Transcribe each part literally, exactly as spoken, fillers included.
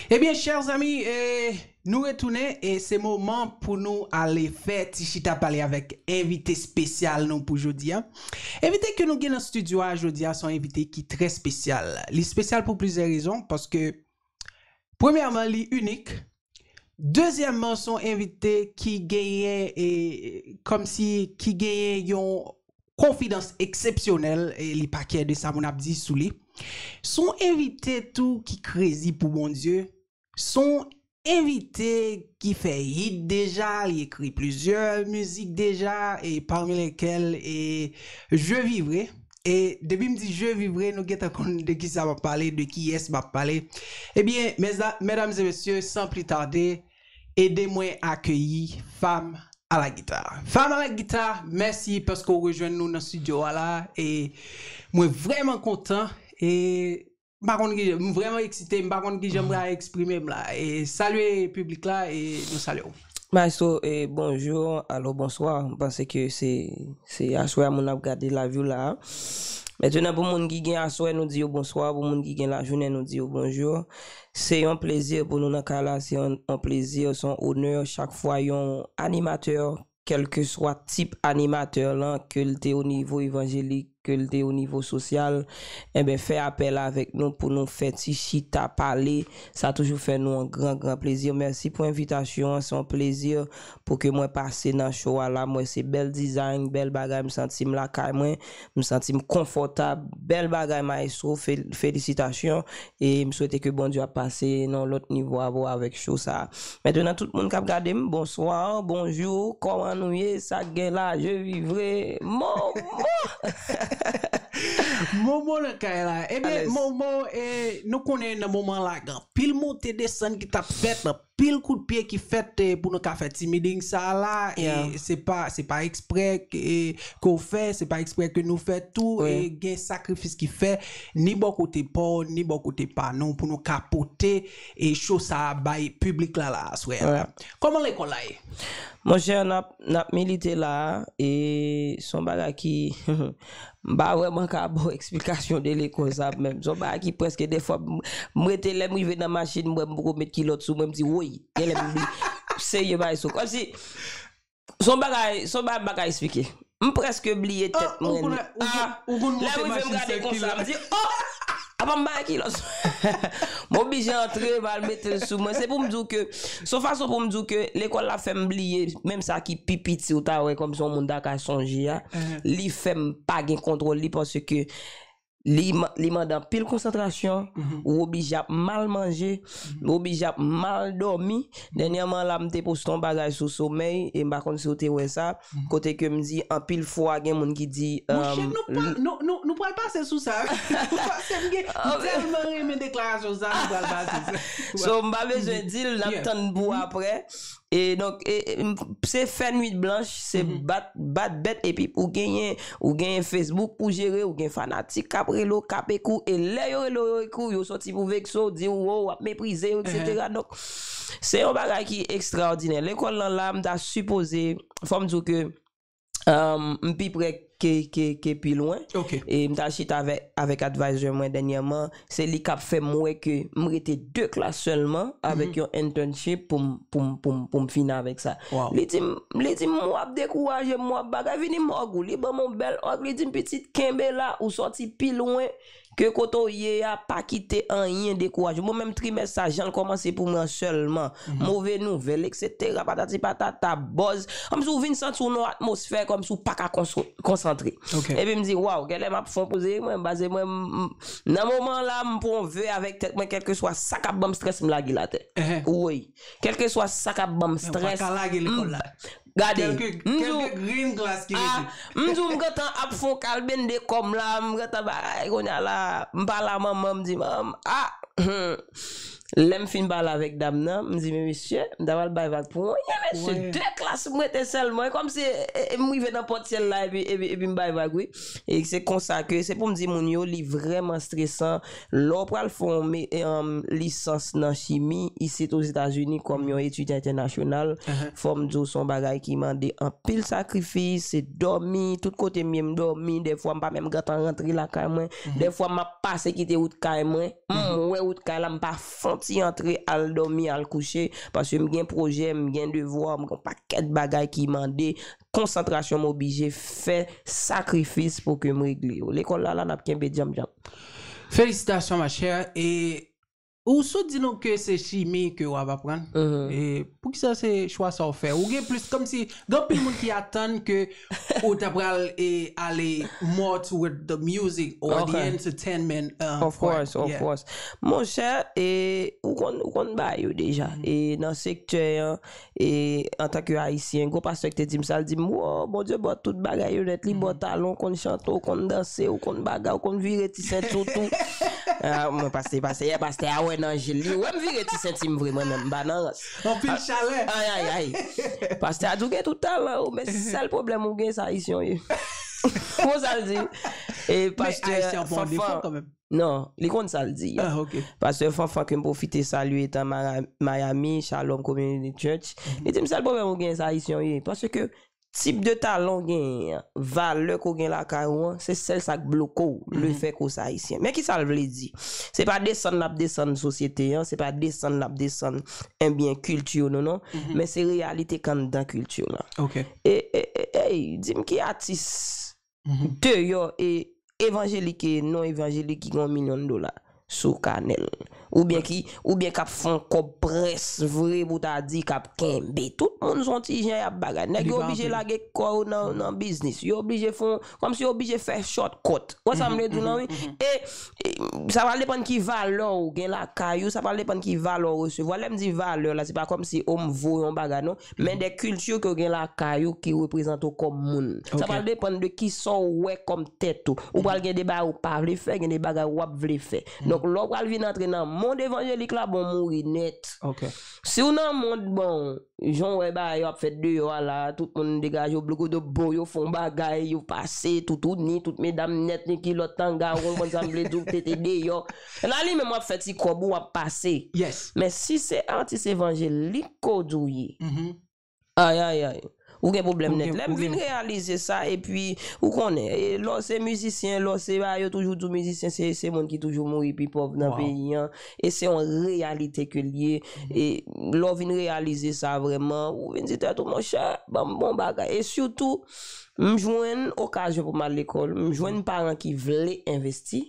Ebyen, chè zanmi, e, nou retounen e se moman pou nou ale fè ti chita pale avèk envite espesyal nou pou jodi a. Envite ke nou gen nan estidyo a jodi a se yon envite ki trè espesyal. Li espesyal pou plizyè rezon, paske premyèman, li inik. Dezyèmman, se yon envite ki genyen, e, kòmsi, ki genyen yon konfidans eksepsyonèl, e li pa kyè de sa moun ap di sou li. Se yon envite tou ki krezi pou Bondye. Se yon envite ki fè hit deja, li ekri plizyè mizik deja, e parmi lesquels, e Je vivrai. E depi m di Je vivrai, nou gentan konn de kisa m ap pale, de kiyès m ap pale. Ebyen, mèza-, medam e mesye, san pli tade, ede mwen akeyi Fam a la gita. Fam a la gita, mèsi paske w rejwenn nou nan estidyo a la. E mwen vrèman kontan. E m pa konn ki, m vrèman eksite, m pa konn ki jan m pral eksprime m la. E salye piblik la, e nou salye w. Maestro, e bonjou, alo, bonswa. M panse ke se, se aswè a moun ap gade live yo la a. Mentnan, pou moun ki gen aswè, nou di yo bonswa. Pou moun ki gen lajounen, nou di yo bonjou. Se yon plezi pou nou nan kay la. Se yon, yon plezi, se yon onè. Chak fwa yon animatè, kèlkeswa tip animatè lan, ke l te o nivo evanjelik, ke l te o nivo sosyal, enben, fè apèl avèk nou pou nou fè ti chita pale. Sa toujou fè nou yon gran, gran plezi. Mèsi pou envitasyon an. Se yon plezi pou ke mwen pase nan show a la. M wè se bèl design, bèl bagay. M santi m lakay mwen. M santi m konfòtab. Bèl bagay, maestro. Fel-, felisitasyon. E m swete ke Bondye ap pase nan yon lòt nivo avè w avèk show sa a. Mentnan, tout moun k ap gade m, bonswa, bonjou, kòman nou ye, sa k gen la, je vivrai, Momo! Momo nan kay la. Ebyen, Momo, e, nou konnen nan moman la, gen anpil monte desann ki t ap fèt, anpil kout pye ki fèt, e, pou nou ka fè ti meeting sa a la, e se pa, se pa eksprè ke, ke w fè, se pa eksprè ke nou fè tou, e gen sakrifis ki fè, ni bò kote pa w, ni bò kote pa nou, pou nou ka pote e show sa a bay piblik la, la, aswè a. Kòman lekòl la ye? Monchè, n ap, n ap milite la a, e se yon bagay ki, m pa vrèman ka ba w eksplikasyon de lekòl sa a menm. Se yon bagay ki prèske defwa, m, m rete lè m rive nan machin, m wè m poko met kilòt sou mwen, m di, woy, genlè m bli-, serye bagay sou. Kòmsi, se yon bagay, se yon bagay m pa ka eksplike. M prèske bliye tèt mwen. Lè m rive, m gade konsa, m di, oh! Apa m pa gen kilòt? M oblije antre, m al mete l sou mwen. Se pou m di w ke, se yon fason pou m di w ke lekòl la fè m bliye, menm sa ki pi piti ou ta wè kòmsi yon moun ta ka sonje a, li fè m pa gen kontwòl li paske li, ma-, li mande anpil konsantrasyon, ou oblije ap mal manje, ou oblije ap mal dòmi. Dènyèman la, m te poste yon bagay sou somèy, e m pa konn si w te wè sa, kote ke m di anpil fwa gen moun ki di, monchè, nou pa, nou, nou, nou pral pase sou sa. Paske m gen, m tèlman renmen deklarasyon sa, nou pral pase sou sa. So, m pa bezwen di l, n ap tann pou apre. E donk, e, e, m, se fè nwit blanch, se bat, bat bèt, epi ou genyen, ou genyen Facebook pou jere, ou gen fanatik k ap rele w, k ap ekri w, e lè yo rele w, yo ekri w, yo soti pou vekse w, di w, oh, w ap meprize yo, etsetera. Donk, se yon bagay ki ekstraòdinè. Lekòl lan la, m ta sipoze, fò m di w ke, um, m pi pre ke, ke, ke pi lwen. E m t al chita avèk, avèk advisor mwen dènyèman. Se li k ap fè m wè ke m rete de klas sèlman avèk yon internship pou m, pou m, pou m, pou m fini avèk sa. Li di m, li di m, w ap dekouraje m, w ap bagay, vini m hug ou. Li ban m yon bèl hug, li di m, pitit, kenbe la, ou sòti pi lwen ke kote w ye a, pa kite anyen dekouraje w. Mwen menm trimès sa, jan l kòmanse pou mwen sèlman, move nouvèl, etsetera, patati patata, buzz. Kòmsi w vin santi w nan yon atmosfè, kòmsi w pa ka konso-, konsantre. Epi m di, waw, genlè m ap fè yon poze mwen, paske mwen, m, m, nan moman la, m pran yon ve avèk tèt mwen, kèlkeswa sa k ap ban m strès, m lage l atè. Wi. Kèlkeswa sa k ap ban m strès, m Gade, m di w, ah, m di w, m gentan ap fè yon kalbende kò m la, m gentan bagay, kounye a la, m pale a manman, m di, manman, ah, hmm. Lè m fin pale avèk dam nan, m di, men mesye, m ta pral bay vag pou anyen, mesye, de klas m rete sèlman, e kòmsi, e, e, m rive nan pòt syèl la, epi, epi, epi m bay vag, wi. E se konsa ke, se pou m di moun yo, li vrèman stresan, lè w pral fè yon me-, em, lisans nan chimi isit Ozetazini kòm yon etidyan entènasyonal, fò m di w se yon bagay ki mande anpil sakrifis, se dòmi, tout kote m ye m dòmi, dèfwa m pa menm gentan rantre lakay mwen, dèfwa m ap pase kite wout kay mwen, m wè wout kay la, m pa fè ti antre, al dòmi, al kouche, paske m gen pwojè, m gen devwa, m gen yon pakèt bagay ki mande konsantrasyon, m oblije fè sakrifis pou ke m regle yo. Lekòl la, la, n ap kenbe djanm djanm. Felisitasyon, ma chère. E ou sot di nou ke se chimi ke w ap aprann. E poukisa se chwa sa w fè? Ou gen plis, kòmsi gen anpil moun ki atann ke ou ta pral e ale more toward the music or the entertainment. Uh, Of course, of course. Monchè, e ou konn ou konn bagay yo deja. E nan sektè an, e antanke Ayisyen, gwo pastè ki te di m sa, l di m, "Wo, Bondye ba w tout bagay yo nèt, li ba w talon, w konn chante, w konn danse, w konn bagay, w konn vire ti senti w tou." Ah, mwen pastè, pastè, yè pastè a wè nan je l, li wè m vire ti senti m vre, mwen menm, m pa nan rans. Anpil chalè. Ay, ay, ay. Pastè a di w gen tout talan ou, men sèl pwoblèm ou gen, se Ayisyen w ye. Konsa l di. E pastè Ayisyen an pran defo Fanfan. Kanmenm. Non, li konn sa l di. Ah, ok. Pastè Fanfan ke m pwofite salye etan Mara- Miami, Shalom Community Church. Li di m sèl pwoblèm ou gen se Ayisyen w ye. Paske tip de talan w genyen an, valè ke w gen lakay ou an, se sèl sa k bloke w, le fè ke w se Ayisyen. Men kisa l vle di? Se pa desann n ap desann sosyete an, se pa desann n ap desann, ebyen, kilti nou, non. Men se reyalite k anndan kilti la. Ok. E, e, e, ey, di m ki atis deyò e evanjelik e non evanjelik ki gen yon milyon dola sou kanèl. Oubyen ki, oubyen k ap fè yon kòb près vre pou ta di k ap kenbe. Tout moun se yon ti jan y ap bagay. Nèg yo oblije lage kò yo nan, nan biznis. Yo oblije fè yon, kòmsi yo oblije fè shortcut. Ou wè sa m vle di w lan, wi? E, e, sa pral depann ki valè w gen lakay ou, sa pral depann ki valè w resevwa. Lè m di valè la, se pa kòmsi o m vo yon bagay, non. Men de kilti ke w gen lakay ou ki reprezante w kòm moun. Sa pral depann de kisa w wè kòm tèt ou. Ou pral gen de bagay ou pa vle fè, gen de bagay w ap vle fè. Donk, lè w pral vin antre nan mond evanjelik la, bon, mouri nèt. Ok. Si w nan mond, bon, jan w wè bagay yo ap fèt deyò a la, tout moun degaje yo, blokodo, bon, yo fè yon bagay, yo pase, toutouni, tout medam nèt, ni kilòt tanga, ou konprann sa m vle di w, tete deyò. La li menm w ap fè ti kòb ou, w ap pase. Yes. Men si se atis evanjelik ke w di w ye, ay, ay, ay. Ou gen pwoblèm nèt. Lè m vin reyalize sa, epi, ou konnen, e, lè w se mizisyen, lè w se, ba, yo toujou di w mizisyen, se, se moun ki toujou mouri pi pòv nan peyi an. E se yon reyalite ke l ye. E lè w vin reyalize sa vrèman, ou vin di tèt ou, monchè, ban m bon bagay. E sitou, m jwenn okazyon pou m al lekòl, m jwenn paran ki vle envesti,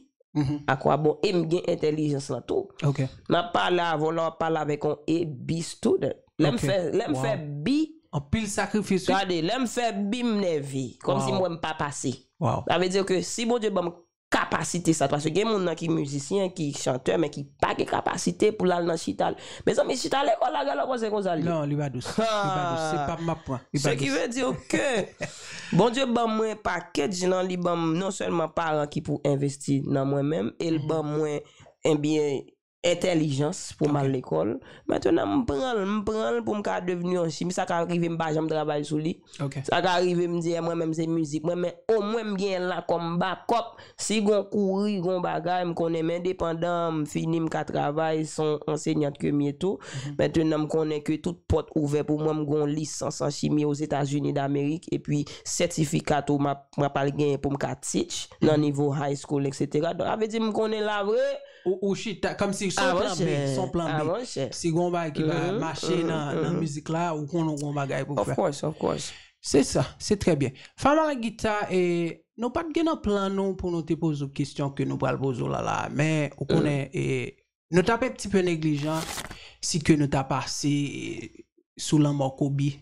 a kwa bon, e m gen entèlijans lan tou. M ap pale avè w la, w ap pale avèk yon A B student. Lè m fè, lè m fè B, anpil sakrifis, wi. Gade, lè m fè B, m nève. Kòmsi m wè m pa pase. Wow. Sa vle di ke si Bondye ban m kapasite sa, paske gen moun nan ki mizisyen, ki chantè, men ki pa gen kapasite pou l al nan chita. Mezanmi, chita lekòl la, gade w panse konsa l ye. Non, li pa dous. Li pa dous. Se pa m ap pran. Li pa Ce qui dous. Veut dire que Bondye ban mwen package lan, li ban m non sèlman paran ki pou envesti nan mwen menm, e l ban mwen, ebyen, entèlijans pou m al lekòl. Mentnan, m pran l, m pran l pou m ka devni yon chimyè. Sa ka rive m pa janm travay sou li. Ok. Sa ka rive m di, "Eh, mwen menm se mizik mwen," men omwen m genyen l la kòm bakòp. Si gon kouri, gon bagay, m konnen m endepandan, m fini, m ka travay, se yon ansenyant ke m ye tou. Mentnan, m konnen ke tout pòt ouvè pou mwen, m gon lisans an chimye Ozetazini Damerik, epi sètifika tou m ap, m ap al genyen pou m ka teach nan nivo high school, et cetera. Donk, sa vle di m konnen la vre. Ou, ou chita, kòmsi son plan B, son plan B. Si gon bagay ki pa mache nan, nan mizik la, ou konnen ou gon bagay pou fè. Of course, of course. Se sa, se trè byen. Famara Gita, e, nou pa t gen nan plan nou pou nou te poze w kesyon ke nou pral poze w la la, men ou konnen, e, nou t ap un petit peu négligent si ke nou ta pase, e, sou lanmò Kobe,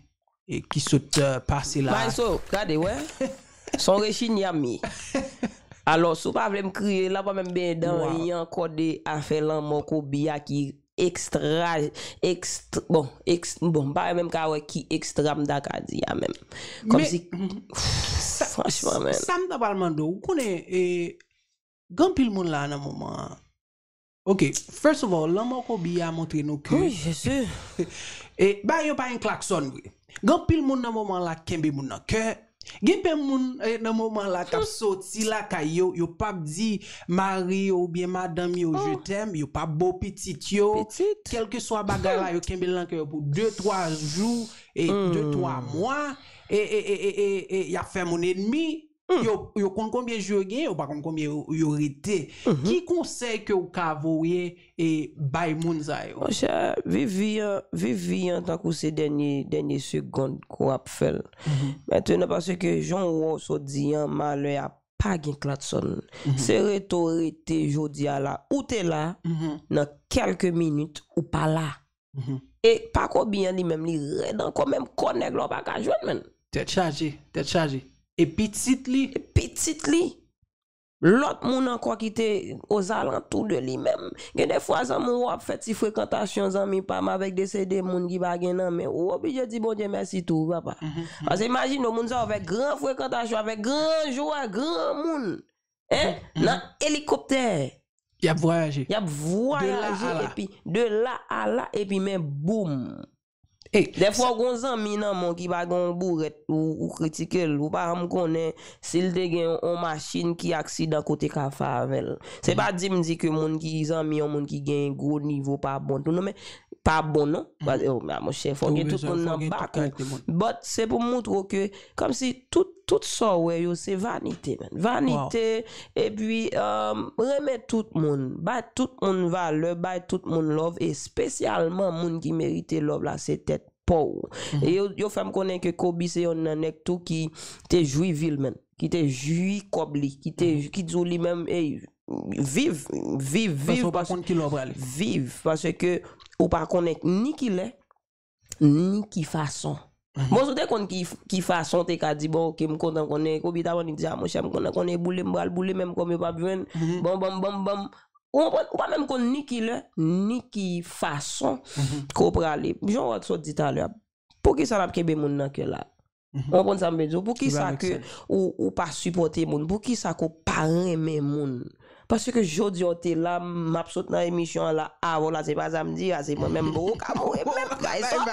e, ki sot, e, pase la. Maestro, gade, wè. Son rechinyam ye. Alò, si w pa vle m kriye, la pa menm benyen dan, Wow. Li ankò de afè lanmò Kobe a ki ekstra, ekstra, bon, eks, bon, m pa menm ka wè ki ekstra m ta ka di a menm. Kòmsi, Sa- franchman, men. Sa m ta pral mande w, ou konnen, e, gen anpil moun la nan moman an. Ok, first of all, lanmò Kobe a montre nou ke Wi, Jezi. E, ba yo pa yon klakson vre. Gen anpil moun nan moman la k kenbe moun nan kè. Gen pe moun, e, nan moman la k ap soti lakay yo, yo p ap di mari yo oubyen madanm yo, "Je t'aime", yo p ap bo pitit yo. Pitit. Kèlkeswa bagay la, yo kenbe l nan kè yo pou de, twa jou, e de, twa mwa, e, e, e, e, e, e y ap fè moun enmi. Yo, yo konn konbyen jou yo genyen, yo pa konn konbyen yo, yo rete. Ki konsèy ke w ka voye e bay moun sa yo? Monchè, viv vi an, viv vi an tankou se dènye, dènye segond ke w ap fè l. Mentnan, paske jan w wè w sot di an, malè a pa gen klatson. Se rete w rete jodi a la, ou te la, nan kèlke minit, ou pa la. E pa konbyen li menm, li rèd ankò, menm kò nèg la w pa ka jwenn, menn. Tèt chaje, tèt chaje. E pitit li. E pitit li. Lòt moun ankò ki te ozalantou de li menm. Gen de fwa zanmi w ap fè ti frekantasyon, zanmi pa m, avèk de se de moun ki pa gen nan men. Ou oblije di Bondye mèsi tou, wi, papa. Paske imajine w, moun sa yo fè gran frekantasyon avèk gran jwè, gran moun. Hein? Nan elikoptè. Y ap vwayaje. Y ap vwayaje epi de la a la, epi men boum. Dèfwa w gon zanmi nan men w ki pa gen yon bourèt, ou, ou kritike l, ou pa janm konnen si l te gen yon, yon machin ki aksidan kote ka fè avè l. Se pa di m di ke moun ki zanmi yon moun ki gen gwo nivo pa bon tou, non, men pa bon, non. Paske, oh, men monchè, fò gen tout moun nan bak ou. But se pou m montre w ke, kòmsi tout, tout sa w wè yo, se vanite, man. Vanite, epi, um, renmen tout moun. Bay tout moun valè, bay tout moun love, espesyalman moun ki merite love la, se tèt pa w. E yo, yo fè m konnen ke Kobe se yonn nan nèg tou ki te jwi vi l, man. Ki te jwi kòb li, ki te, ki di w li menm, ey, viv, viv, viv, paske w pa konn ki lè w prale. Viv, paske ou pa konnen ni ki lè, ni ki fason. Bon, si w te konn ki, ki fason w te ka di, bon, oke, m kontan konnen, Kobe ta annik di, a, monchè, m kontan konnen boule, m pral boule, menm kòm yo p ap jwenn, bon, bon, bon, bon. Ou konprann, ou pa menm konn ni ki lè, ni ki fason ke w prale. Jan w sot di talè a, poukisa n ap kenbe moun nan kè la? Ou konprann sa m vle di w? Poukisa ke ou, ou pa sipòte moun? Poukisa ke w pa renmen moun? Paske jodi a w te la, m ap sot nan emisyon an la, avan la, se pa sa m di a, se mwen menm, m poko ka mouri menm, Kayson.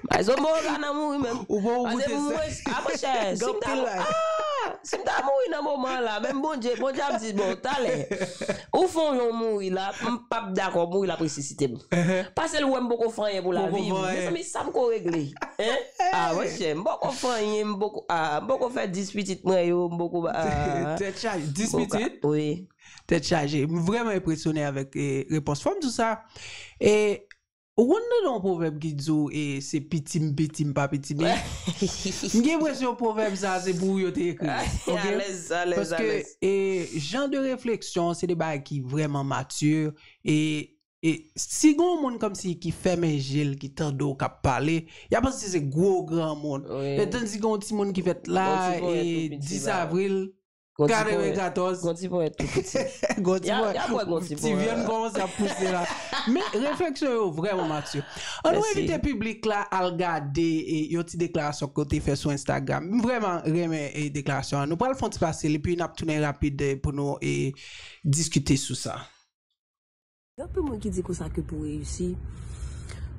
Kayson, m poko ka nan mouri menm. Ou bon, ou goute sa. A, monchè, si m ta mou-, a, si m ta mouri nan moman an la, menm Bondye, Bondye ap di, bon, talè, ou fè yon jan w mouri la, m p ap dakò, mouri l ap resisite m. Pase l wè m poko fè anyen pou lavi m. Mezanmi, sa m ko regle? Hein? A, monchè, m poko fè anyen, m poko, a, m poko fè dis pitit mwen yo, m poko, a, tèt chaje, dis pitit? Wi. Tèt chaje. M vrèman enpresyone avèk, e, repons. Fò m di w sa, e, ou konn tande yon pwovèb ki di w, e, se piti m, piti m, pa piti m. M gen enpresyon pwovèb sa, se pou ou yo te ekri l, oke? Alèz, alèz, alèz. Paske, e, jan de refleksyon, se de bagay ki vrèman mati, e, e si gen yon moun kòmsi ki fèmen je l, ki tande w k ap pale, y a panse se gwo granmoun. Wi. E tandis gen yon timoun ki fèt la, e, dis avril, katrevenkatòz. Gon ti ponyèt tou piti. Gon ti ponyèt. Y ap wè gon ti ponyèt. Ti vyann kòmanse ap pouse la. Men refleksyon yo vrèman mati. An nou envite piblik la al gade, e, yon ti deklarasyon ke w te fè sou Instagram. M vrèman renmen, e, deklarasyon an. Nou pral fè yon ti pase l, epi n ap tounen rapid, e, pou nou, e, diskite sou sa. Gen anpil moun ki di konsa ke pou reyisi,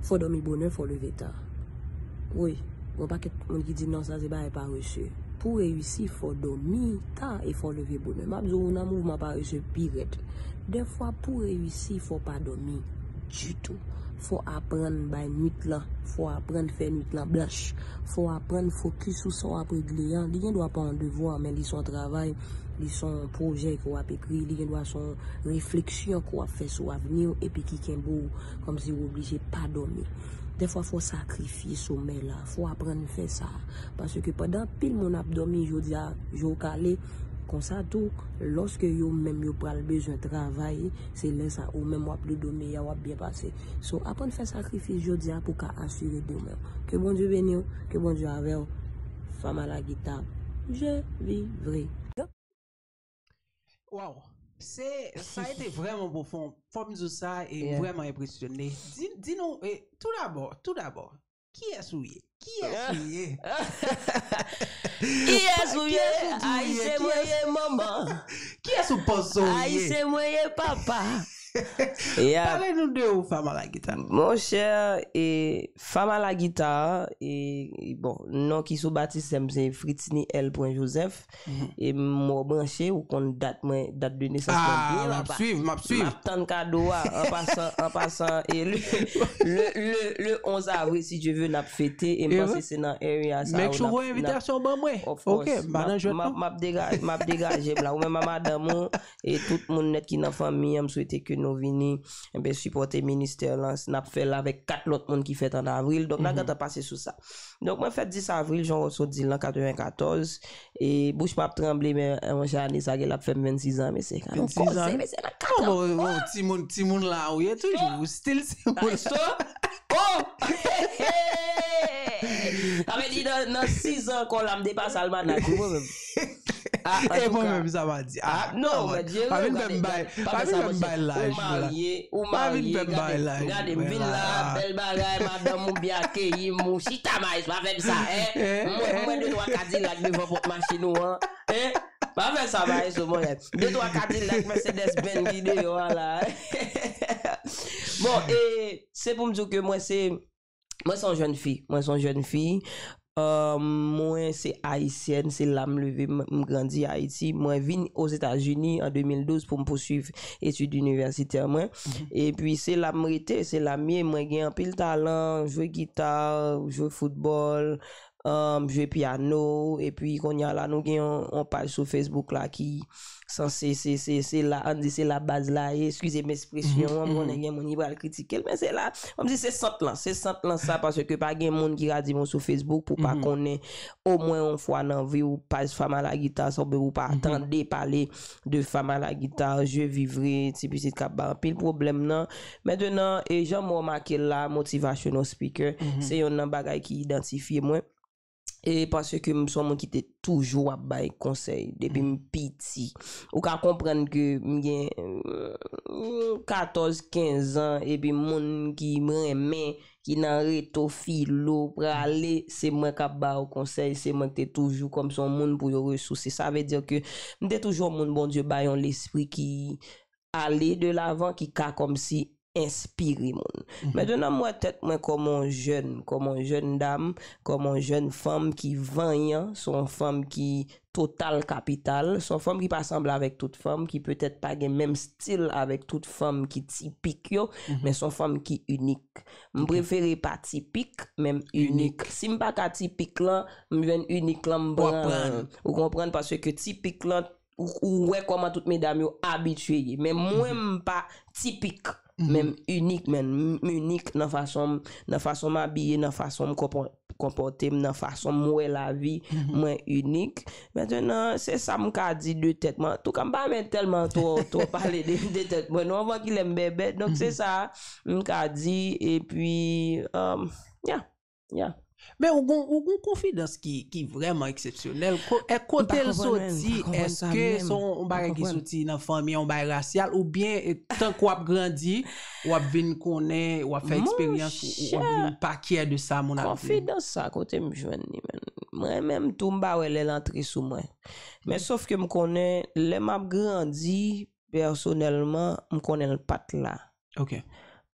fò dòmi bonè, fò leve ta. Wi, gen yon pakèt moun ki di non, sa se bagay parese. Pou reyisi, fò dòmi ta e fò leve bonè. M ap di w, nan mouvman parese pi rèd. Dèfwa, pou reyisi, fò pa dòmi ditou. Fò aprann bay nwit lan, fò aprann fè nwit lan blanch. Fò aprann fokis sou sa w ap regle an. Li gen dwa pa yon devwa, men li se yon travay, li se yon pwojè ke w ap ekri, li gen dwa se yon refleksyon ke w ap fè sou avni w epi ki kenbe w kòmsi w oblije pa dòmi. Dèfwa, fò w sakrifye somèy la, fò w aprann fè sa. Paske pandan anpil moun ap dòmi jodi a, je w kale, konsa tou, lòske yo menm yo pral bezwen travay, se lè sa ou menm w ap dodomi a, w ap byen pase. So, aprann fè sakrifis jodi a pou w ka asire demen w. Ke Bondye beni w, ke Bondye avè w. Fanm a la gita, je vivrai. Waw, se, sa a été vrèman pwofon. Fò m di w sa, e m vrèman enpresyone. Di, di nou, e, tou dabò, tou dabò, kiyès ou ye? Kiyès ou ye? Kiyès ou ye? Ayisyen mwen ye, manman. Kiyès ou panse w ye? Ayisyen mwen ye, papa. Yeah. Pale nou de ou, Fama Lagita. Monchè, e, Fama Lagita, e, e, bon, non ki sou batistè m se Fritiny L. Joseph. E m wè w branche, ou konn dat mwen, dat de nesans mwen byen anba. M ap swiv, m ap swiv. M ap tann kado a. An pasan, an pasan, e le, le, le, le onz avril, si Dye ve, n ap fete. E m panse se nan area sa. Make sure voye envitasyon ban mwen. Of course. M ap, m ap, m ap dega-, m ap degaje m la. Ou menm a madanm ou, e tout moun nèt ki nan fanmi an, m swete ke nou vini, enben, sipòte ministè lan. N ap fè l avèk kat lòt moun ki fèt an avril. Donk, n a gentan pase sou sa. Donk, mwen fèt dis avril, jan w sot di l lan, katrevenkatòz. E bouch m ap tranble, men, eh, monchè, ane sa gen l ap fè m vennsis an, mesye. Gade yon koze, mesye, nan kat an. Bon, bon, timoun, timoun la ou ye toujou, ou still timoun. Maestro? Oh! Sa vle di nan, nan sis an ankò la, m depase almanak, wi, mwen menm. Ah, e mwen menm, sa va di. Ah, non, mwen di, pa vin fè m bay, pa vin fè m bay laj, ou marye, ou marye, gade, gade, m vin la, bèl bagay, madanm ou byen akeyi m, ou chita, maestro, pa fè m sa, en. Mwen, mwen de twa Kadilak devan pòt machin ou an, en. Pa fè sa, maestro, monchè. De twa Kadilak, Mercedes Benz ki deyò a la. Bon, e se pou m di w ke mwen se, mwen se yon jèn fi. Mwen se yon jèn fi. Euh, mwen se ayisyèn, se la m leve, m, m grandi Ayiti. Mwen vin Ozetazini an de mil douz pou m pousuiv etid inivèsitè mwen. Epi se la m rete, se la m ye. Mwen gen anpil talan, jwe gita, jwe foutbòl, um, jwe pyano, epi kounye a la, nou gen yon, yon paj sou Facebook la ki sanse, se, se, se la, ann di se la baz la ye, eskize m ekspresyon an, m konnen gen moun ki pral kritike l, men se la, m di se sant lan, se sant lan sa, paske pa gen moun ki ka di m sou Facebook pou pa konnen omwen yon fwa nan vi w, paj Fama Lagita, sa, oubyen ou pa tande pale de Fama Lagita, je vivrai, ti pitit k ap bay anpil pwoblèm nan, Mentenan, e jan m remake l la, motivational speaker, se youn nan bagay ki idantifye mwen. E paske m se yon moun ki te toujou ap bay konsèy depi m piti. Ou ka konprann ke m gen, euh, katòz, kenz an, epi moun ki m renmen, ki nan reto filo, prale, se mwen k ap ba yo konsèy, se mwen ki te toujou kòm se yon moun pou yo resouse. Sa vle di ke m te toujou yon moun Bondye bay yon lespri ki ale de lavan, ki ka kòmsi enspire moun. Mentenan, m wè tèt mwen kòm yon jèn, kòm yon jèn dam, kòm yon jèn fanm ki vanyan, se yon fanm ki total kapital, se yon fanm ki pa sanble avèk tout fanm, ki petèt pa gen menm stil avèk tout fanm ki tipik yo, men se yon fanm ki inik. M prefere pa tipik, men m inik. Si m pa ka tipik lan, m jwenn inik lan, m pran l. Ou konprann? Paske tipik lan, ou, ou wè kòman tout medam yo abitye ye. Men mwen, m pa tipik, men m inik, men m inik nan fason m, nan fason m abiye, nan fason m konpò-, konpòte m, nan fason m wè lavi, mwen inik. Mentenan, se sa m ka di de tèt mwen. Antouka, m pa renmen tèlman twò, twò pale de, de tèt mwen, non, anvan kilè m bèbè. Donk, se sa m ka di, epi, um, yeah. Yeah. Men ou gon, ou gon konfidans ki, ki vrèman eksepsyonèl. Ko-, e kote l soti? Èske se yon, yon bagay ki soti nan fanmi, yon bagay rasyal, oubyen, e, tank w ap grandi, w ap vin konnen, w ap fè eksperyans, ou, ou w ap vin pa kyè de sa moun ap di? Monchè, konfidans sa, kote m jwenn li, menn? Mwen menm tou, m pa wè lè l antre sou mwen. Men sof ke m konnen, lè m ap grandi, pèsonèlman, m konnen l pa t la. Ok.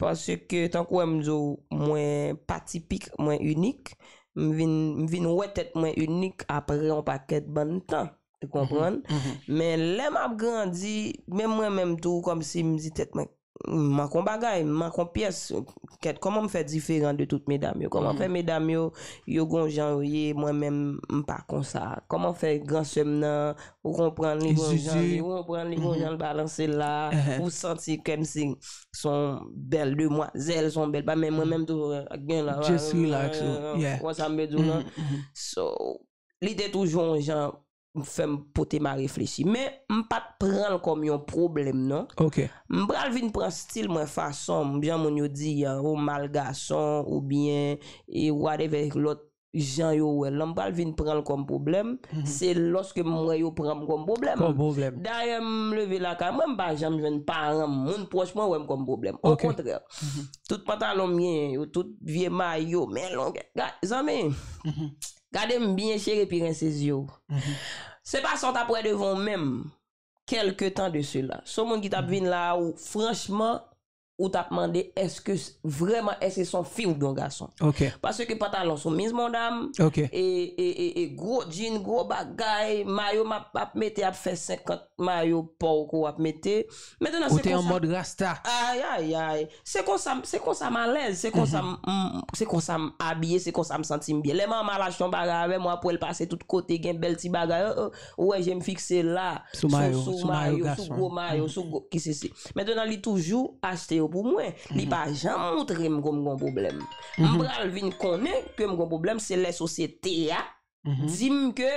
Paske, tankou w wè m di w, mwen pa tipik, mwen inik. M vin, m vin wè tèt mwen inik apre yon pakèt bann tan. Ou konprann? Men lè m ap grandi, menm mwen menm tou, kòmsi m di tèt mwen, m manke yon bagay, m manke yon pyès. Kèt, kòman m fè diferan de tout medam yo? Kòman fè medam yo, yo gon jan yo ye, mwen menm, m pa konsa? Kòman fè gran sè m nan, ou konprann, li gon jan, li konprann, li gon jan l balanse la, ou santi kèmsi se yon bèl demwazèl, se yon bèl pa, men mwen menm tou, euh, gen la, just relax, yeah. Ou wè sa m vle di w lan? So, li te toujou yon jan fè m pote m a reflechi. Men, m pa t pran l kòm yon pwoblèm, non. Ok. M pral vin pran stil mwen, fason m, jan moun yo di an, ou mal gason, oubyen, e whatever lòt jan yo wè l lan, m pral vin pran l kòm pwoblèm, se lòske m wè yo pran m kòm pwoblèm. Kòm pwoblèm. Dayè, m leve lakay mwen, m pa janm jwenn paran m, moun pwòch mwen wè m kòm pwoblèm. Okontrè, tout pantalon m genyen yo, tout vye mayo, men long, ga-, zanmi, gade m byen cheri epi rense zye w. Se pa sa w t ap wè devan w menm. Kèlke tan de sela. Se yon moun ki t ap vin la a, ou franchman, ou t ap mande èske s- vrèman èske se yon fi oubyen yon gason. Ok. Paske pantalon sou miz mondam, Ok. e, e, e, e gwo djin, gwo bagay, mayo m ap ap mete ap fè senkant mayo pòk ou ap mete. Mentnan, Ou se te an konsa. Mòd rasta. Ay, ay, ay. Se konsa, se konsa m alèz, se konsa m, m- se konsa m abiye, se konsa m santi m byen. Lè manman al achte yon bagay avè m, w ap wè l pase tout kote, gen bèl ti bagay. Oh, oh, ou wè je m fikse la. Sou mayo, sou mayo Sou gason. gwo mayo, sou gwo ki se se. Mentnan, li toujou achte yo pou mwen. Li pa janm montre m kon m gon pwoblèm. M pral vin konnen ke m gon pwoblèm, se lè sosyete a di m ke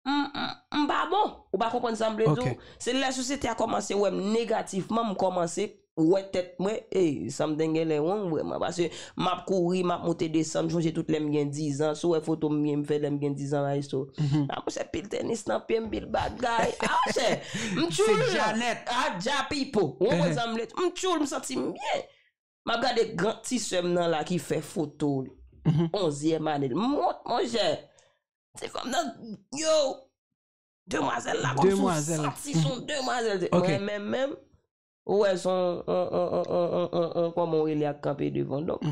m, m, m pa bon. Ou pa konprann sa m vle di w? Ok. Se lè sosyete a kòmanse wè m negativman, m kòmanse wè tèt mwen, ey, something gen lè wrong vrèman. Paske m ap kouri, m ap monte desann, m sonje tout lè m gen diz an. Si w wè foto m byen m fè lè m gen diz an, maestro. A, monchè, pil tenis nan pye m, pil bagay. A, monchè, m tchoul. Se Janet. A, dja pipo. Ou konprann sa m vle di? M tchoul, m santi m byen. M ap gade gran ti sè m nan la ki fè foto li. Onzyèm ane l. M wont, monchè. Ti fanm nan, yo, demwazèl la, kòm si w Demwazèl. Santi se yon demwazèl. Ok. Mwen menm, menm, ou wè, se yon, on, on, kòman w rele ak kanpe devan. Donk,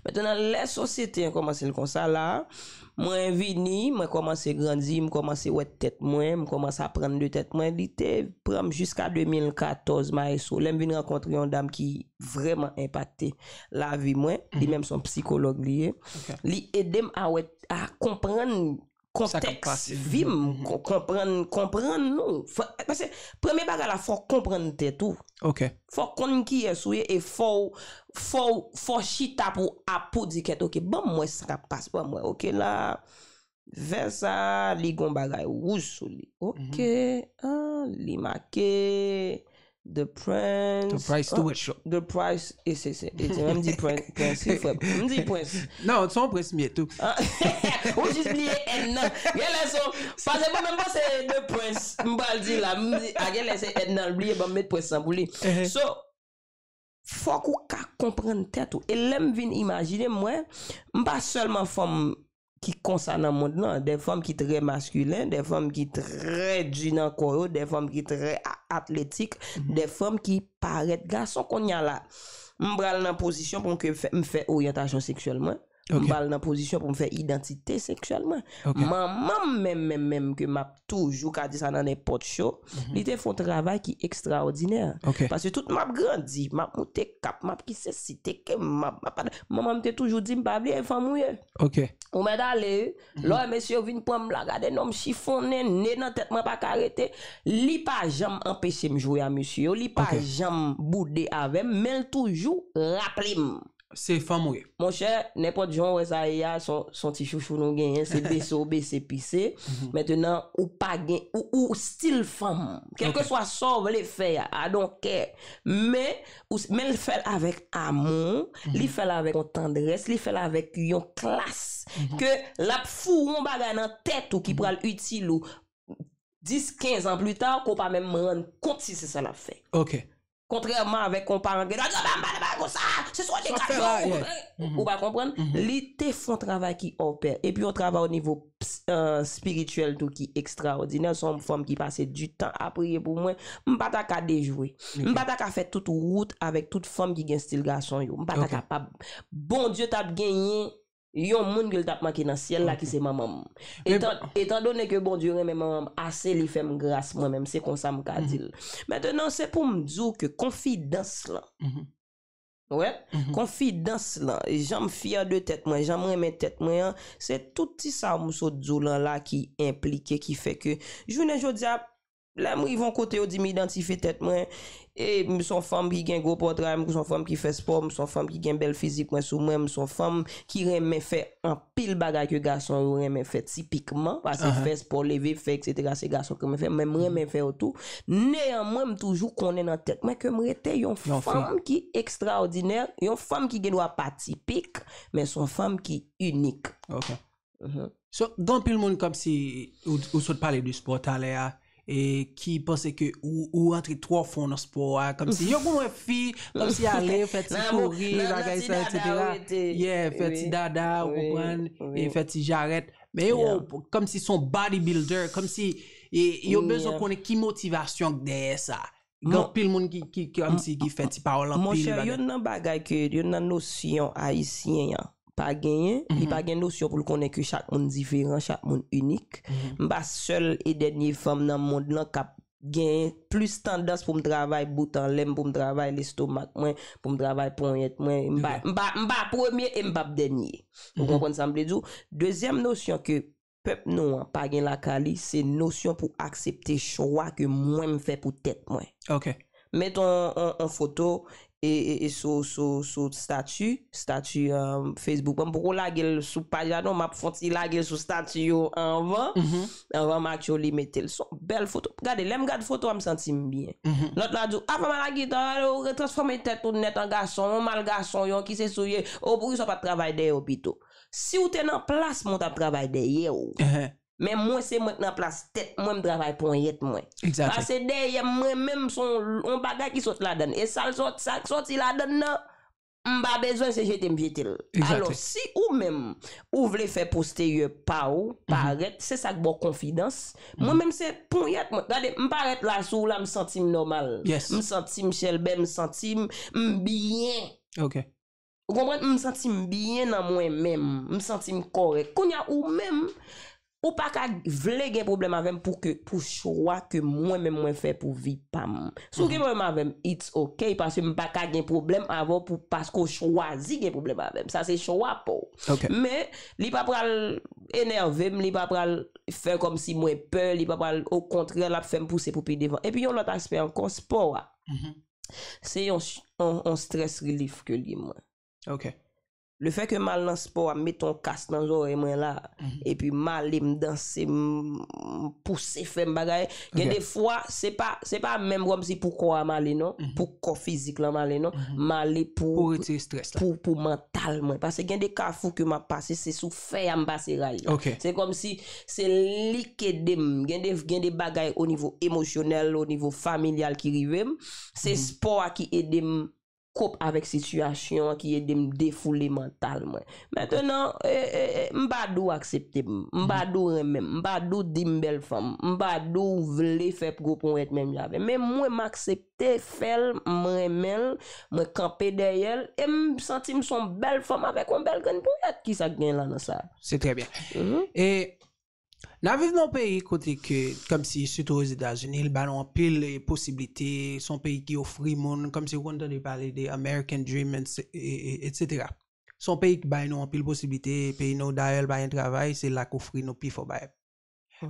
mentnan, lè sosyete an kòmanse l konsa la, mwen vini, mwen kòmanse grandi, m kòmanse wè tèt mwen, m kòmanse aprann de tèt mwen. Li te pran m jiska de mil katòz, maestro. Lè m vin rankontre yon dam ki vrèman enpakte lavi mwen, li menm se yon psikològ li ye. Li ede m a wè, a konprann Sa k ap kontèks pase. vi m, kon- konprann, konprann nou. Fò- Paske premye bagay la, fò w konprann tèt ou. Ok. Fò w konn kiyès ou ye e fò w, fò w, fò w chita pou ap pou di kèt, ok, ban m wè sa k ap pase, ban m wè, ok, la, vè sa, li gon bagay wouj sou li. Ok, ah, li make, The Prince. The Prince Oh, Stewart Show. The Prince, e se, se, e se, m di Prince, Prince, wi, frè. M di Prince. Non, se yon prens m ye tou. Ah, ou jis bliye N nan. Genlè se, paske mwen menm panse The Prince, m pral di la, m di, a genlè se N nan l bliye, ban m met Prince lan pou li. So, fòk ou ka konprann tèt ou. E lè m vin imajine, mwen, m pa sèlman fanm ki konsa nan mond lan, de fanm ki trè maskilen, de fanm ki trè di nan kò yo, de fanm ki trè a- atletik, de fanm ki parèt gason. Kounye a la, m pral nan pozisyon pou m ke fè, m fè oryantasyon seksyèl mwen. M pral nan pozisyon pou m fè idantite seksyèl mwen. Ok. Manman m menm, menm, menm, ke m ap toujou ka di sa nan nenpòt show, li te fè yon travay ki ekstraòdinè. Ok. Paske tout m ap grandi, m ap moute kap, m ap ki sesi, te ke m ap, m ap, manman m te toujou di m pa bliye fanm ou ye. Ok. Ou mèt ale, wi. Lè w wè mesye yo vin pran m la, gade non m chifonnen, ne nan tèt mwen pa ka rete. Li pa janm anpeche m jwe a mesye yo, li pa Ok. janm boude avè m, men l toujou raple m. Se fanm ou ye. Monchè, nenpòt jan w wè sa ye a, se yon, se yon ti chouchou nou genyen, se bese w bese pise. Mentnan, ou pa gen, ou, ou still fanm. Kèlkeswa sa w vle fè a, I don't care. Men, ou, men l fè l avèk amou, li fè l avèk yon tandrès, li fè l avèk yon klas. Ke l ap foure yon bagay nan tèt ou ki pral itil ou dis, kenz an pli ta, ke w pa menm rann kont si se sa l ap fè. Ok. Kontrèman avèk yon paran ki ta di, "Ah, m pa nan bagay konsa, se swa de Sa fè kayo." la, yeah. Ou pa konprann? Li te fè yon travay ki hors pair. Epi yon travay o nivo ps- euh, espirityèl tou ki ekstraòdinè. Se yon fanm ki pase di tan a priye pou mwen. M pa ta ka dejwe. M pa ta ka fè tout wout avèk tout fanm ki gen stil gason yo. M pa ta Ok. kapab. Bondye t ap genyen yon moun ke l t ap manke nan syèl la, ki se manman m. Men- Etan, etan done ke Bondye renmen manman m ase, li fè m gras mwen menm, se konsa m ka di l. Mentnan, se pou m di w ke konfidans lan, wè, konfidans lan, jan m fyè de tèt mwen, jan m renmen tèt mwen an, se tout ti sa m sot di w lan la ki enplike, ki fè ke jounen jodi a, lè m rive yon kote, yo di m idantifye tèt mwen, e m se yon fanm ki gen gwo pòtray, m se yon fanm ki fè spò, m se yon fanm ki gen bèl fizik mwen sou mwen, m se yon fanm ki renmen fè anpil bagay ke gason yo renmen fè tipikman, pase fès, po leve, fè, et cetera, se gason ki renmen fè, men m renmen fè yo tou. Neyanmwen, m toujou konnen nan tèt mwen ke m rete yon Yon fi. Fanm ki ekstraòdinè, yon fanm ki gen dwa pa tipik, men se yon fanm ki inik. Ok. So, gen anpil moun kòmsi, ou, ou sot pale de spò talè a, e ki panse ke ou, ou antre twò fon nan spò a, kòmsi yo konn wè fi, kòmsi ale, fè ti Nan mo- kouri, nan- nan bagay ti sa, dada et cetera. ou rete. Yeah, fè Wi, ti dada, ou wi, konprann, wi. E fè ti jarèt. Men yo, kòmsi se yon bodybuilder, kòmsi E yo bezwen konnen ki motivasyon k dèyè sa. Gen anpil moun ki, ki, ki, kòmsi ki fè ti pawòl anpil. Monchè, youn nan bagay ke, youn nan nosyon ayisyen an pa genyen, li pa gen nosyon pou l konnen ke chak moun diferan, chak moun inik. M pa sèl e dènye fanm nan mond lan k ap gen plis tandans pou m travay bout anlè m, pou m travay lestomak mwen, pou m travay ponyèt mwen. M pa, m pa, m pa premye e m p ap dènye. Ou konprann sa m vle di w? Dezyèm nosyon ke pèp nou an pa gen lakay li, se nosyon pou aksepte chwa ke mwen m fè pou tèt mwen. Ok. Met on, on, on foto e, e, e sou, sou, sou stati, stati, um, Facebook mwen. M poko lage l sou paj la non, m ap fon ti lage l sou stati yo anvan. Anvan m actually mete l. Se on bèl foto. Gade, lè m gad foto a, m santi m byen. Lòt la di w, "Apa m al la gita, ou transfòme tèt ou nèt an gason, yon mal gason, yon ki se sou ye, o poukisa w pa t travay dèyè w pito?" Si w te nan plas mwen, w t ap travay dèyè w. Men mwen, se mwen k nan plas tèt mwen, m travay ponyèt mwen. Pase dèyè m, mwen menm, se on, on bagay ki sot ladann. E sa l sot, sa k soti ladann nan, m pa bezwen, se jete m jete l. Alò, si ou menm, ou vle fè posteryè pa w parèt, se sa k ba w konfidans. Mwen menm, se ponyèt mwen. Gade, m parèt la sou w la, m santi m nòmal. M santi m chèlbè, m santi m, m byen. Ok. Ou konprann? M santi m byen nan mwen menm. M santi m kòrèk. Kounye a, ou menm, ou pa ka vle gen pwoblèm avè m pou ke, pou chwa ke mwen menm mwen fè pou vi pa m. Si w gen pwoblèm avè m, it's ok, paske m pa ka gen pwoblèm avè w pou, paske w chwazi gen pwoblèm avè m. Sa se chwa pa w. Ok. Men, li pa pral enève m, li pa pral fè kòmsi mwen pè, li pa pral, okontrè, l ap fè m pouse pou pi devan. Epi yon lòt aspè ankò, spò a. Se yon, ch- yon, yon stress relief ke l ye mwen. Ok. Le fè ke m al nan spò a, m mete yon kas nan zòrèy mwen la, epi m ale, m danse, m, m pouse, fè m bagay. Gen de fwa, se pa, se pa menm kòmsi pou kò a m ale non, pou kò fizik lan m ale non, m ale pou, pou retire strès la, pou, pou mantal mwen. Paske gen de kafou ke m ap pase, se sou fè a m pase ray la. Ok. Se kòmsi se li k ede m. Gen de, gen de bagay o nivo emosyonèl, o nivo familyal ki rive m. Se spò a ki ede m kop avèk sitiyasyon an, ki ede m defoule mantal mwen. Mentenan, e, e, e, m pa di w aksepte m, m pa di w renmen m, m pa di w di m bèl fanm, m pa di w vle fè gwo ponyèt menm jan avè m. Men mwen, m aksepte fè l, m renmen l, mwen kanpe dèyè l, e m santi m se yon bèl fanm avèk yon bèl grenn ponyèt. Kisa k gen la nan sa? Se trè byen. E N ap viv nan yon peyi kote ke, kòmsi, sitou Ozetazini, li ba nou anpil, e, posiblite, se yon peyi ki ofri moun, kòmsi ou konn tande pale de American Dream, et, e, e, etsetera. Se yon peyi ki bay nou anpil posiblite, peyi nou, dayè, l pa gen travay, se la k ofri nou pifò bagay.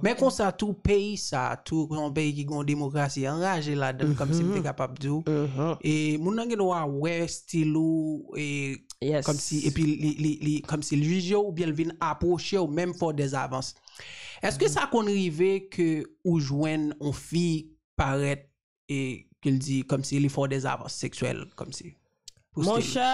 Men konsa tou, peyi sa a tou, se yon peyi ki gen yon demokrasi anraje ladan l, kòmsi m te kapab di w. E moun nan gen dwa wè stil ou, e, kòmsi, epi li, li, li, kòmsi l jije w, oubyen l vin apwoche w, menm fè w dèzavans. Èske sa konn rive ke ou jwenn yon fi parèt e ke l di kòmsi li fè w dèzavans seksyèl, kòmsi? Monchè,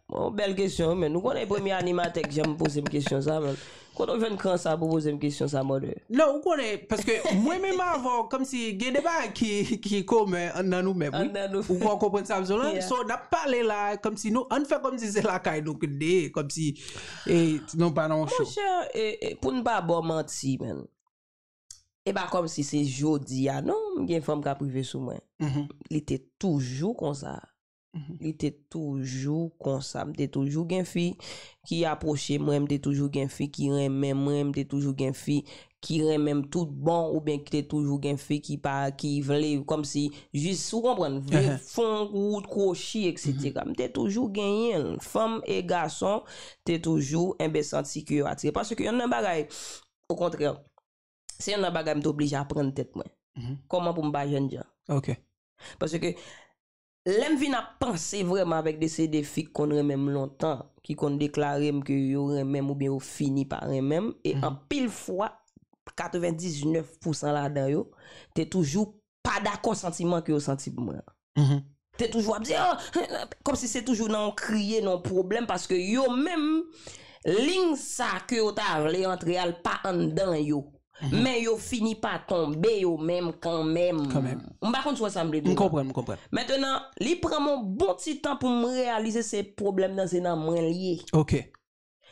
yon bèl kesyon, men. Ou konnen premye animatè k janm poze m kesyon sa, men. Kote w jwenn kran sa pou poze m kesyon sa, mother? Non, ou konnen, paske mwen menm avè w, kòmsi gen de bagay ki, ki komen anndan nou menm, wi. Anndan nou. Ou konn konprann sa m di w la? So, n ap pale la, kòmsi nou, ann fè kòmsi se lakay nou ke n te ye, kòmsi, e, nou pa nan yon show. Monchè, e, e, pou n pa ba w manti, men. E pa kòmsi se jodi a, non, m gen fanm k ap rive sou mwen. Li te toujou konsa. Li te toujou konsa. M te toujou gen fi ki apwoche mwen, m te toujou gen fi ki renmen mwen, m te toujou gen fi ki renmen m tout bon, oubyen ki te toujou gen fi ki pa, ki vle, kòmsi, jis, ou konprann, vle fè yon wout kwochi, etsetera. M te toujou genyen l. Fanm e gason te toujou, enben, santi ke yo atire. Paske yonn nan bagay, okontrè, se yonn nan bagay m te oblije aprann tèt mwen. Kòman pou m pa jènjan. Ok. Paske lè m vin ap panse vrèman avèk de seri de fi k konn renmen m lontan, ki konn deklare m ke yo renmen m oubyen yo fini pa renmen m, e anpil fwa, katrevendiznèf pousan ladan yo te toujou pa dakò santiman ke yo santi pou mwen an. Te toujou ap di, "Ah," kòmsi se toujou nan yon kriye, nan yon pwoblèm, paske yo menm, liy sa ke yo ta vle antre a, l pa anndan yo. Men yo fini pa tonbe yo menm kanmenm. Kanmenm. M pa konn si w wè sa m vle di w la. M konprann, m konprann. Mentenan, li pran m yon bon ti tan pou m reyalize se pwoblèm nan, se nan mwen l ye. Ok.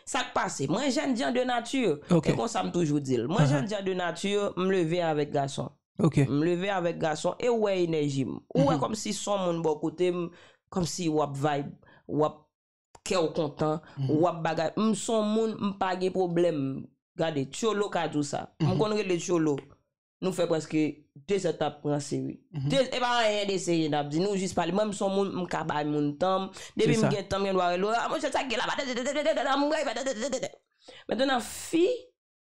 Sa k pase? Mwen jènjan de nati. Ok. E konsa m toujou di l. Mwen jènjan de nati, m leve avèk gason. Ok. M leve avèk gason e ou wè enèji m. Ou wè kòmsi son moun bò kote m, kòmsi w ap vibe, w ap kè w kontan, w ap bagay. M son moun, m pa gen pwoblèm. Gade, Tcholo ka di w sa. M konn rele Tcholo. Nou fè prèske de zè tan ap pran seri. De, e pa anyen de seri n ap di. Nou jis pale. Mwen, m son moun, m ka bay moun tan m. Depi m gen tan, m gen dwa rele w. Ah, monchè, sa k gen la, m rele. Mentnan, fi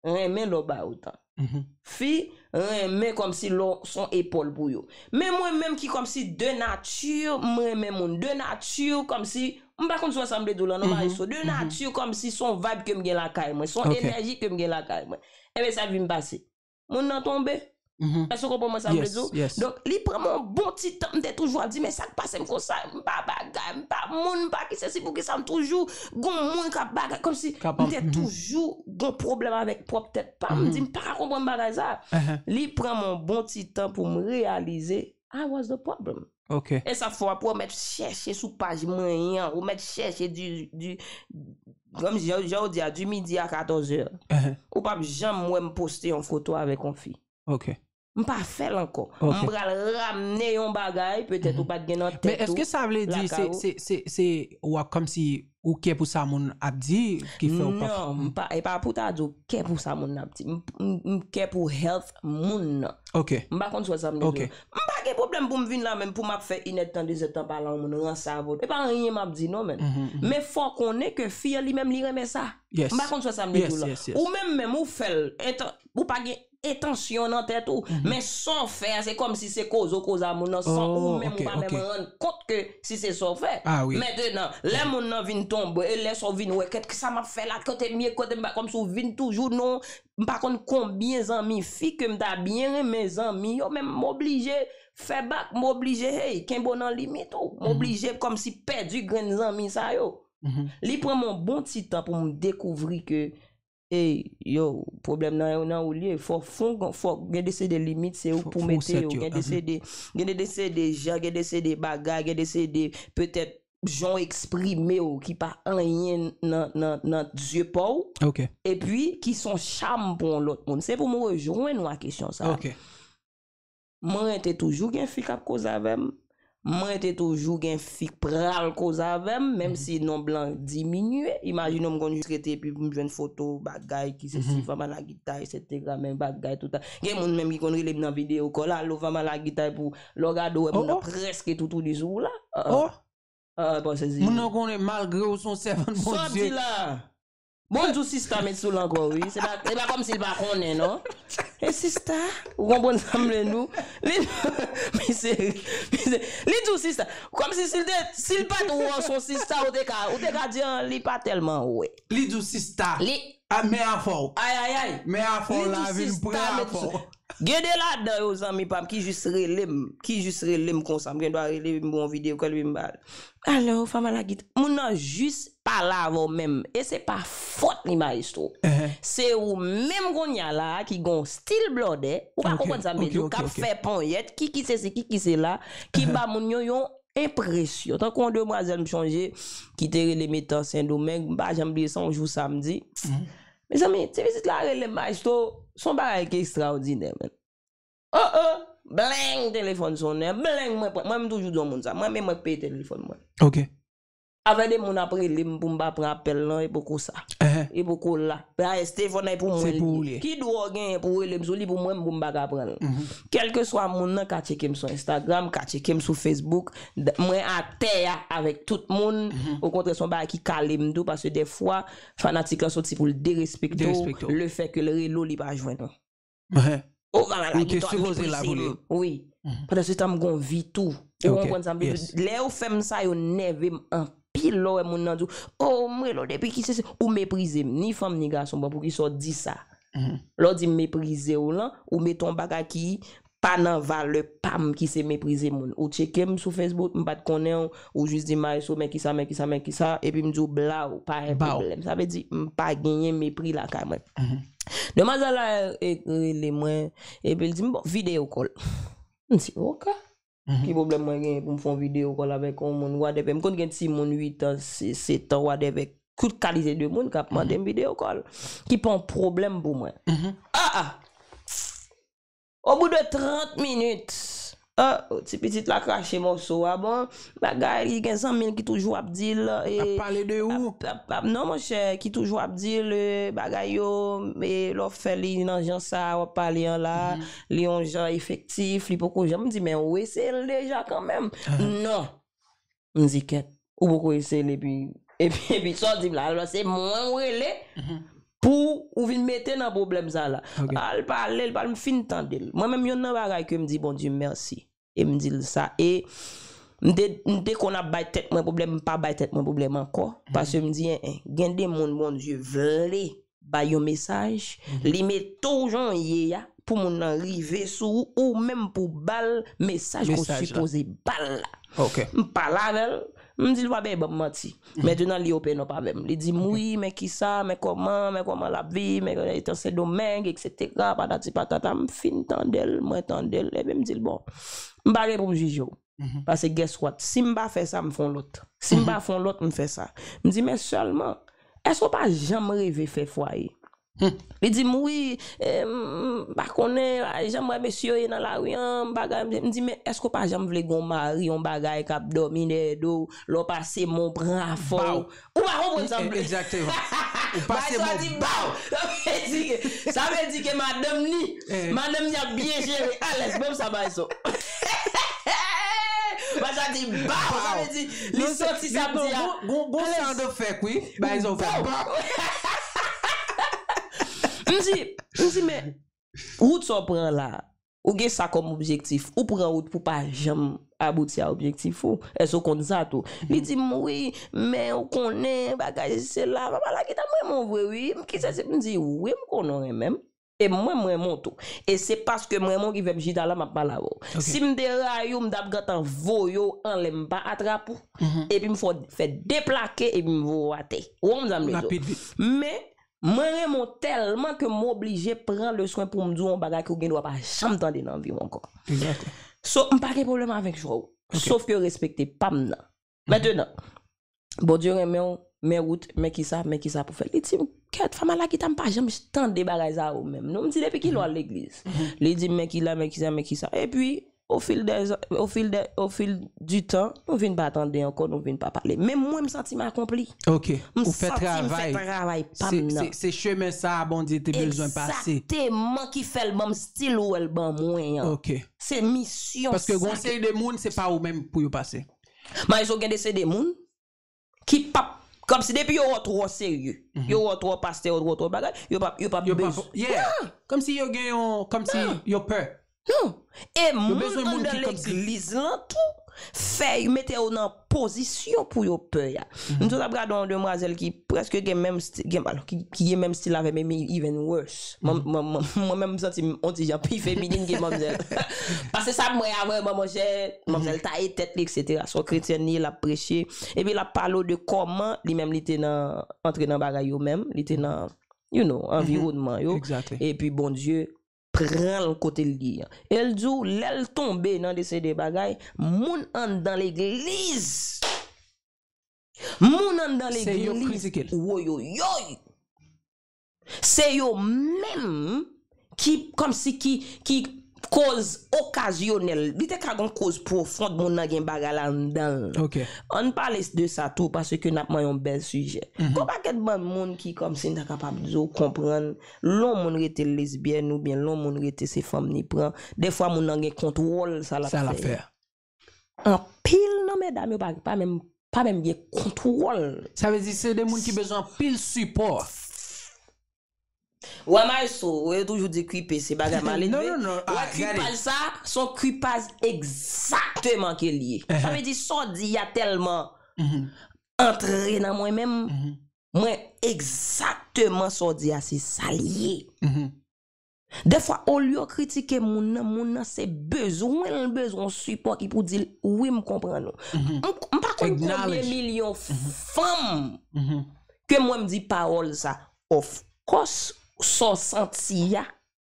renmen lè w ba yo tan. Fi renmen kòmsi lè w son epòl pou yo. Men mwen menm ki kòmsi de nati, m renmen moun. De nati, kòmsi, m pa konn si w wè sa m vle di w la, non, Maestro. De nati, kòmsi son vibe ke m gen lakay mwen, son enèji ke m gen lakay mwen. Ebyen, sa vin pase. Moun nan tonbe. Èske w konprann mwen sa m vle di w? Donk, li pran mwen yon bon ti tan, m te toujou ap di, men sa k pase m konsa, m pa bagay, m pa moun, m pa ki sesi, poukisa m toujou gon moun k ap bagay, kòmsi m te toujou gon pwoblèm avèk pwòp tèt pa m, m di, m pa ka konprann bagay sa. Li pran mwen yon bon ti tan pou m reyalize, I was the problem. Ok. E sa fè w ap wè w mèt chèche sou paj mwen an, ou mèt chèche di, di, kòm jan, jan w di a, di midi a katòz è. Ou p ap janm wè m poste yon foto avèk yon fi. Ok. M pa fè l ankò. Ok. M pral ramne yon bagay, petèt ou pa t gen nan tèt ou. Men èske sa vle di se, se, se, se, w ap kòmsi ou kè pou sa moun ap di ki fè w pa... Non, m pa, e pa pou ta di w kè pou sa moun ap di. M, m, m kè pou health moun nan. Ok. M pa konn si w wè sa m vle di w. M pa gen pwoblèm pou m vin la menm pou m ap fè inèdtan, dezèdtan pale a yon moun ranse avè w. E pa anyen m ap di non, menn. Men fò w konnen ke fi an li menm li renmen sa. M pa konn si w wè sa m vle di w la. Ou menm menm ou fè l, entan-, ou pa gen entansyon nan tèt ou. Men sa w fè a, se kòmsi se koze w koze a moun nan san ou menm ou pa menm rann kont ke si se sa w fè. Mentnan, lè moun nan vin tonbe, e lè sa w vin wè, kèt kisa m ap fè la, kote m ye, kote m pa, kòmsi w vin toujou non, m pa konn konbyen zanmi fi ke m ta byen renmen zanmi yo, men m oblije fè bak, m oblije, hey, kenbe w nan limit ou. M oblije kòmsi pèdi grenn zanmi sa yo. Li pran m yon bon ti tan pou m dekouvri ke, ey, yo, pwoblèm nan, nan ou l ye. Fò, fò, fò gen de se de limit, se ou k pou mete yo. Gen de se de, gen de se de jan, gen de se de bagay, gen de se de petèt jan w eksprime w ki pa anyen nan, nan, nan zye pa w. Ok. Epi ki se yon cham pou yon lòt moun. Se pou m rejwenn ou a kesyon sa. Ok. Mwen te toujou gen fi k ap koze avè m. Mwen te toujou gen fi k pral koze avè m, menm si nonb lan diminye. Imajine w, m konn jis rete epi pou m jwenn foto, bagay, ki se si, fanm a la gita, etsetera, men bagay, tout a. Gen moun menm ki konn rele m nan videyo kòl, alo, fanm a la gita, pou lè w gade w wè moun nan prèske toutouni sou ou la. Ah, ah. Ah, pa sezi. Moun nan konnen malgre w se yon sèvant Bondye. Sa w di la? Bon, di w sista met sou l ankò, wi. Se pa, se pa kòmsi l pa konnen, non. E sista, ou konprann sa m vle di w? Li, misye, misye, li di w sista. Kòmsi si l te, si l pa t wè w se yon sista, ou te ka, ou te ka di, an, li pa tèlman wè. Li di w sista. Li, a, men afè w. Ay, ay, ay. Men afè w la vin pran afè w. Gen de ladan yo, zanmi pa m, ki jis rele m, ki jis rele m konsa. M gen dwa rele m pou yon videyo kòl, epi m ba l. Alo, fanm a la gita. Moun nan jis pale avè w menm. E se pa fòt li, maestro. Se ou menm kounye a la a ki gon stil blòdè, ou pa konprann sa m vle di w, k ap fè ponyèt, ki ki se si, ki ki se la, ki ba moun yo yon enpresyon. Tankou yon demwazèl m chonje ki te rele m etan Sendomeng, m pa janm bliye sa, yon jou samdi. Mezanmi, ti pitit la rele m, maestro, se yon bagay ki ekstraòdinè, menn. Oh, oh, bleng, telefòn sonnen, bleng, mwen pran, mwen m toujou di yon moun sa, mwen menm mwen k peye telefòn mwen. Ok. Avè de moun ap rele m pou m pa pran apèl lan, e poko sa. E poko la. Dayè, telefòn nan e pou mwen li ye. Ki dwa w genyen pou w rele m sou li pou mwen, m pou m pa ka pran l? Kèlkeswa moun nan ka tcheke m sou Instagram, ka tcheke m sou Facebook, mwen atè a avèk tout moun. Okontrè, se yon bagay ki kale m tou, paske dèfwa, fanatik lan soti pou l derespekte w, lefètke l rele w, li pa jwenn ou. O, fanm a la gita, ou meprize m. Wi. Pandan se tan m gon vi tou. Ou konprann sa m vle di? Lè yo fè m sa, yo nève m anpil. Lè w wè moun nan di w, o, m rele w depi ki se, se, ou meprize m. Ni fanm, ni gason, bon, poukisa w di sa? Lè w di m meprize w lan, ou mete yon bagay ki pa nan valè pa m, ki se meprize moun. Ou tcheke m sou Facebook, m pa t konnen w, ou jis di m, maestro, men kisa, men kisa, men kisa, epi m di w blaw, pa gen pwoblèm. Sa vle di, m pa genyen mepri lakay mwen. Demwazèl la, e, rele mwen, epi l di m, bon, videyo kòl. M di, ok. Ki pwoblèm mwen genyen pou m fè yon videyo kòl avèk yon moun, whatever. M konn gen timoun uit an, se, sèt an, whatever. tout kalite de moun k ap mande m video call, ki pa yon pwoblèm pou mwen. Ah, ah! Au bout de trant minit, ah, ti pitit la krache mòso a, bon, bagay, li gen zanmi l ki toujou ap di l, e, Ap pale de ou. ap, ap, ap, non, monchè, ki toujou ap di l, e, bagay yo, e, lè w fè li nan jan sa, w ap pale an la, li yon jan efektif, li poko janm di, men ou eseye l deja kanmenm. Non. M di, kèt, ou poko eseye l, epi, epi, epi, sa w di m la, alò se mwen ou rele pou ou vin mete nan pwoblèm sa la. Ok. Al pale, l pale, m fin tande l. Mwen menm, youn nan bagay ke m di Bondye mèsi. E m di l sa. E m te, m te konn ap bay tèt mwen pwoblèm, m pa bay tèt mwen pwoblèm ankò. Paske m di, en, en, gen de moun Bondye vle bay yon mesaj, li mete w jan w ye a, pou moun nan rive sou ou, ou menm pou ba l mesaj ke w Mesaj la. Sipoze ba l la. Ok. M pale avè l, m di l pa bay ban m manti. Mentnan li open up avè m. Li di m wi, men kisa, men kòman, men kòman l ap viv, men etan Sendomeng, etsetera, patati patata. M fin tande l, mwen tande l, epi m di l bon, m pa gen pou m jije w. Paske guess what, si m pa fè sa, m fè yon lòt. Si m pa fè yon lòt, m fè sa. M di men sèlman, èske w pa janm reve fè fwaye? Li di m wi, e, m pa konnen, a, jan m wè mesye yo ye nan lari an, bagay, m di men èske w pa janm vle gen yon mari, yon bagay k ap dòmi dèyè do w, lè w pase men w pran afè w? Ou pa konprann sa m vle. Egzakteman. Ou pase men w baw. Sa vle di ke, sa vle di ke madanm ni, madanm ni ap byen jere alèz, menm sa bay so. Bay sa di baw, sa vle di li santi sa m di a. Gon sound effect wi. Bay sa w fè baw. M di, m di men wout sa w pran la, ou gen sa kòm objektif, ou pran wout pou pa janm abouti a objektif ou. Èske w konn sa tou? Li di m wi, men ou konnen bagay se la, papa la ki ta m renmen w vre wi. M ki se, m di wi, m konnen w renmen m. E mwen, m renmen w tou. E se paske m renmen w ki fè m chita la, m ap pale avè w. Si m te rayi w, m t ap gentan voye w anlè, m pa atrap ou. Epi m fè w fè de plake, epi m voye w atè. Ou konprann sa m vle di w? Men, mwen renmen w tèlman ke m oblije pran le swen pou m di w yon bagay ke w gen dwa pa janm tande nan vi w ankò. So, m pa gen pwoblèm avèk chwa w. Sof ke respekte pa m nan. Mentnan, Bondye renmen w, men wout, men kisa, men kisa pou fè. Li di m, kèt, fanm a la ki ta m pa janm tande bagay sa yo menm. Non, m di depi kilè w al legliz? Li di m, men kila, men kisa, men kisa. Epi, au fil des, au fil des, au fil du temps, nou vin pa tande ankò, nou vin pa pale. Men mwen, m santi m akonpli. Ok. M Ou fè santi m fè travay. Travay pa m nan. Se chemen sa a Bondye te bezwen pase. Egzakteman ki fè l ban m stil ou wè l ban mwen an. Ok. Se misyon Paske gon sa. Seri de moun, se pa ou menm pou yo pase. Maestro, gen de se de moun ki pap, kòmsi depi yo wè w twò serye, yo wè w twò pastè, yo wè w twò bagay, yo pap, yo pap Yo pa bezwen. Yeah. Kòmsi yo gen yon, kòmsi yo pè. Non. E moun bezwen moun anndan ki kòmsi legliz lan tou fè yo mete yo nan pozisyon pou yo pè a. M sot ap gade yon demwazèl ki prèske gen menm stil, gen, alò, ki, ki gen menm stil avè m, e mi even worse. Mwen, mwen, mwen, mwen menm m santi m on ti jan pi feminin ke manmzèl. Paske sa m wè a vrèman, monchè, manmzèl taye tèt li, etsetera. Se yon kretyèn li ye, l ap preche. Epi l ap pale w de kòman li menm li te nan, antre nan bagay yo menm, li te nan, you know, anviwònman yo. Exactly. Epi Bondye pran l kote l ye an. E l di w, lè l tonbe nan de se de bagay, moun anndan legliz, moun anndan Se yo legliz, kritike l. Woyoyoy. Se yo menm ki, kòmsi ki, ki koz okazyonèl. Li te ka gon koz pwofon, moun nan gen bagay la anndan l. Ok. Ann pale de sa tou, paske n ap manyen yon bèl sijè. Gon pakèt bann moun ki kòmsi n ta kapab di w konprann, lè yon moun rete lesbyèn oubyen lè yon moun rete se fanm li pran, dèfwa moun nan gen kontwòl sa l ap Sa l ap fè. Fè. Anpil nan medam yo pa, pa menm, pa menm gen kontwòl. Sa vle di se de moun ki bezwen anpil sipò. Wè maestro, yo toujou di kwipe se bagay malelve. Non, non, non. Wè Ah, gade. Kwipaj sa, se yon kwipaj egzakteman ke l ye. Sa vle di sa w di a tèlman antre nan mwen menm. Mwen egzakteman sa w di a se sa l ye. Dèfwa, olye w kritike moun nan, moun nan se bezwen l bezwen yon sipò ki pou di l wi, m konprann ou. M, m pa konn konbyen Acknowledge. Milyon fanm ke mwen m di pawòl sa. Of course, sa w santi a,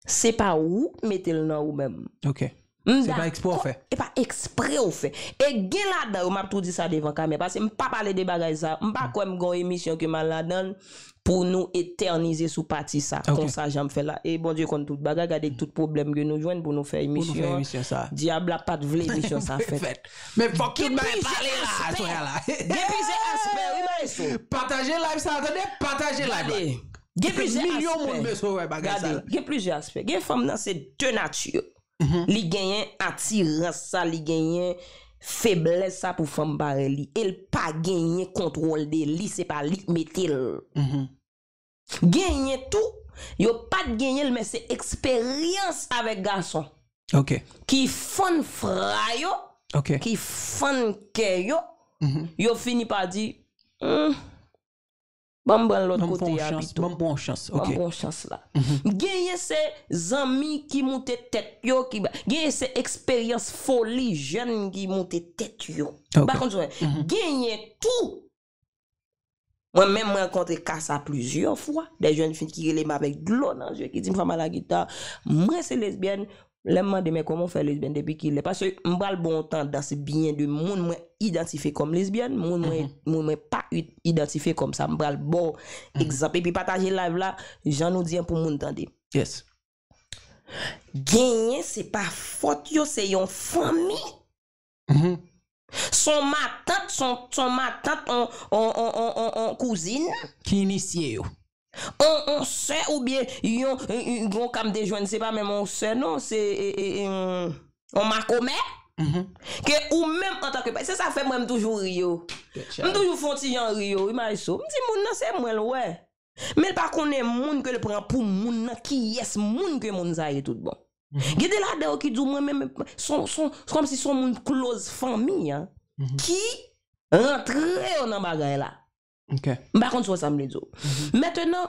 se pa ou k mete l nan ou menm. Ok. M Se pa dakò, eksprè w fè. E pa eksprè w fè. E gen ladan yo, m ap tou di sa devan kamera, paske m pa pale de bagay sa. M pa kwè m gon emisyon ke m al ladan l pou nou etènize sou pati sa. Ok. Konsa jan m fè la. E Bondye konn tout bagay, gade tout pwoblèm ke nou jwenn pou nou fè Pou nou fè emisyon an. Emisyon sa. Dyab la pa t vle emisyon sa fèt. Fèt. Men fòk tout Gen bagay plizyè pale la, aspè. Aswè a la. Gen plizyè aspè, wi, maestro. Pataje live sa, tande? Pataje live la. Gade, gen plizyè Milyon aspè. Moun bezwen wè bagay sa Gade, la. Gen plizyè aspè. Gen fanm nan se de nati. Mhm. Li genyen atirans sa, li genyen feblès sa pou fanm parèy li. E l pa genyen kontwòl de li, se pa li k mete l. Mhm. Genyen tou, yo pa t genyen l, men se eksperyans avèk gason. Ok. Ki fann fra yo, Ok. ki fann kè yo, Mhm. yo fini pa di, "Hmm, ban m pran l lòt Ban m kote pran yon a chans, pito. Ban m pran yon chans. Ban m Ok. pran yon chans la." Mhm. Genyen se zanmi ki moute tèt yo, ki ba- genyen se eksperyans foli jèn ki moute tèt yo. Ok. Ou pa konn sa. Mhm. Genyen tou. Mwen menm, mwen rankontre ka sa plizyè fwa. Des jeunes filles ki rele m avèk dlo nan zye, ki di m, "Fama Lagita, mwen se lesbyèn." Lè m mande, "Men kòman w fè lesbyèn, depi kilè?" Paske m pral ba w yon tandans byen de moun mwen idantifye kòm lesbyèn, moun mwen, Mhm. moun mwen pa i- idantifye kòm sa. M pral ba w Mhm. egzanp. Epi pataje live la, jan nou di an pou moun tande. Yes. Genyen, se pa fòt yo, se yon fanmi. Mhm. Son matant, son, son matant, on, on, on, on, on, on kouzin. Ki inisye yo. On, on sè oubyen yon, yon, yon, yon ka m te jwenn, se pa menm on sè, non, se, e, e, e, on, on makomè. Mhm. Ke ou menm antanke pa-, se sa fè mwen m toujou ri yo. Good job. M toujou fè on ti jan ri yo, wi, maestro. M di moun nan se mwen l wè. Men l pa konnen moun ke l pran pou moun nan, kiyès moun ke moun sa ye tout bon. Mhm. Gen de ladan yo ki di w mwen menm, son, son, kòmsi son moun close fanmi an, Mhm. ki rantre yo nan bagay la. Ok. M pa konn si w wè sa m vle di w. Mhm. Mentnan,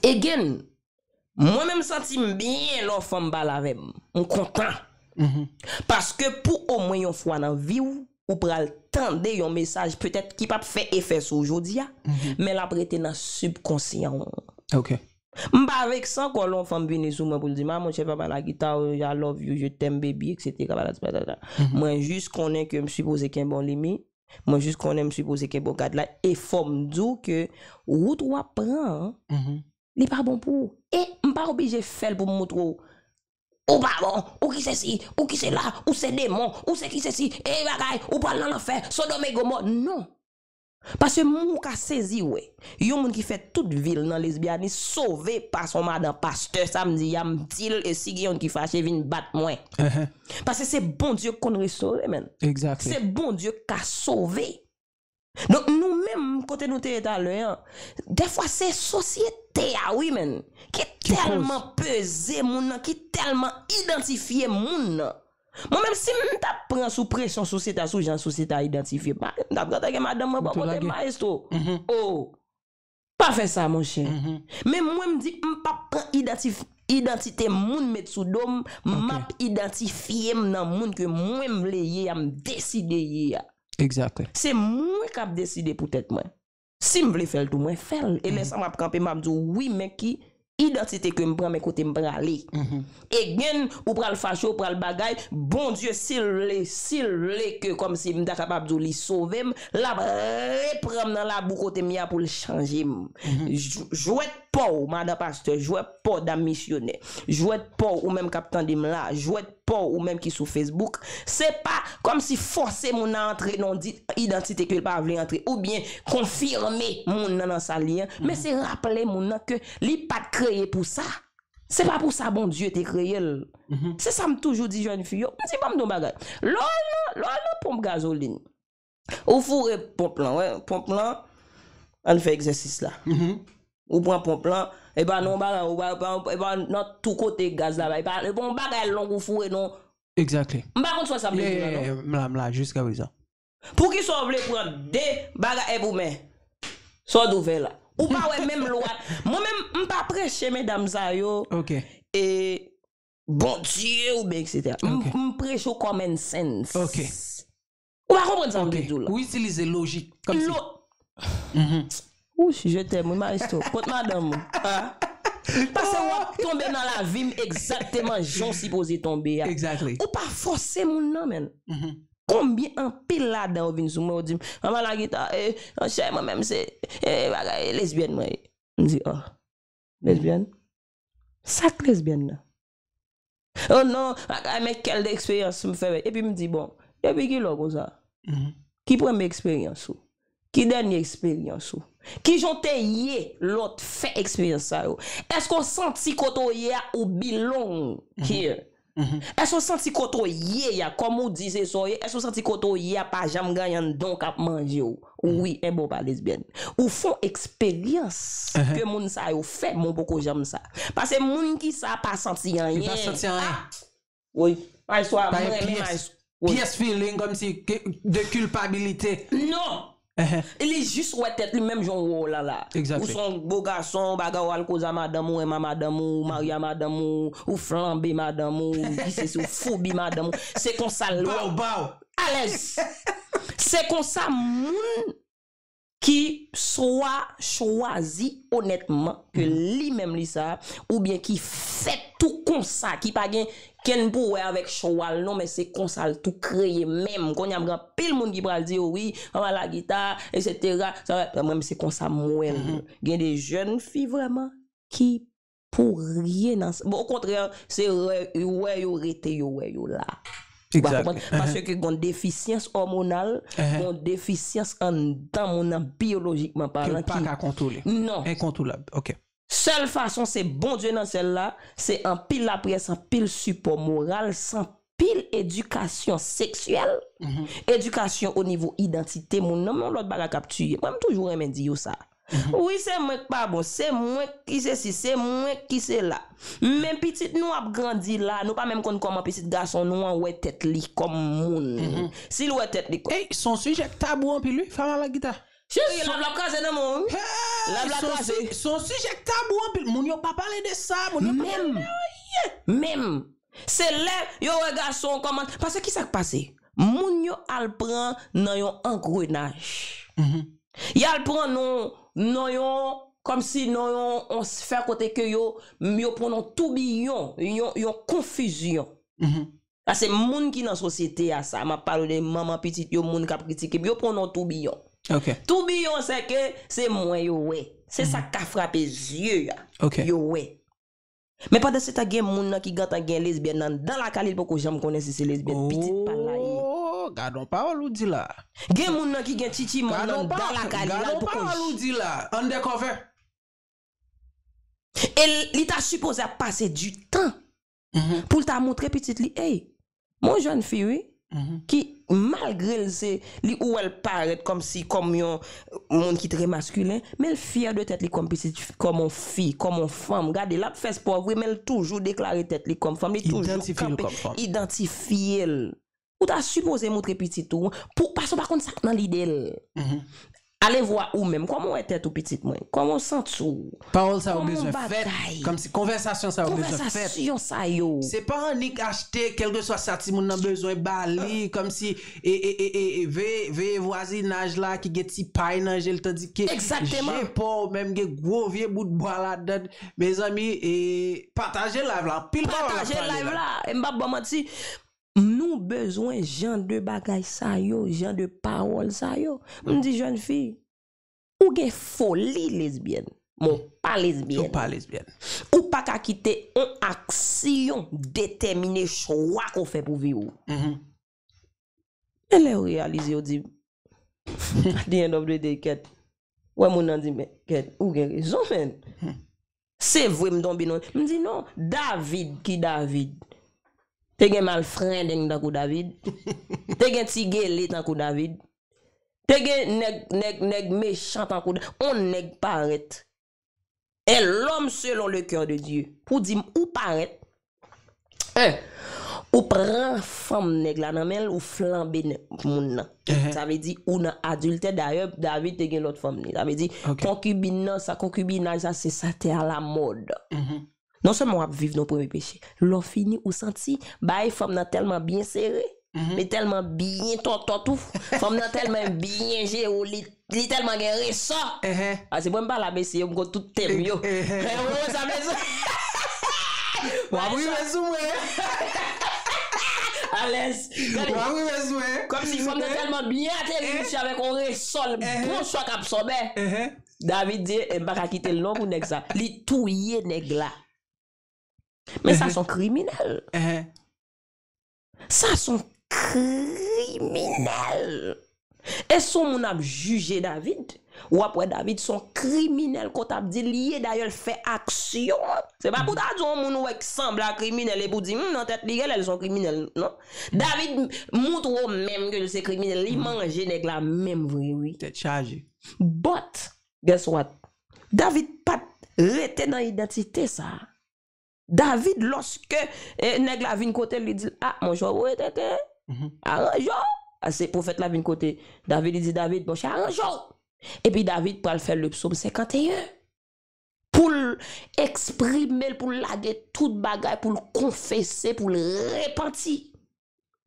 again, mwen menm santi m byen lè yon fanm pale avè m. M kontan. Mhm. Paske pou omwen yon fwa nan vi w, ou pral tande yon mesaj petèt ki p ap fè efè sou w jodi a, Mhm. men l ap rete nan sibkonsyan w. Ok. M pa vekse ankò lè yon fanm vini sou mwen pou l di m, "Ah, monchè, Fama Lagita, I love you, je t'aime, baby, et cetera, patati patata." Mhm. Mwen jis konnen ke m sipoze kenbe yon limit, mwen jis konnen m sipoze kenbe yon guideline, e fò m di w ke wout w ap pran an, Mhm. li pa bon pou ou. E m pa oblije fè l pou m montre w, "Ou pa bon, ou ki sesi, ou ki sela, ou se demon, ou se ki sesi, e bagay, ou pral nan lanfè, Sodòm e Gomò." Non. Paske moun ou ka sezi wè, yon moun ki fè tout vi l nan lesbyanis, sove pa son madan pastè, sa m di a, m di l, e si gen youn ki fache, vin bat mwen. Ehn. Paske se Bondye k konn restore, menn. Exactly. Se Bondye k ka sove. Donk, nou menm, kote nou te ye talè an, dèfwa se sosyete a, wi, menn, ki Ki koz. tèlman peze moun nan, ki tèlman idantifye moun nan. Mwen menm, si m t ap pran sou presyon sosyete a, sou jan sosyete a idantifye m, m t ap gentan gen madanm mwen bò Ou te kote m, lage. Maestro. Mhm. Oh, pa fè sa, monchè. Mhm. Men mwen, m di, m p ap pran idantif-, idantite moun met sou do m, m Ok. ap idantifye m nan moun ke mwen m vle ye a, m deside ye a. Exactly. Se mwen k ap deside pou tèt mwen. Si m vle fè l tou, mwen fè l. E lè Mhm. sa m ap kanpe, m ap di w, wi, men ki idantite ke m pran, men kote m prale. Mhm. Again, ou pral fache, ou pral bagay, Bondye, si l vle, si l vle ke kòmsi m ta kapab di w li sove m, l ap reprann m nan labou kote m ye a pou l chanje m. Mhm. Jw-, jwèt pa w, madan pastè, jwèt pa w, dam misyonè, jwèt pa w, ou menm k ap tande m la, jwèt pa w, ou menm ki sou Facebook, se pa kòmsi fòse moun nan antre nan yon di-, idantite ke l pa vle antre, oubyen konfime moun nan nan sa l ye an, men Mhm. se raple moun nan ke li pa t kreye pou sa. Se pa pou sa Bondye te kreye l. Mhm. Se sa m toujou di jèn fi yo. M di, "Ban m di yon bagay. Lè w al nan, lè w al nan ponp gazolin, ou foure ponp lan, wè, ponp lan, ann fè egzèsis la. Mhm. Ou pran ponp lan, e pa nan yon bagay, ou pa, pa, e pa nan tou kote gaz la, e pa, e pa yon bagay long ou foure, non." Exactly. M pa konn si w wè sa m vle di la, non. Yeah, yeah, yeah, m la, m la, jiskaprezan. Poukisa w vle pran de bagay epi w men? Sa w di w fè la? Ou pa wè menm lwa. Mwen menm, m pa preche medam sa yo. Ok. E Bondye oubyen et cetera. M, Ok. M preche w common sense. Ok. Ou pa konprann sa m Ok. vle di w la? Ou itilize lojik. Kòmsi Lo- Mhm. Wouch, je t'aime, wi, maestro. Kot madanm ou? Ah. Paske w ap tonbe nan lavi m egzakteman jan w sipoze tonbe a. Exactly. Ou pa fòse moun nan, men. Konbyen anpil ladan yo vin sou mwen, yo di m, "Manman Lagita, eh, monchè, mwen menm se, eh, bagay lesbyèn mwen ye." M di, "Oh, lesbyèn? Sa k lesbyèn nan?" "Oh non, bagay, men kèl de eksperyans m fè." Epi m di, "Bon, depi kilè w konsa? Ki premye eksperyans ou? Ki dènye eksperyans ou? Kijan w te ye lè w t fè eksperyans sa yo? Èske w santi kote w ye a, ou belong here?" Èske w santi kote w ye a, kòm ou di se sa w ye, èske w santi kote w ye a pa janm gen anyen anndan w k ap manje w? Wi, enben w pa lesbyèn. Ou fè yon eksperyans ke moun sa yo fè, men w poko janm sa. Paske moun ki sa pa santi anyen. Li pa santi anyen. Woy, ay swa, Pa mwen gen renmen pyès, ay swa. Pyès feeling, kòmsi ke- de kilpabilite. Non! Li jis wè tèt li menm jan w wè w la la. Exactly. Ou se yon bo gason, bagay w al koze a madanm ou, renmen madanm ou, ou marye a madanm ou, ou flanbe madanm ou, ou ki se si ou foubi madanm ou. Se konsa l wè. Bow, bow. Alèz. Se konsa moun ki swa chwazi onètman ke li menm li sa, oubyen ki fèt tou konsa, ki pa gen kenn pou wè avèk chwa l non, men se konsa l tou kreye menm. Kounye a m gen anpil moun ki pral di yo wi, manman Lagita, etsetera. Sa, mwen menm se konsa m wè l. Gen de jèn fi vrèman ki pou ryen nan sa. Bon, okontrè, se wè, wè yo rete, yo wè yo la. Ou pa Exactly. konprann? Paske gen yon defisyans òmonal, gen yon defisyans anndan moun nan biyolojikman Ke palan l pa ka kontwole. Non. Enkontwolab. Ok. Sèl fason se Bondye nan syèl la, se anpil lapriyè, se anpil sipò moral, se anpil edikasyon seksyèl, edikasyon o nivo idantite moun nan, men yon lòt bagay k ap tiye. Mwen, m toujou renmen di yo sa. Wi, se mwen k pa bon, se mwen ki sesi, se mwen ki sela. Men pitit nou ap grandi la, nou pa menm konn kòman pitit gason nou an wè tèt li kòm moun. Si l wè tèt li kòm Ey, se yon sijè k tabou anpil, wi, Manman Lagita. Cheri, lab la ap kraze nan men w, wi. Lab la ap kraze. Se yon sijè k tabou anpil. Moun yo pa pale de sa, moun yo pa pale Menm. de anyen. Menm. Se lè yo wè gason kòman. Paske ki sa k pase? Moun yo al pran nan yon angrenaj. Y al pran nan, nan yon, kòmsi nan yon, yon sfè kote ke yo, yo pran nan toubiyon, yon, yon konfizyon. Paske moun ki nan sosyete a sa, m ap pale de manman pitit yo, moun k ap kritike m, yo pran nan toubiyon. Ok. Toubiyon, se ke se mwen yo wè. Se sa k ka frape zye a. Ok. Yo wè. Men pandan se tan gen moun nan ki gentan gen lesbyèn nan anndan lakay li, li poko janm konnen si se lesbyèn pitit pa l la ye. Oh, gad on pawòl ou di la. Gen moun nan ki gen tchitchi moun Gad nan on anndan pa- lakay li gad la, li on poko pawòl ou di la. Undercover. E l- li ta sipoze ap pase di tan pou l ta montre pitit li, ey, mon jèn fi, wi, ki malgre l se, li ou wè l parèt kòmsi, kòm yon moun ki trè maskilen, men l fyè de tèt li kòm pitit, kòm yon fi, kòm yon fanm. Gade, l ap fè spò vre, men l toujou deklare tèt li kòm fanm, li toujou Idantifye l kanpe, kòm fanm. Idantifye l. Ou ta sipoze montre pitit ou, pou, paske w pa konn sa k nan lide l. Ale vwa ou menm. Kòman w wè tèt ou, pitit mwen? Kòman w santi w? Pawòl sa yo Kòman w bezwen fèt. bagay? Kòmsi konvèsasyon sa yo bezwen fèt. Konvèsasyon sa yo. Se pa annik achte kèlkeswa sa timoun nan bezwen ba li, kòmsi e, e, e, e, e, veye, veye vwazinaj la ki gen ti pay nan je l, tandike Egzakteman. Je pa w menm gen gwo vye bout bwa ladan. Mezanmi, e, pataje live la. Anpil pawòl ap Pataje pale live la. La. E m p ap ba w manti. Nou bezwen jan de bagay sa yo, jan de pawòl sa yo. M di jèn fi, ou gen foli lesbyèn, men w pa lesbyèn. Ou pa lesbyèn. Ou pa ka kite yon aksyon detèmine chwa ke w fè pou vi w. E lè w reyalize, w di, at the end of the day, kèt, wè moun nan di, men, kèt, ou gen rezon, men. Se vre m tonbe non. M di non, David ki David. Te gen malfrendeng tankou David. Te gen ti gele tankou David. Te gen nèg, nèg, nèg mechan tankou Da-, on nèg parèt. Un homme selon le cœur de Dieu. Pou di m ou parèt. En, ou pran fanm nèg la nan men l, ou flanbe nèg moun nan. Sa vle di ou nan adiltè. Dayè, David te gen lòt fanm li. Sa vle di, konkibin nan, sa, konkibinaj sa, se sa te alamòd. Non sèlman w ap viv nan premye peche, lè w fini, ou santi, bay fanm nan tèlman byen sere, li tèlman byen tòtò tou, fanm nan tèlman byen jere w, li li tèlman gen resò. Pase mwen m pa la mesye, m konn tout tèm yo. Ou konprann sa m vle di? W ap rive sou mwen. Alèz. W ap rive sou mwen. Kòmsi fanm nan tèlman byen ateri, misye avèk yon resò l bon swa k absòbè. David di, e m pa ka kite l non pou nèg sa. Li touye nèg la. Men sa se yon kriminèl. Sa se yon kriminèl. E si yon moun ap jije David, w ap wè David se yon kriminèl kote ap di l ye, dayè l fè aksyon an. Se pa pou ta di yon moun ou wè ki sanble a kriminèl epi w di, hmm, nan tèt li genlè l se yon kriminèl, non. David montre w menm ke l se kriminèl, li manje nèg la menm vre, wi. Tèt chaje. But, guess what? David pa t rete nan idantite sa a. David, lòske eh, nèg la vin kote l, li di l, a, monchè, ou retete, aranje w. A, se pwofèt la vin kote David, li di David, monchè, aranje w. Epi David pral fè le psaume cinquante et un pou l eksprime l, pou l lage tout bagay, pou l konfese, pou l repanti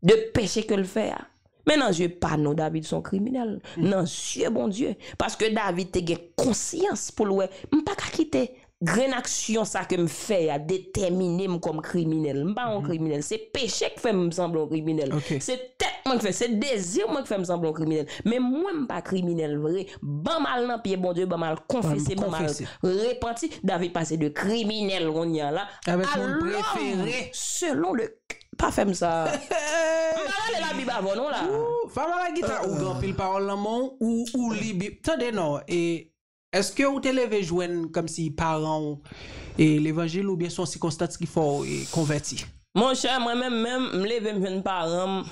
de peche ke l fè a. Men nan zye pa nou, David se yon kriminèl. Nan zye Bondye. Paske David te gen konsyans pou l wè, m pa ka kite grenn aksyon sa ke m fè a detèmine m kòm kriminèl. M pa yon kriminèl. Se peche k fè m sanble yon kriminèl. Se tèt mwen k fè, se dezi mwen k fè m sanble yon kriminèl. Men mwen, m pa kriminèl vre. Ban m al nan pye Bondye, ban m al konfese, ban m al repanti. David pase de kriminèl kounye a la a lòm selon le Pa fè m sa. M pa rale Labib avè w non la. Ou, Famara Gita, ou gen anpil pawòl nan men w, ou, ou li Bib. Tande non, e èske ou te leve jwenn kòmsi paran w, e levanjil oubyen se yon sikonstans ki fè w, e konvèti? Monchè, mwen menm, menm, m leve m jwenn paran m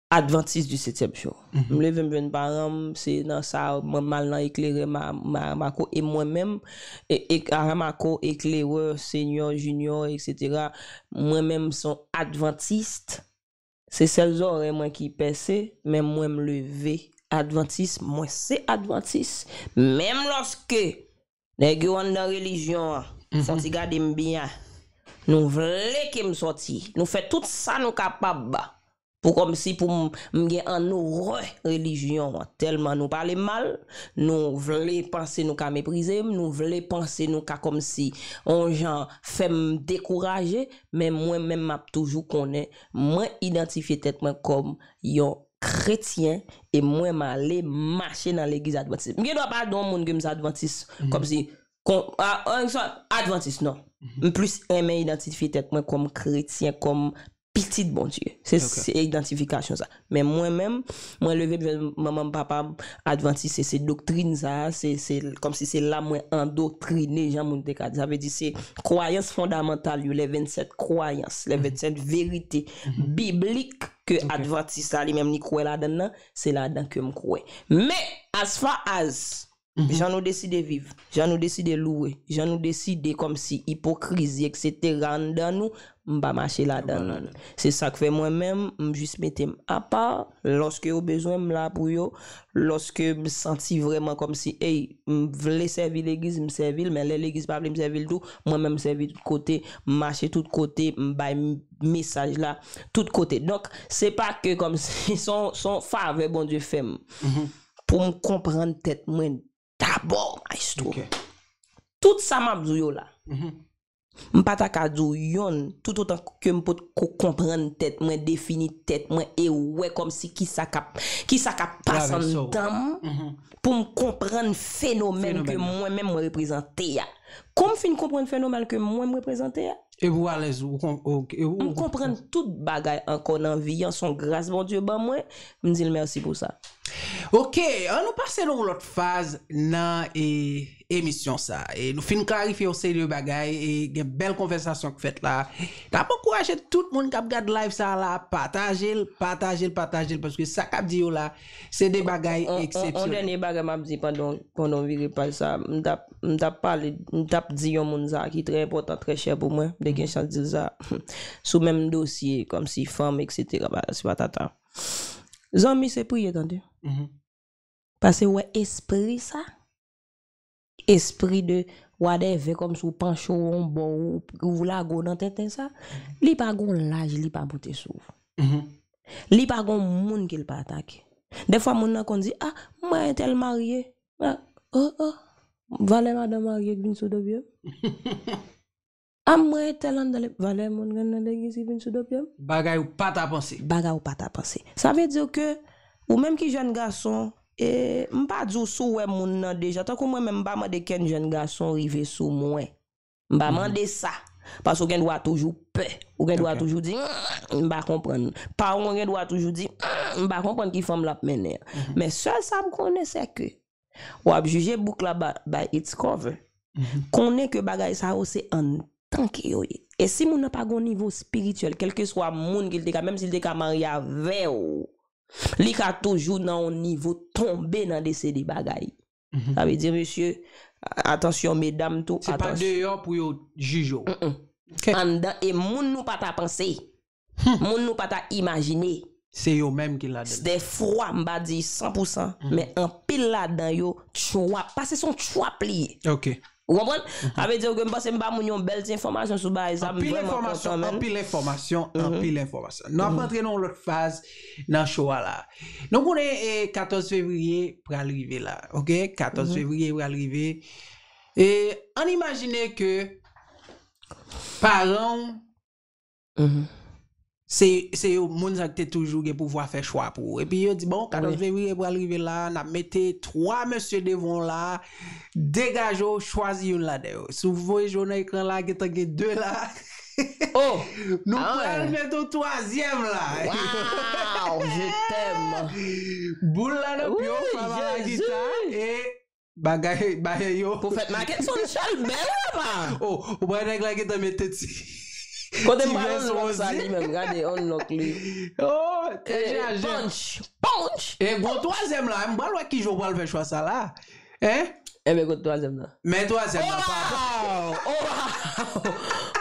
Adventiste du septième jour. M leve m jwenn paran m, se nan sa, mwen m al nan Éclaireur Ma, Ma, Mako, e mwen menm, e, e, Aramako, Éclaireur, Senior, Junior, et cetera. Mwen menm se yon adventiste. Se sèl zòrèy mwen ki pèse, men mwen m leve adventiste, mwen se adventiste. Menm lòske nèg yo anndan relijyon an, fon ti gade m byen, nou vle ke m sòti. Nou fè tout sa nou kapab pou kòmsi pou m, m gen an orè relijyon an. Tèlman nou pale m mal, nou vle panse nou ka meprize m, nou vle panse nou ka kòmsi on jan fè m dekouraje, men mwen menm m ap toujou konnen mwen idantifye tèt mwen kòm yon kretyen e mwen m ale mache nan legliz advantis. M gen dwa pa di yon moun ke m se advantis, kòmsi, kon, a, a, advantis, non. M plis renmen idantifye tèt mwen kòm kretyen, kòm pitit Bondye. Se, se idantifikasyon sa. Men mwen menm, mwen leve m jwenn manman m, papa m advantis, se, se doktrin sa, se, se kòmsi se la mwen andoktrine, jan moun te ka di. Sa vle di se kwayans fondamantal yo, les vingt-sept croyances, les vingt-sept vérités bibliques ke advantis la li menm li kwè ladan l nan, se ladan ke m kwè. Men, as far as jan nou deside viv, jan nou deside louwe, jan nou deside kòmsi ipokrizi, et cetera, anndan nou, m pa mache ladan l. Se sa k fè mwen menm, m jis mete m apa. Lòske yo bezwen m, m la pou yo. Lòske m santi vrèman kòmsi, ey, m vle sèvi legliz, m sèvi l, men lè legliz pa vle m sèvi l tou, mwen menm m sèvi tout kote, m mache tout kote, m bay m, mesaj la tout kote. Donk, se pa ke kòmsi se yon, se yon favè Bondye fè m pou m konprann tèt mwen dabò, maestro. Tout sa m ap di w yo la, m pa ta ka di w yonn, toutotan ke m potko konprann tèt mwen, defini tèt mwen, e wè kòmsi kisa k ap, kisa k ap pase anndan m, pou m konprann fenomèn ke mwen menm mwen reprezante a. Kou m fin konprann fenomèn ke mwen m reprezante a, Epi w alèz, ou kon, ou, e ou, m konprann tout bagay ankò nan vi an, se yon gras Bondye ban mwen, m di l mèsi pou sa. Ok, an nou pase nan yon lòt faz nan, e, emisyon sa. E nou fin klarifye yon seri de bagay, e gen bèl konvèsasyon k fèt la. N ap ankouraje tout moun k ap gad live sa la, pataje l, pataje l, pataje l, paske sa k ap di yo la, se de bagay eksepsyonèl. On, on, on dènye bagay m ap di pandan, pandan w vire paj sa, m t ap, m t ap pale, m t ap di yon moun sa ki trè enpòtan, trè chè pou mwen, m te gen chans di l sa, sou menm dosye, kòmsi fanm, et cetera, pa, se pa tata. Zanmi, se priye, tande. Paske w wè espri sa, espri de whatever, kòmsi w panche w yon bò, ou, ou lage w nan tenten sa, li pa gon laj, li pa moute sou ou. Li pa gon moun ke l pa atake. Dèfwa moun nan konn di, ah, m wè entèl marye. Ah, oh, oh, valè madanm marye k vin sou do pye m. Ah, m wè entèl anndan le, valè moun k anndan legliz ki vin sou do pye m. Bagay ou pa ta panse. Bagay ou pa ta panse. Sa vle di ke ou menm ki jèn gason, e m pa di w si w wè moun nan deja. Tankou mwen menm, m pa mande kenn jèn gason rive sou mwen. M pa mande sa. Paske w gen dwa toujou pè. Ou gen dwa toujou di, "Mm, m pa konprann." Paran w gen dwa toujou di, "Mm, m pa konprann ki fanm l ap mennen an." Men sèl sa m konnen, se ke w ap jije bouk la by, by its cover. Konnen ke bagay sa yo se anndan ke yo ye. E si moun nan pa gon nivo espirityèl, kèlkeswa moun ke l te ka, menm si l te ka marye avè w, li ka toujou nan yon nivo tonbe nan de seri de bagay. Sa vle di, mesye, atansyon, medam tou, se pa atansyon. Deyò pou yo jije w. Mm-mm. Ok. Anndan, e moun nou pa ta panse. Moun nou pa ta imajine. Se yo menm ki ladan. Dèfwa, m pa di san pou san, men anpil ladan yo, trap. Paske se yon trap li ye. Ok. Ou konprann? Sa vle di ke m panse m ba moun yon bèl ti enfòmasyon sou bagay sa, m vrèman kontan, man. Anpil enfòmasyon, anpil enfòmasyon. Nou ap antre nan yon lòt faz nan show a la. Nou konnen, e, katòz fevriye pral rive la, ok? Katòz fevriye pral rive. E ann imajine ke paran w, se, se yo, moun sa k te toujou gen pouvwa fè chwa pou ou. Epi yo di, "Bon, katòz fevriye pral rive la, n ap mete twa mesye devan w la, degaje w, chwazi youn ladan yo." Si w voye je w nan ekran la, gentan gen de la. Oh! Nou pral mete yon twazyèm la. Wow, je t'aime. Boul la nan pye w, papa la gita, e bagay, bagay yo. Pwofèt Mackenson sèl bèl, papa. Oh, ou pral nèg la gentan mete ti. Kote m pral unlock sa li menm, gade, unlock li. Oh, tèt chaje. Punch, punch. E gon twazyèm la, m pral wè ki jan w pral fè chwa sa la. Hein? Enben, kote twazyèm nan? Men twazyèm nan, papa. Oh, wow! Oh, wow!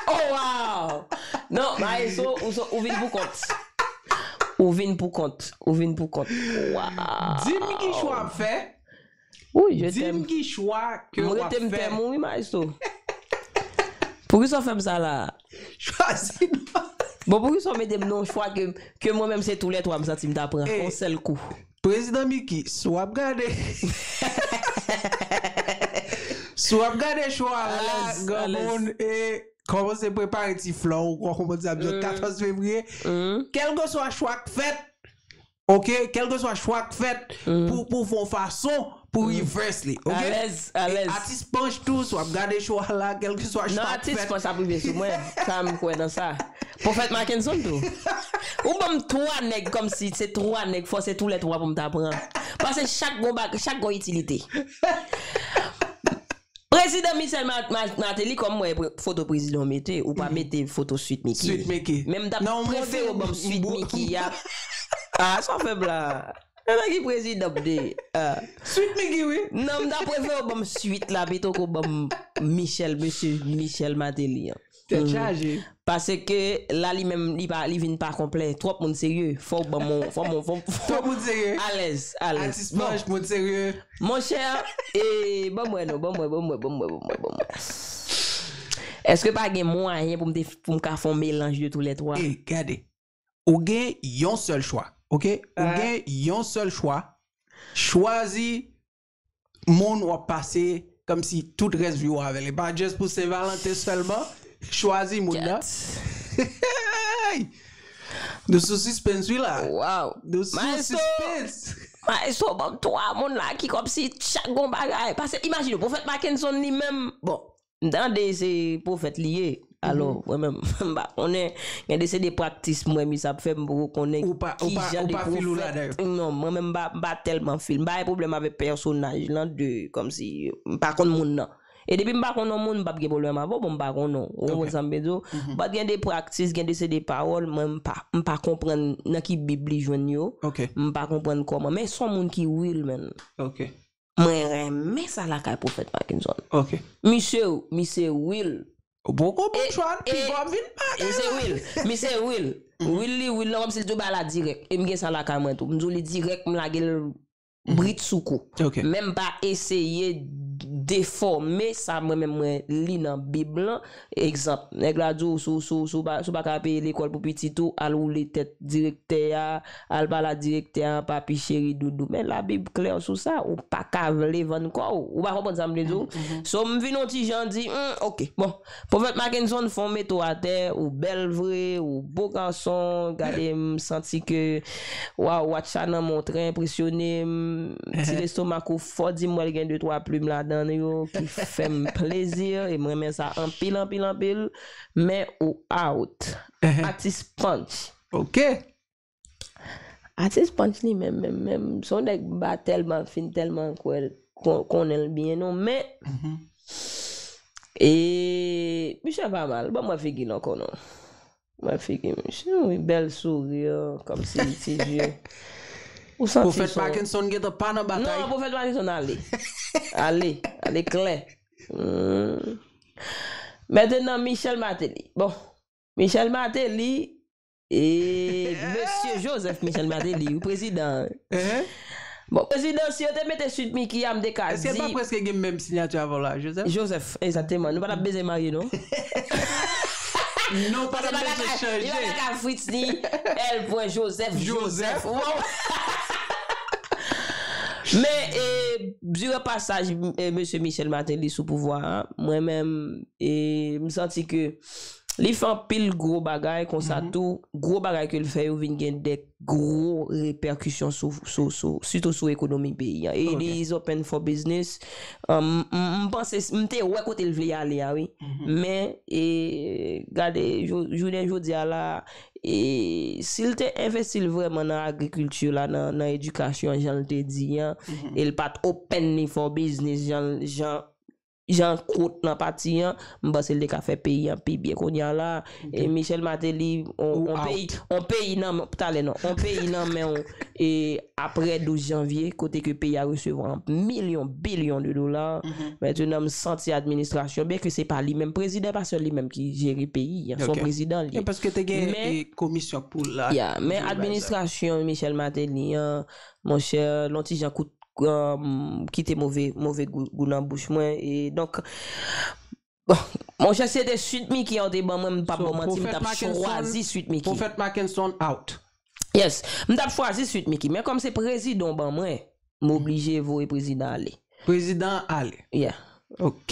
Oh, wow! Non, maestro, ou, so- ou vin pou kont. Ou vin pou kont. Ou vin pou kont. Wow! Di m ki chwa w ap fè. Wi, je t'aime. Di m ki chwa ke w ap fè. M rete m tèm ou, wi, maestro. Poukisa w fè m sa la? Chwazi non. Bon, poukisa w mete m nan yon chwa ke, ke mwen menm se tou lè twa m santi m ta pran yon sèl kou? Prezidan Mickey, si w ap gade, si w ap gade show a la, granmoun, e kòmanse prepare ti flan w, ou kòmanse ap di katòz fevriye. Kèlkeswa chwa k fèt, ok, kèlkeswa chwa k fèt pou, pou fè yon fason pou reverse li, ok? Alèz, alèz. Atis Panch tou, si w ap gade show a la, kèlkeswa chwa k fèt. Non, Atis Panch ap rive sou mwen, sa m kwè nan sa. Pwofèt Mackenson tou. Ou ban m twa nèg kòmsi se twa nèg, fò se tou lè twa pou m ta pran. Paske chak gon bag, chak gon itilite. Prezidan Michel Ma- Ma- Martelly, kòm mwen, pre- foto prezidan w mete, ou pa mete foto Sweet Mickey. Sweet Mickey. Men m t ap prefere w ban m Sweet Mickey a. Ah, sa w fè m la. Nan ki prezidan m te? Ah. Sweet Mickey, wi. Non, m ta prefere w ban m Sweet la pito ke w ban m Michel, mesye Michel Martelly an. Tèt chaje. Paske la, li menm, li pa, li vin pa konplè. Twòp moun serye. Fò w ban m, fò m, fò m, fò m. Twòp moun serye. Alèz, alèz. Atis Panch, moun serye. Monchè, e, ban m wè non, ban m wè, ban m wè, ban m wè, ban m wè, ban m wè, ban m wè. Èske pa gen mwayen pou m te, pou m ka fè yon melanj de tou lè twa? E, gade. Ou gen yon sèl chwa, ok? Ou gen yon sèl chwa. Chwazi moun w ap pase kòmsi tout rès vi w avè l. E pa just pou Sen Valanten sèlman. Chwazi moun nan. Hey! Nou sou suspense, wi, la. Wow. Nou sou suspense. Maestro, ban m twa moun la ki kòmsi chak gon bagay. Paske imajine w, Pwofèt Mackenson li menm, bon, m tande se pwofèt li ye. Alò, mwen menm, m pa konnen. Gen de se de praktis mwen, misye ap fè, m poko konnen ki jan de pwofèt. Non, mwen menm, m pa, m pa tèlman fil. M pa gen pwoblèm avèk pèsonaj lan de, kòmsi, m pa konn moun nan. E depi m pa konn yon moun, m p ap gen pwoblèm avè w, bon, m pa konn non. Ou konprann sa m vle di w? But gen de praktis, gen de se de pawòl, mwen, m pa, m pa konprann nan ki Bib li jwenn yo. M pa konprann kòman. Men se yon moun ki real, man. Mwen renmen sa lakay Pwofèt Mackenson. Ok. Misye, misye real. Ou poko bon chwa, e, piga w ap vin pale la. Misye real. Misye real. Real li real nan, kòmsi l di w bagay la dirèk. E m gen sa lakay mwen tou. M di w li dirèk, m lage l brit sou kou. Ok. Men m pa eseye defòme sa mwen menm mwen li nan Bib lan. Egzanp, nèg la di w, si w, si w, si w pa, si w pa ka peye lekòl pou pitit ou, al woule tèt direktè a, al pale a direktè a, papi cheri, doudou. Men Labib klè sou sa, ou pa ka vle vann kò w. Ou pa konprann sa m vle di w? So, m vin yon ti jan di, hmm, ok, bon, Pwofèt Mackenson fè w mete w atè, ou bèl vre, ou bo gason, gade m santi ke, waw, watch sa nan men w trè enpresyone m, ti lestomak ou fò, di m wè l gen de twa plim ladan yo ki fè m plezi, e m renmen sa anpil, anpil, anpil, men ou out. Atis Punch. Ok. Atis Punch li menm, menm, menm, se yon nèg m pa tèlman fin, tèlman kwè l, kon- konnen l byen non, men e misye pa mal, ban mwen figi l ankò non. Mwen figi misye, wi, bèl souri, kòmsi li ti je. Ou santi Pwofèt Mackenson gentan pa nan batay. Non, Pwofèt Mackenson ale. Ale, ale klè. Hmm. Mentenan Michel Martelly. Bon, Michel Martelly, e mesye Joseph Michel Martelly, wi, prezidan. Bon, prezidan, si yo te mete Sweet Micky a, m te ka di. Èske l pa prèske gen menm siyati avè w la, Joseph? Joseph, egzakteman. Nou pa t ap bezwen marye, non? Non, pa t ap bezwen chanje. Li pa t ap ka Fritz ni L. Joseph, Joseph. Joseph. Men, e, diran pasaj e, mesye Michel Martelly sou pouvwa a, mwen menm, e, m santi ke li fè anpil gwo bagay, konsa tou, gwo bagay ke l fè yo vin gen de gwo repèkisyon sou, sou, sou, sitou sou ekonomi peyi a. E li is open for business. M panse, m te wè kote l vle ale a, wi. Men, e, gade, jounen jodi a la, e, si l te envesti l vrèman nan agrikilti la, nan, nan edikasyon, jan l te di an, e l pa t open ni for business, jan, jan, jan kout nan pati an, m panse l te ka fè peyi an pi byen. Kounye a la, e Michel Martelly, on, on peyi, on peyi nan men, talè non, on peyi nan men w, e aprè douz janvye, kote ke peyi a resevwa milyon, bilyon de dola, mentenan m santi administrasyon, byen ke se pa li menm, prezidan pa sèl li menm ki jere peyi an, se yon prezidan li ye. Paske te gen komisyon pou la. Ya, men administrasyon Michel Martelly an, monchè, l on ti jan kout kite move, move gou, gou nan bouch mwen. E donk, bon, monchè, si se te Sweet Micky an w te ban mwen, m p ap ba w manti, m t ap chwazi Sweet Micky. Pwofèt Mackenson out. Yes, m t ap chwazi Sweet Micky. Men kòm se prezidan w ban mwen, m oblije voye prezidan ale. Prezidan ale. Yeah. Ok.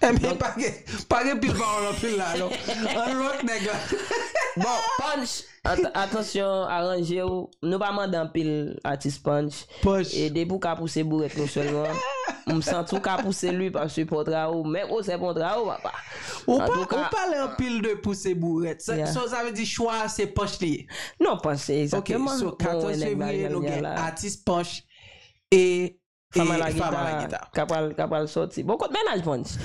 Ebyen, pa gen, pa gen pil pawòl anpil la, non. Ann lòt nèg la. Bon, Punch, at- atansyon, aranje w. Nou pa mande anpil, atis Punch. Punch. E depi w ka pouse bourèt nou sèlman, m santi w ka pouse li paske pòtra ou, men gwosè pòtra ou, papa. Ou pa, ou pale anpil de pouse bourèt. Sa, yeah. So, sa vle di chwa a se Punch li ye. Non, Punch se egzakteman. Ok, so katòz fevriye, nou gen atis Punch e Fama Lagita k ap pral, k ap pral sòti. Bon, kot mennaj Punch?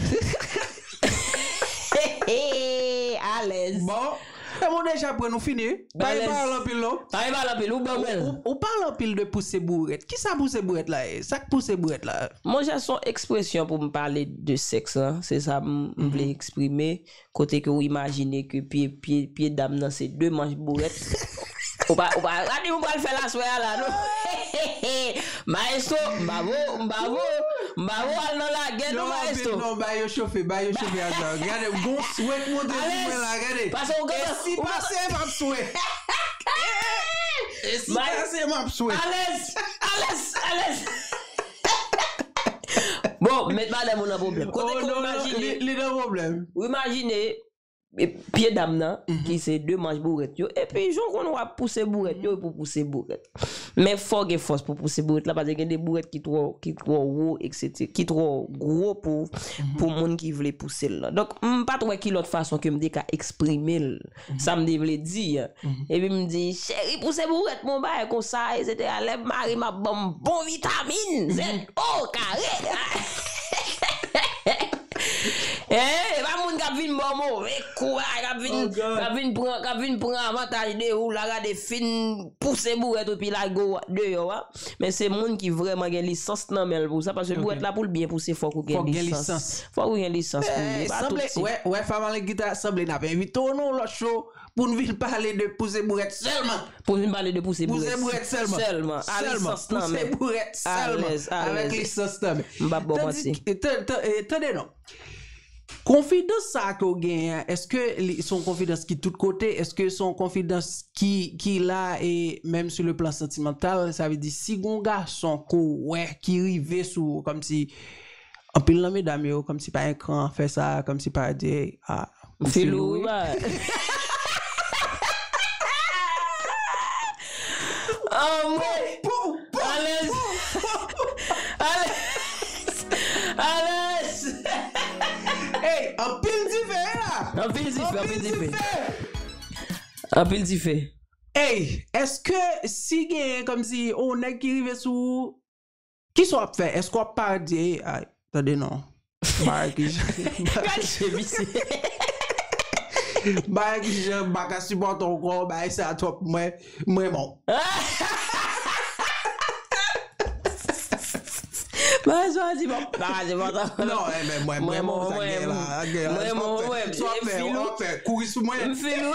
Alèz. Bon, e bon, deja pran nou fini. Pa gen pawòl anpil non. Pa gen pawòl anpil, ou ban mwen. Ou, ou pale anpil de pouse bourèt. Kisa pouse bourèt la ye? Sa k pouse bourèt la? Monchè, se yon ekspresyon pou m pale de sèks lan. Se sa m, m vle eksprime. Kote ke w imajine ke pye, pye, pye dam nan se de manch bourèt. Ou pa, ou pa, pa di m ou pral fè l aswè a la, non. Maestro, m pa vo, m pa vo, m pa vo al nan lagè, non, maestro. Non, bay yo chofe, bay yo chofe, ajan. Gade, gon swè k monte sou mwen la, gade. Pase ou gade. E si pase, m ap swè. E si pase, m ap swè. Alèz, alèz, alèz. Bon, met madanm ou nan pwoblèm. Kote ke w imajine. Li nan pwoblèm. Ou imajine, e, pye dam nan, ki se de manch bourèt yo, epi jan w konn w ap pouse bourèt yo, epi w pouse bourèt. Men fò w gen fòs pou pouse bourèt la, paske gen de bourèt ki twò, ki twò wo, eksetera, ki twò gwo pou, pou moun ki vle pouse l lan. Donk, m pa t wè ki lòt fason ke m te ka eksprime l, sa m te vle di a. Epi m di, cheri, pouse bourèt mwen, bagay konsa, eksetera. Lè m mare m ap ban m bon vitamin, Z O kare. Eh, e pa moun k ap vin ba w move kou a k ap vin, k ap vin pran, k ap vin pran avantaj de ou la, gade fin pouse bourèt ou pi lage w deyò a. Men se moun ki vrèman gen lisans nan men l pou sa, paske bourèt la pou l byen pouse, fòk ou gen lisans. Fòk ou gen lisans pou li. E pa tout ti. Wè, wè, Famalengita, sanble n ap envite w nan yon lòt show pou n vin pale de pouse bourèt sèlman. Pou n vin pale de pouse bourèt sèlman. Sèlman. A lisans nan men. Pouse bourèt sèlman. Avèk lisans nan men. M p ap ba w manti. Tande non. Konfidans sa ke w genyen an, èske li se yon konfidans ki tout kote? Èske se yon konfidans ki, ki la e menm sou le plan santimantal? Sa vle di, si gon gason ke w wè ki rive sou ou, kòmsi anpil nan medam yo, kòmsi pa ekran fè sa, kòmsi pa di, a, m filou wi. Anmwey! Alèz! Alèz! Alèz! Ey, anpil dife la! Anpil dife, anpil dife. Anpil dife. Ey, èske si gen kòmsi yon nèg ki rive sou ou, kisa w ap fè? Èske w ap parèt di, ey, ay, tande non. Bagay ki jan. Gad je misye. Bagay ki jan, m pa ka sipòte w ankò, bagay sa twòp, mwen, mwen bon. Bagay sa di bon, bagay se bon. Non, e men mwen, mwen bon, sa gen la, gen la. Mwen bon, mwen, sa w ap fè, w ap fè, kouri sou mwen. M filou.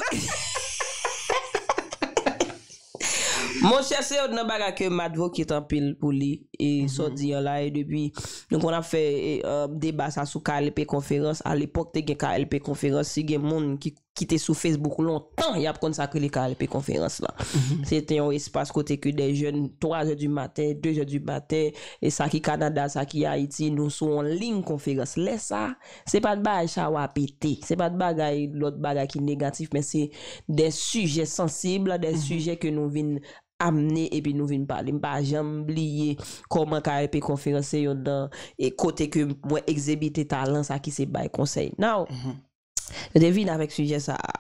Monchè, se youn nan bagay ke m advocate anpil pou li, e sa w di an la, e depi nou konn ap fè, e, e, deba sa sou K L P konferans, alepòk te gen K L P konferans, si gen moun ki, ki te sou Facebook lontan, y ap konn sa k rele K L P konferans la. Se te yon espas kote ke de jèn, twa zè di maten, de zè di maten, e sa ki Kanada, sa ki Ayiti, nou sou yon liy konferans. Lè sa, se pa t bagay chawa pete, se pa t bagay, lòt bagay ki negatif, men se de sijè sansib, de sijè ke nou vin amne epi nou vin pale. M pa janm bliye kòman K L P konferans se youn nan, e, kote ke mwen egzibite talan sa ki se bay konsèy. Now, nou te vin avèk sijè sa a.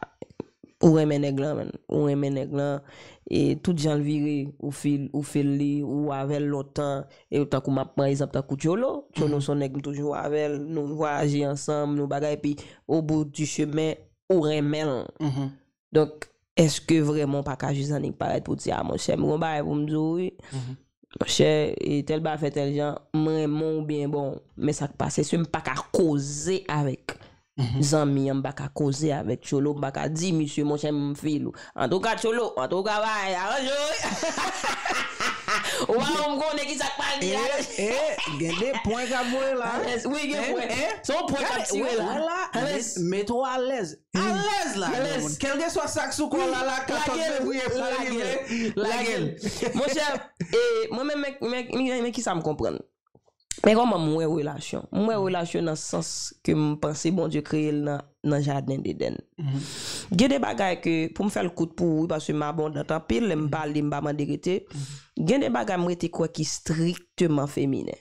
Ou renmen nèg lan, man. Ou renmen nèg lan. E tout jan l vire, ou feel, ou feel li, ou avè l lontan. E tankou m ap pran egzanp tankou Tcholo. Tcholo se yon nèg m toujou avè l. Nou vwayaje ansanm, nou bagay. Epi, au bout du chemin, ou renmen l. Donk, èske vrèman w pa ka jis annik parèt pou w di, a, monchè, m gon bagay pou m di w, wi. Monchè, e tèl bagay fè tèl jan, m renmen w byen, bon, men sa k pase, se m pa ka koze avèk zanmi an, m pa ka koze avèk Tcholo, m pa ka di misye, monchè, m feel ou. Antouka, Tcholo, antouka, bagay aranje w, wi. Ou pa janm konnen ki sa k pral di a. E, e, gen de pwen k ap voye la. Wi, gen pwen. Se yon pwen k ap tire la. Met ou alèz. Alèz la, granmoun. Kèlkeswa sa k sou kò w la, la, katòz fevriye pou rive, lage l. Monchè, e, mwen menm, men, men, men, men kisa m konprann. Men kòman m wè relasyon? M wè relasyon nan sans ke m panse Bondye kreye l nan, nan jaden Edenn. Gen de bagay ke, pou m fè l kout pou ou, wi, paske m abondant anpil, lè m pale, m pa mande rete. Gen de bagay m rete kwè ki strikteman feminen.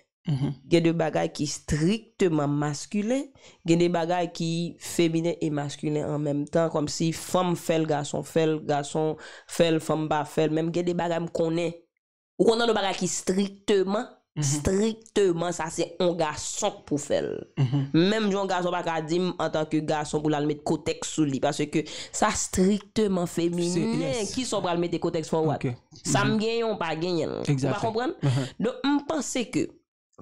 Gen de bagay ki strikteman maskilen, gen de bagay ki feminen e maskilen an menm tan, kòmsi fanm fè l, gason fè l, gason fè l, fanm pa fè l, menm gen de bagay m konnen. Ou konn nan de bagay ki strikteman, strikteman, sa se on gason k pou fè l. Menm jan on gason pa ka di m antanke gason pou l al met kotèks sou li, paske sa strikteman feminen. Kisa w pral mete kotèks for what? Sa m genyen, ou pa genyen l. Ou pa konprann? Donk, m panse ke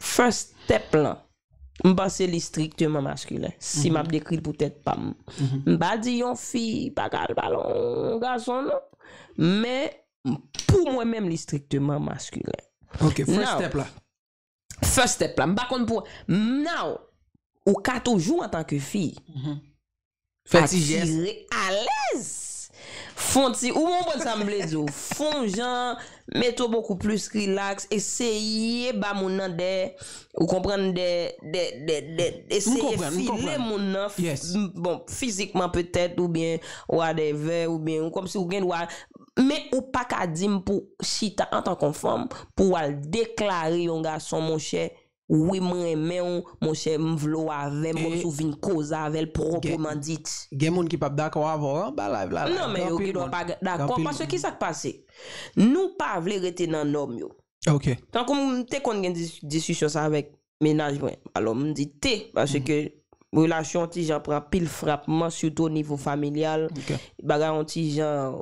first step lan, m panse li strikteman maskilen. Si m ap dekri l pou tèt pa m. M pa di yon fi pa ka al pale yon gason, non. Men, pou mwen menm, li strikteman maskilen. Ok, first step la. First step la. M pa konn pou, now, ou ka toujou antanke fi. Fè ti jès. Atire, alèz. Fon ti, ou konprann sa m vle di w. Fon jan, mete w bokou plis rilaks, eseye ba moun nan de, ou konprann, de, de, de, de, eseye file moun nan, bon, fizikman petèt, oubyen whatever, oubyen ou kòmsi ou gen dwa, men ou pa ka di m pou chita antanke yon fanm, pou w al deklare yon gason, monchè, wi, m renmen w, monchè, m vle w avè m, kòmsi w vin koze avè l pwopreman dit. Gen moun ki p ap dakò avè w anba live la. Non, men yo gen dwa pa dakò, paske ki sa k pase? Nou pa vle rete nan nòm yo. Ok. Tankou m te konn gen dis-, diskisyon sa avèk mennaj mwen. Alò, m di te, paske relasyon an ti jan pran pil frapman, sitou o nivo familyal. Bagay an ti jan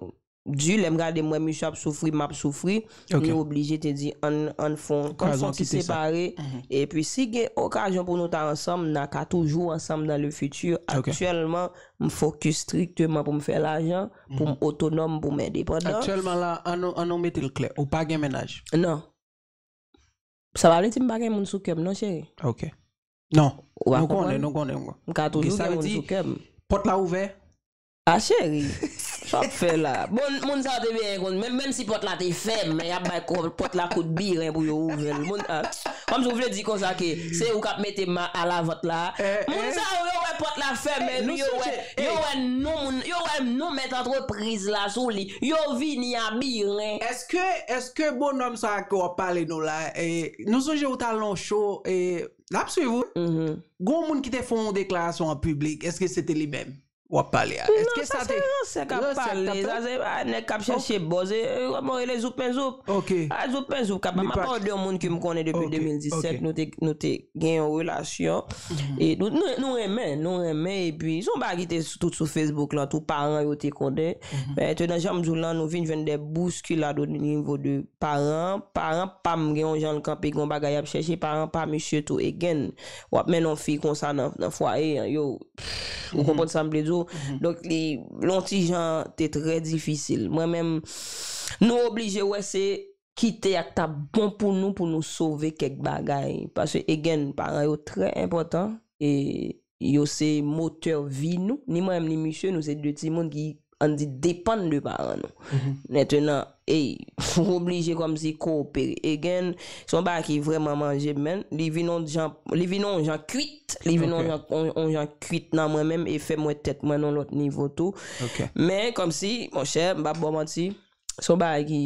di, lè m gade m wè misye ap soufri, m ap soufri, li oblije te di ann, ann fon, ann fon ti separe. Epi si gen okazyon pou nou ta ansanm, n a ka toujou ansanm dans le futur. Aktyèlman, m fokis strikteman pou m fè lajan, pou m otonòm, pou m endepandan. Aktyèlman la, ann nou, ann nou mete l klè, ou pa gen mennaj? Non. Sa pa vle di m pa gen moun sou kè m non, cheri. Ok. Non. Ou pa konprann? Nou konnen, nou konnen, nou konnen. M ka toujou gen moun sou kè m. Pòt la ouvè? A cheri, sa w ap fè la? Bon, moun sa yo te byen konn, menm, menm si pòt la te fèmen, y ap bay pòt la kout biren pou yo ouvè l. Moun, a, kòmsi w vle di konsa ke se ou k ap mete m a, a lavant la. Moun sa yo, yo wè pòt la fèmen, epi yo wè, yo wè non moun, yo wè non mèt antrepriz la sou li. Yo vini a biren. Èske, èske bonòm sa a ke w ap pale nou la, e, nou sonje ou t al nan yon show, e, n ap swiv ou. Gon moun ki te fè yon deklarasyon an piblik, èske se te li menm w ap pale a? Non, èske sa se ransè k ap pale, sa se, a, nèg k ap chèche buzz, e, e, kòman rele, Zouk men Zouk? Ok. A, Zouk men Zouk k ap, m ap pale de yon moun ke m konnen depi de mil disèt, nou te, nou te gen yon relasyon. E nou, nou, nou renmen, nou renmen, epi se yon bagay ki te sou, tout sou Facebook lan, tout paran yo te konnen. Men, te nan jan m di w lan, nou vin jwenn de bouskilad o nivo de paran. Paran pa m gen yon jan l kanpe, gen yon bagay y ap chèche, paran pa misye tou, again. W ap mennen yon fi konsa nan, nan fwaye an, yo, ou konprann sa m vle di w? Donk, li, l yon ti jan, te trè difisil. Mwen menm, nou oblije wè se kite a k t ap bon pou nou, pou nou sove kèk bagay. Paske, again, paran yo trè enpòtan, e yo se motè vi nou. Ni mwen menm, ni misye, nou se de timoun ki, ann di, depann de paran nou. Mentenan, ey, ou oblije kòmsi kowopere. Again, se yon bagay ki vrèman manje m, men li vin yon jan, li vin yon jan kwit, li vin yon jan, yon, yon jan kwit nan mwen menm e fè m wè tèt mwen nan yon lòt nivo tou. Men kòmsi, monchè, m p ap ba w manti, se yon bagay ki,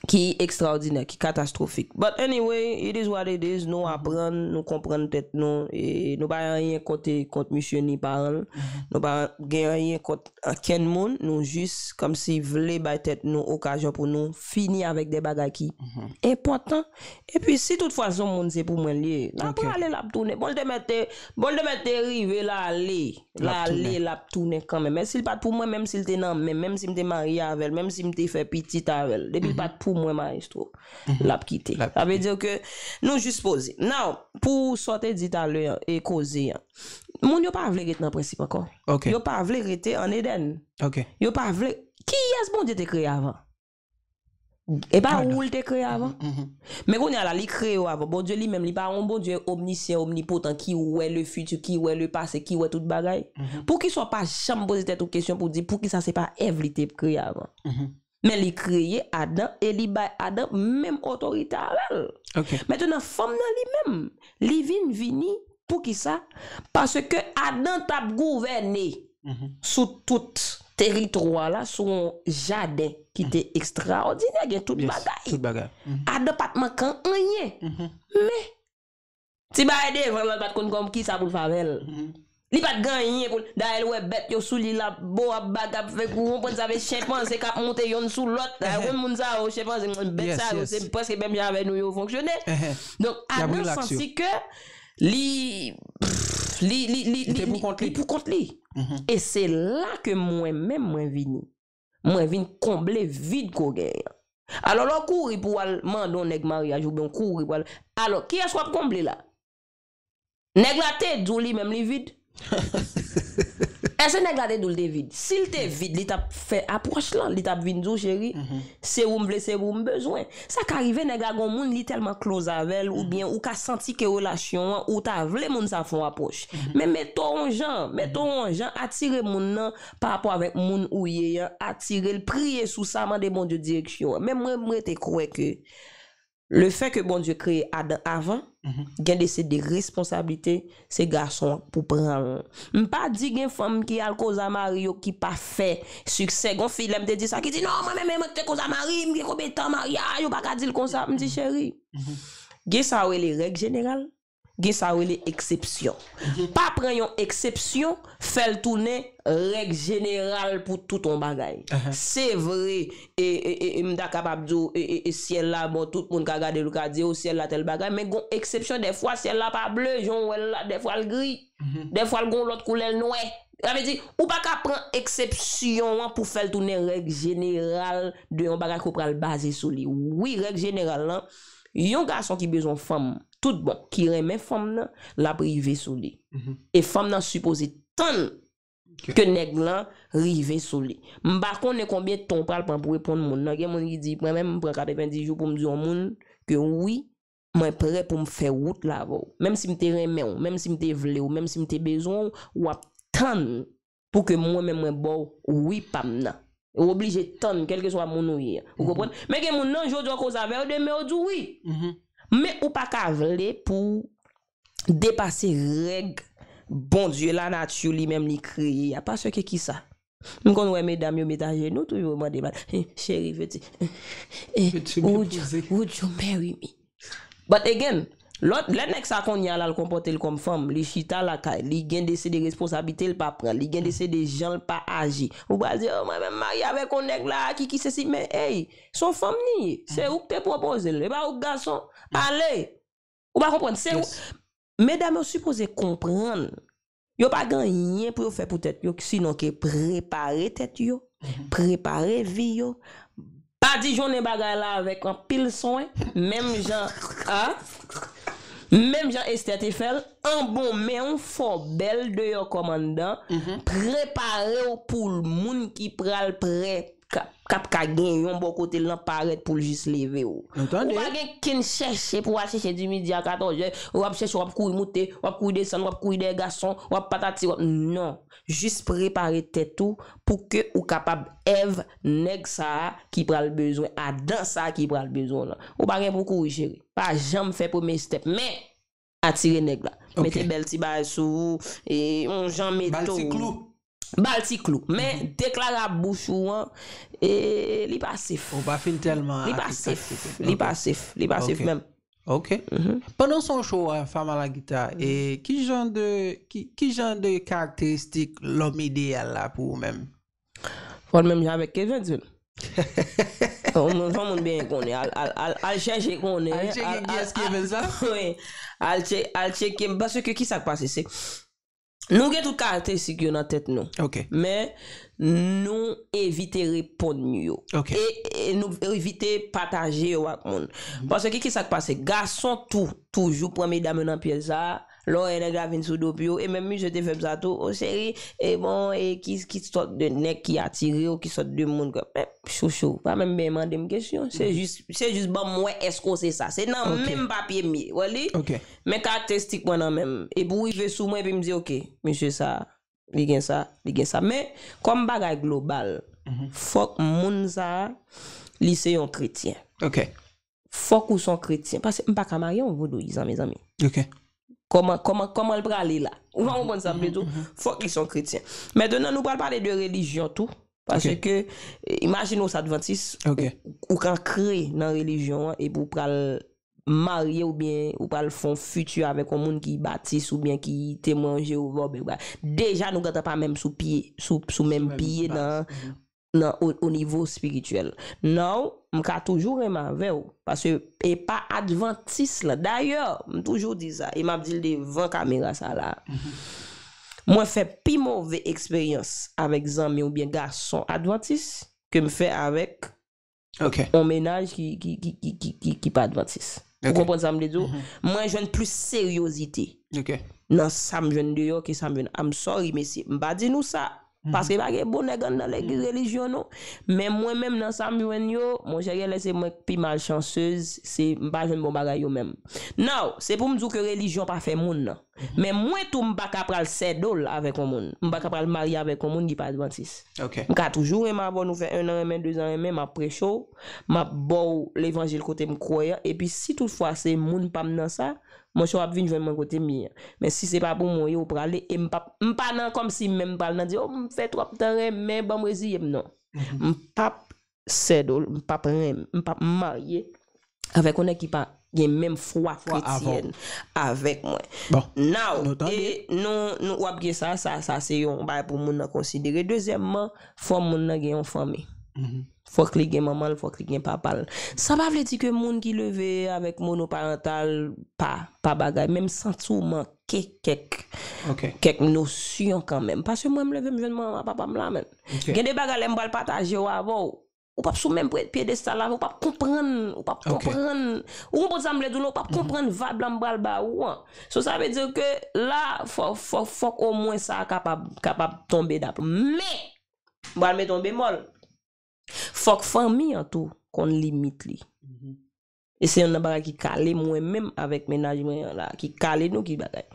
ki ekstraòdinè, ki katastwofik. But anyway, it is what it is. Nou aprann, nou konprann tèt nou, e nou pa gen anyen kont, kont misye ni paran l. Nou pa gen anyen kont ankenn moun, nou jis kòmsi vle bay tèt nou okazyon pou nou fini avèk de bagay ki enpòtan. Epi si toutfwa se yon moun se pou mwen l ye, l ap prale, l ap tounen. Bon, l te mèt te, bon, l te mèt te rive l ale. L ale, l ap tounen kanmenm. Men si l pa t pou mwen, menm si l te nan men, menm si m te marye avè l, menm si m te fè pitit avè l, depi l pa t pou mwen, maestro, l ap kite. Sa vle di ke nou jis poze. Now, pou sa w te di talè an, e koze an, moun yo pa vle ret nan prensip ankò. Yo pa vle rete ann Edenn. Yo pa vle. Kiyès Bondye te kreye avan? E pa ou l te kreye avan? Men kounye a la, li kreye w avan. Bondye li menm, li pa yon Bondye omnisyen, omnipotan, ki wè le futur, ki wè le passé, ki wè tout bagay. Poukisa w pa janm poze tèt ou kesyon pou di poukisa se pa Èv li te kreye avan? Men li kreye Adan e li bay Adan menm otorite avè l. Mentenan, fanm nan li menm, li vin vini. Poukisa? Paske Adan t ap gouvène sou tout teritwa la, sou yon jaden ki te ekstraòdinè, gen tout bagay. Adan pa t manke anyen. Men, ti bagay devan l, l pa t konn kòm kisa pou l fè avè l. Li pa t gen anyen pou l. Dayè, l wè bèt yo sou li, l ap bo, ap bat, ap fè kou, ou konprann sa, men chenpanze k ap monte yonn sou lòt. Dayè, ou konn moun sa yo, chenpanze, bèt sa yo, se prèske menm jan avè nou yo fonksyone. Donk, Adan santi ke li, li, li, li, li, li pou kont li. E se la ke mwen menm, mwen vini. Mwen vin konble vid ke w genyen an. Alò, lè w kouri pou w al mande yon nèg maryaj oubyen w kouri pou w al, alò, kiyès w ap konble la? Nèg la te di w li menm li vid? Èske nèg la te di w li te vid? Si l te vid, li t ap fè apwòch lan, li t ap vin di w, cheri, se ou m vle, se ou m bezwen. Sa ka rive nèg la gon moun li tèlman close avè l, oubyen ou ka santi ke relasyon an, ou ta vle moun sa fè yon apwòch. Men mete w yon jan, mete w yon jan, atire moun nan pa rapò avèk moun ou ye an, atire l, priye sou sa, mande Bondye direksyon an. Men mwen, m rete kwè ke le fè ke Bondye kreye Adan avan, gen de se de responsablite, se gason an k pou pran l. M pa di gen fanm ki al koze a mari yo ki pa fè siksè. Gon fi, lè m te di sa, ki di, "Non, mwen menm, mwen te koze a mari m, gen konbyen tan maryaj, ou pa ka di l konsa." M di, "Cheri, gen sa yo rele règ jeneral, gen sa yo rele eksepsyon. Pa pran yon eksepsyon, fè l tounen règ jeneral pou tout yon bagay. Se vre, e, e, e, e m ta kapab di w, e, e, e syèl la, bon, tout moun ka gade l, yo ka di, o, syèl la tèl bagay, men gon eksepsyon, dèfwa syèl la pa ble, jan w wè l la, dèfwa l gri, dèfwa l gon lòt koulè, l nwè. Sa vle di, ou pa ka pran eksepsyon an pou fè l tounen règ jeneral de yon bagay ke w pral baze sou li. Wi, règ jeneral lan, yon gason ki bezwen fanm tout bon, ki renmen fanm nan, l ap rive sou li. E fanm nan sipoze tann ke nèg lan rive sou li. M pa konnen konbyen tan w pral pran pou reponn moun nan. Gen moun ki di, mwen menm, m pran katrevenndis jou pou m di yon moun ke wi, mwen prè pou m fè wout la avè w. Menm si m te renmen w, menm si m te vle w, menm si m te bezwen w, w ap tann pou ke mwen menm mwen ba w wi pa m nan. Ou oblije tann, kèlkeswa moun ou ye a. Ou konprann? Men gen moun nan, jodi a w koze avè yo, demen yo di w wi. Men ou pa ka vle pou depase règ Bondye, lanati li menm li kreye a. Paske kisa? M konn wè medam yo met ajenou tou, yo mande, "Cheri, petit, eh, would you, would you marry me?" But again, lòt, lè nèg sa kounye a la, l konpòte l kòm fanm, li chita lakay, li gen de se de responsablite l pa pran, li gen de se de jan l pa aji. Ou pral di, "Oh, mwen menm marye avèk yon nèg la, ki, ki sesi," men, ey, se yon fanm li ye. Se ou k te pwopoze l, e pa ou k gason. Ale! Ou pa konprann? Se ou. Medam yo sipoze konprann. Yo pa gen anyen pou yo fè pou tèt yo, sinon ke prepare tèt yo, prepare vi yo. Badijonnen bagay la avèk anpil swen, menm jan, a, menm jan Estè te fè l, an bon men w, fò bèl deyò kòm anndan, prepare w pou l, moun ki pral prè k ap, k ap ka gen yon bò kote l nan parèt pou l jis leve w. Ou pa gen kenn chèche pou w al chèche di midi a katòzè, w ap chèche, w ap kouri moute, w ap kouri desann, w ap kouri dèyè gason, w ap patati, w ap, non. Jis prepare tèt ou pou ke ou kapab èv nèg sa a ki pral bezwen, adan sa a ki pral bezwen w lan. Ou pa gen pou kouri, cheri. Pa janm fè premye step, men atire nèg la. Mete bèl ti bagay sou ou, e yon jan mete w. Ba l ti klou. Ba l ti klou. Men deklare ak bouch ou an, e li pa sef. Ou pa fin tèlman afekte. Li pa sef. Li pa sef. Li pa sef menm. Ok. Pandan w sou show a, Fama la Guitar, e ki jan de, ki, ki jan de karakteristik lòm ideyal la pou ou menm? Fò l menm jan avèk Kevin, tou. Yon moun, fò moun byen konnen. Al, al, al, al chèche konnen. Al tcheke kiyès Kevin sa? Wi. Al tche-, al tcheke. Paske ki sa k pase? Se, nou gen tout karakteristik yo nan tèt nou. Ok. Men, nou evite reponn yo. Ok. E, e nou evite pataje yo ak moun. Paske ki sa k pase? Gason tou, toujou pran medam yo nan pyèj sa a. Lè w wè nèg la vin sou do pye w, e menm misye te fè m sa tou, o cheri, e bon, e ki, ki sòt de nèg ki atire w, ki sòt de moun ke, men, chouchou, pa menm byen mande m kesyon, se jis, se jis ban m wè èske w se sa. Se nan menm papye m ye, wè li? Men karakteristik mwen nan menm. Epi w rive sou mwen, epi m di, ok, misye sa, li gen sa, li gen sa. Men, kòm bagay global, fòk moun sa a, li se yon kretyen. Ok. Fòk ou se yon kretyen. Paske m pa ka marye yon vodouyizan, mezanmi. Ok. Kòman, kòman, kòman l prale la? Ou pa konprann sa m vle di w? Fòk li se yon kretyen. Mentnan, nou pral pale de relijyon tou. Paske, e, imajine w se advantis, ou, ou ka ankre nan relijyon an, epi w pral marye oubyen ou pral fè yon fiti avèk yon moun ki batis oubyen ki temwen Jewova oubyen bagay. Deja, nou gentan pa menm sou pye, sou, sou menm pye nan, nan o, o nivo espirityèl. Now, m ka toujou renmen avè w, paske e pa advantis lan. Dayè, m toujou di sa, e m ap di l devan kamera sa la. Mwen fè pi move eksperyans avèk zanmi oubyen gason advantis ke m fè avèk yon mennaj ki, ki, ki pa advantis. Ou konprann sa m vle di w? Mwen jwenn plis seryozite nan sa m jwenn deyò ke sa m jwenn. I'm sorry, mesye. M pa di nou sa. Paske pa gen bon nèg anndan legliz relijyon, non. Men mwen menm nan sa m jwenn yo, monchè, genlè se mwen k pi malchansez, se m pa jwenn bon bagay yo menm. Now, se pou m di w ke relijyon pa fè moun, non. Men mwen tou, m pa ka pral sèdol avèk yon moun. M pa ka pral marye avèk yon moun ki pa advantis. M ka toujou renmen avè w, nou fè en an renmen, de zan renmen, m ap preche w, m ap ba w levanjil kote m kwè an, epi si toutfwa se moun pa m nan sa, monchè, w ap vin jwenn mwen kote m ye an. Men si se pa pou mwen w ye, w prale, e m p ap, m pa nan kòmsi menm m pral nan di, o, m fè twòp tan renmen, ban m reziye m, non. M p ap sèdol, m p ap renmen, m p ap marye avèk yon nèg ki pa gen menm fwa kretyèn avèk mwen. Bon, now, nou tande. E nou, nou w ap gen sa, sa, sa se yon bagay pou moun nan konsidere. Dezyèmman, fò moun nan gen yon fanmi. Fòk li gen manman l, fòk li gen papa l. Sa pa vle di ke moun ki leve avèk monoparantal pa, pa bagay. Men m santi w manke kèk, kèk nosyon kanmenm. Paske mwen, m leve, m jwenn manman, papa m la, men. Gen de bagay, lè m pral pataje yo avè w, ou p ap sou menm pye-, pyedestal la, ou p ap konprann, ou p ap konprann. Ou konprann sa m vle di w la, ou p ap konprann vibe la m pral ba ou an. So, sa vle di ke la, fò, fò, fòk omwen sa kapab, kapab tonbe daplon. Men, m pral mete yon bemòl. Fòk fanmi an tou konn limit li. E se youn nan bagay ki kale mwen menm avèk mennaj mwen an la, ki kale nou, ki bagay.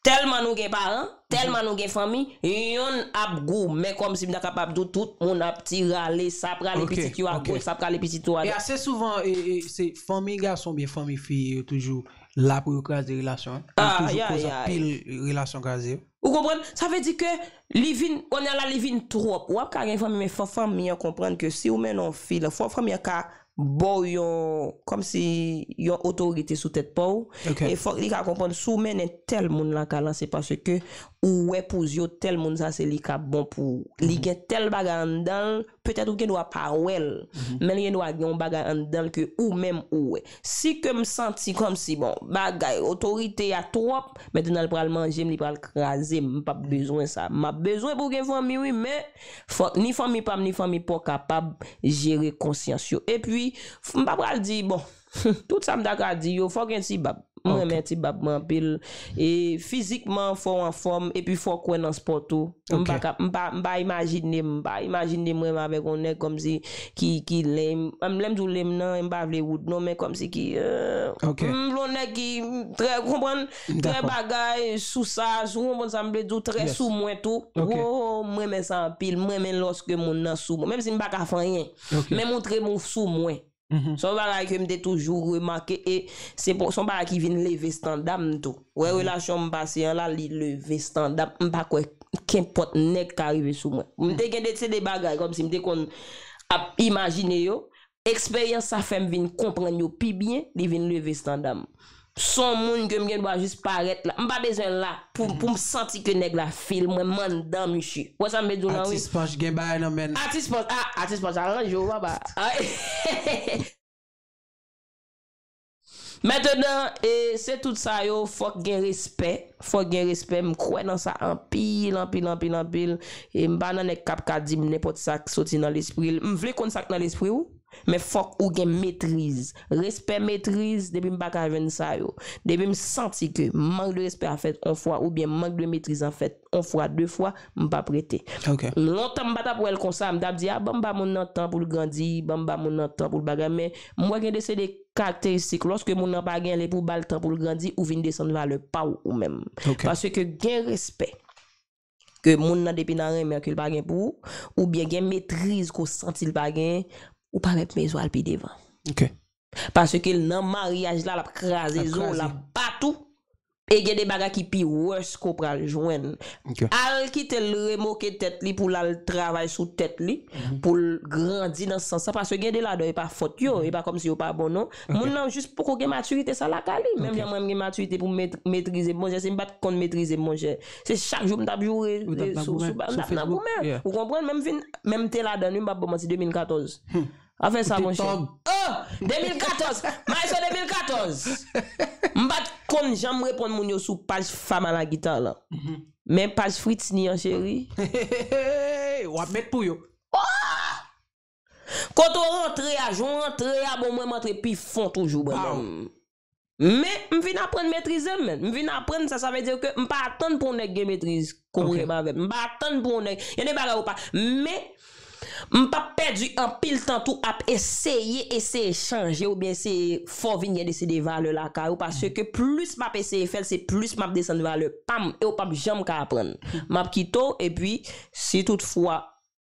Tèlman nou gen paran, tèlman nou gen fanmi, yonn ap goumen kòmsi m ta kapab di w tout moun ap ti rale, sa ap rale pitit yo a goch, sa ap rale pitit yo a dwat. E ase souvan, e, e, se fanmi gason oubyen fanmi fi yo toujou la pou yo kraze relasyon an. Yo toujou koz anpil relasyon kraze yo. Ou konprann? Sa vle di ke li vin, kounye a la, li vin twòp. W ap ka gen fanmi, men fò fanmi an konprann ke si w mennen yon fi la, fò fanmi an ka ba w yon, kòmsi yon otorite sou tèt pa w. E fòk li ka konprann si w mennen tèl moun lakay lan, se paske ou wè pou zye w tèl moun sa se li k ap bon pou ou. Li gen tèl bagay anndan l, petèt ou gen dwa pa wè l, men li gen dwa gen yon bagay anndan l ke ou menm ou wè. Si ke m santi kòmsi, bon, bagay, otorite a twòp, mentnan l pral manje m, li pral kraze m, m p ap bezwen sa. M ap bezwen pou gen fanmi, wi, men fòk ni fanmi pa m, ni fanmi pa w kapab jere konsyans yo. Epi, m pa pral di, bon, tout sa m ta ka di yo, fòk gen ti bab. Mwen renmen ti bab mwen anpil. E fizikman, fò w anfòm, epi fò w kwè nan spò tou. M pa ka, m pa, m pa imajine, m pa imajine mwen avèk yon nèg kòmsi ki, ki lame. Lè m di w lame nan, m pa vle wood non, men kòmsi ki, euh, m vle yon nèg ki trè, konprann, trè bagay, sou sa, sou, konprann sa m vle di w, trè sou mwen tou. Wo, m renmen sa anpil, m renmen lòske moun nan sou mwen, menm si m pa ka fè anyen. Men montre m ou sou mwen. Se yon bagay ke m te toujou remake e se pou, se yon bagay ki vin leve estanda m tou. Wè relasyon m pase an la, li leve estanda m. M pa kwè kenpòt nèg ka rive sou mwen. M te gen de, se de bagay kòmsi m te konn ap imajine yo. Eksperyans sa fè m vin konprann yo pi byen, li vin leve estanda m. S on moun ke m gen dwa jis parèt la. M pa bezwen la pou, pou m santi ke nèg la feel mwen, m anndan misye. Ou wè sa m vle di w la, wi. Atis Panch gen bagay nan men l. Atis Panch, ah, Atis Panch, aranje w, papa. Ah. Mentnan, e, se tout sa yo, fòk gen respè. Fòk gen respè. M kwè nan sa anpil, anpil, anpil, anpil. E m pa nan nèg k ap ka di m nenpòt sa k soti nan lespri l. M vle konn sa k nan lespri w. Men fòk ou gen metriz. Respè, metriz, depi m pa ka jwenn sa yo. Depi m santi ke mank de respè a fèt on fwa oubyen mank de metriz an fèt on fwa, de fwa, m p ap rete. Lontan m pa t ap wè l konsa, m t ap di, a, ban m ba moun nan tan pou l grandi, ban m ba moun nan tan pou l bagay, men m wè gen de se de karakteristik, lòske moun nan pa gen, lè pou ba l tan pou l grandi, ou vin desann valè pa w ou menm. Paske gen respè ke moun nan depi nan renmen ke l pa gen pou ou, oubyen gen metriz ke w santi l pa gen, ou pa mèt mezwe al pi devan. Paske l nan maryaj la, l ap kraze zo w, l ap bat ou, e gen de bagay ki pi wòs ke w pral jwenn. Al kite l remoke tèt li pou l al travay sou tèt li, pou l grandi nan sans sa, paske gen de ladan yo e pa fòt yo, e pa kòmsi yo pa bon non. Moun nan jis poko gen matirite sa lakay li. Menm jan mwen m gen matirite pou m met-, metrize m, monchè, si m pa t konn metrize m, monchè, se chak jou m t ap joure, sou, sou, m t ap nan goumen. Ou konprann? Men m vin, men m te ladan l, wi, m p ap ba w manti, de mil katòz. Afè sa, monchè. Oh! De mil katòz! Maestro, de mil katòz! M pa t konn janm reponn moun yo sou paj Fama la Guitar lan. Men paj Fritz ni an, cheri. W ap met pou yo. Kote w rantre a, jan w rantre a, bon, mwen, m antre pi fon toujou, mwen menm. Men, m vin aprann metrize m, men. M vin aprann sa, sa vle di ke m pa atann pou yon nèg gen metriz konpareman avè m. M pa atann pou yon nèg, gen de bagay ou pa. Men, m p ap pèdi anpil tan tou ap eseye, eseye chanje oubyen eseye fè w vin gen de se de valè lakay ou, paske plis m ap eseye fè l, se plis m ap desann valè pa m, e w p ap janm ka aprann. M ap kite w, epi, si toutfwa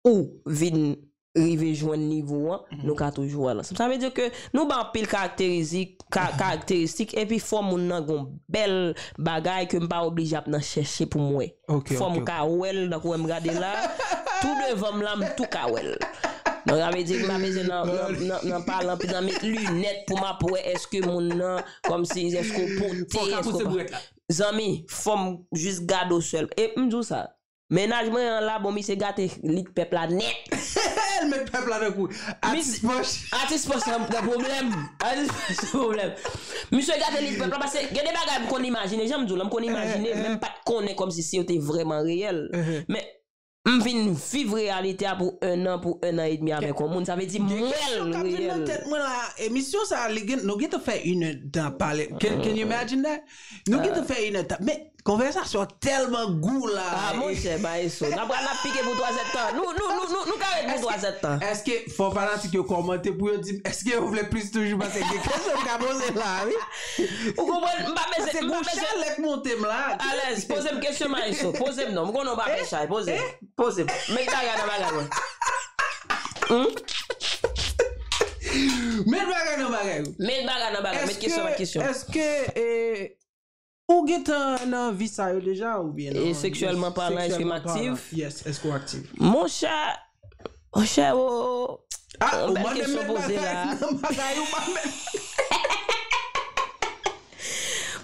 ou vin rive jwenn nivo an, nou ka toujou al ansanm. Sa vle di ke nou ba anpil karakteristik, ka-, karakteristik, epi fò moun nan gon bèl bagay ke m pa oblije ap nan chèche pou m wè. Fò m ka wè l, tankou wè m gade la, tou devan m la, m tou ka wè l. Donk, sa vle di m pa bezwen nan, nan, nan, nan pale anpil, nan met linèt pou m ap wè èske moun nan, kòmsi, èske w pote, èske w pa. Zanmi, fò m jis gade w sèl. E m di w sa, mennaj mwen an la, bon, misye gate lit pèp la nèt. L met pèp la nan kou. Atis pòch. Atis pòch nan, nan pwoblèm. Atis pòch nan pwoblèm. Misye gate lit pèp la, paske gen de bagay m konn imajine, jan m di w la, m konn imajine, men m pa t konnen kòmsi si yo te vrèman reyèl. Men m vin viv reyalite a pou en an, pou en an edmi avèk yon moun. Sa vle di m wè l reyèl. Gen kesyon k ap vin nan tèt mwen la. Emisyon sa a, li gen, nou gentan fè inèdtan pale. Can, can you imagine that? Nou gentan fè inèdtan. Men, konvèsasyon tèlman gou la. Ah, monchè, maestro. N ap, n ap pike pou twazèdtan. Nou, nou, nou, nou, nou ka ret pou twazèdtan. Èske, èske fò fanatik yo kòmante pou yo di m, èske yo vle plis toujou, paske gen kesyon m ka poze la, wi. Ou konprann? M pa bezwen, m pa bezwen. Paske gon chalè k monte m la. Alèz, poze m kesyon, maestro. Poze m non. M konnen w pa pè chay. Poze m. Poze m. Met bagay nan bagay mwen. Hmm? Met bagay nan bagay. Met bagay nan bagay. Met kesyon nan kesyon. Èske, èske, eh, ou gentan nan vi sa yo deja oubyen nan... E seksyèlman palan, èske m aktif? Yes, èske w aktif? Monchè, monchè, o. Ah, ou mande m met bagay nan bagay, ou pa met.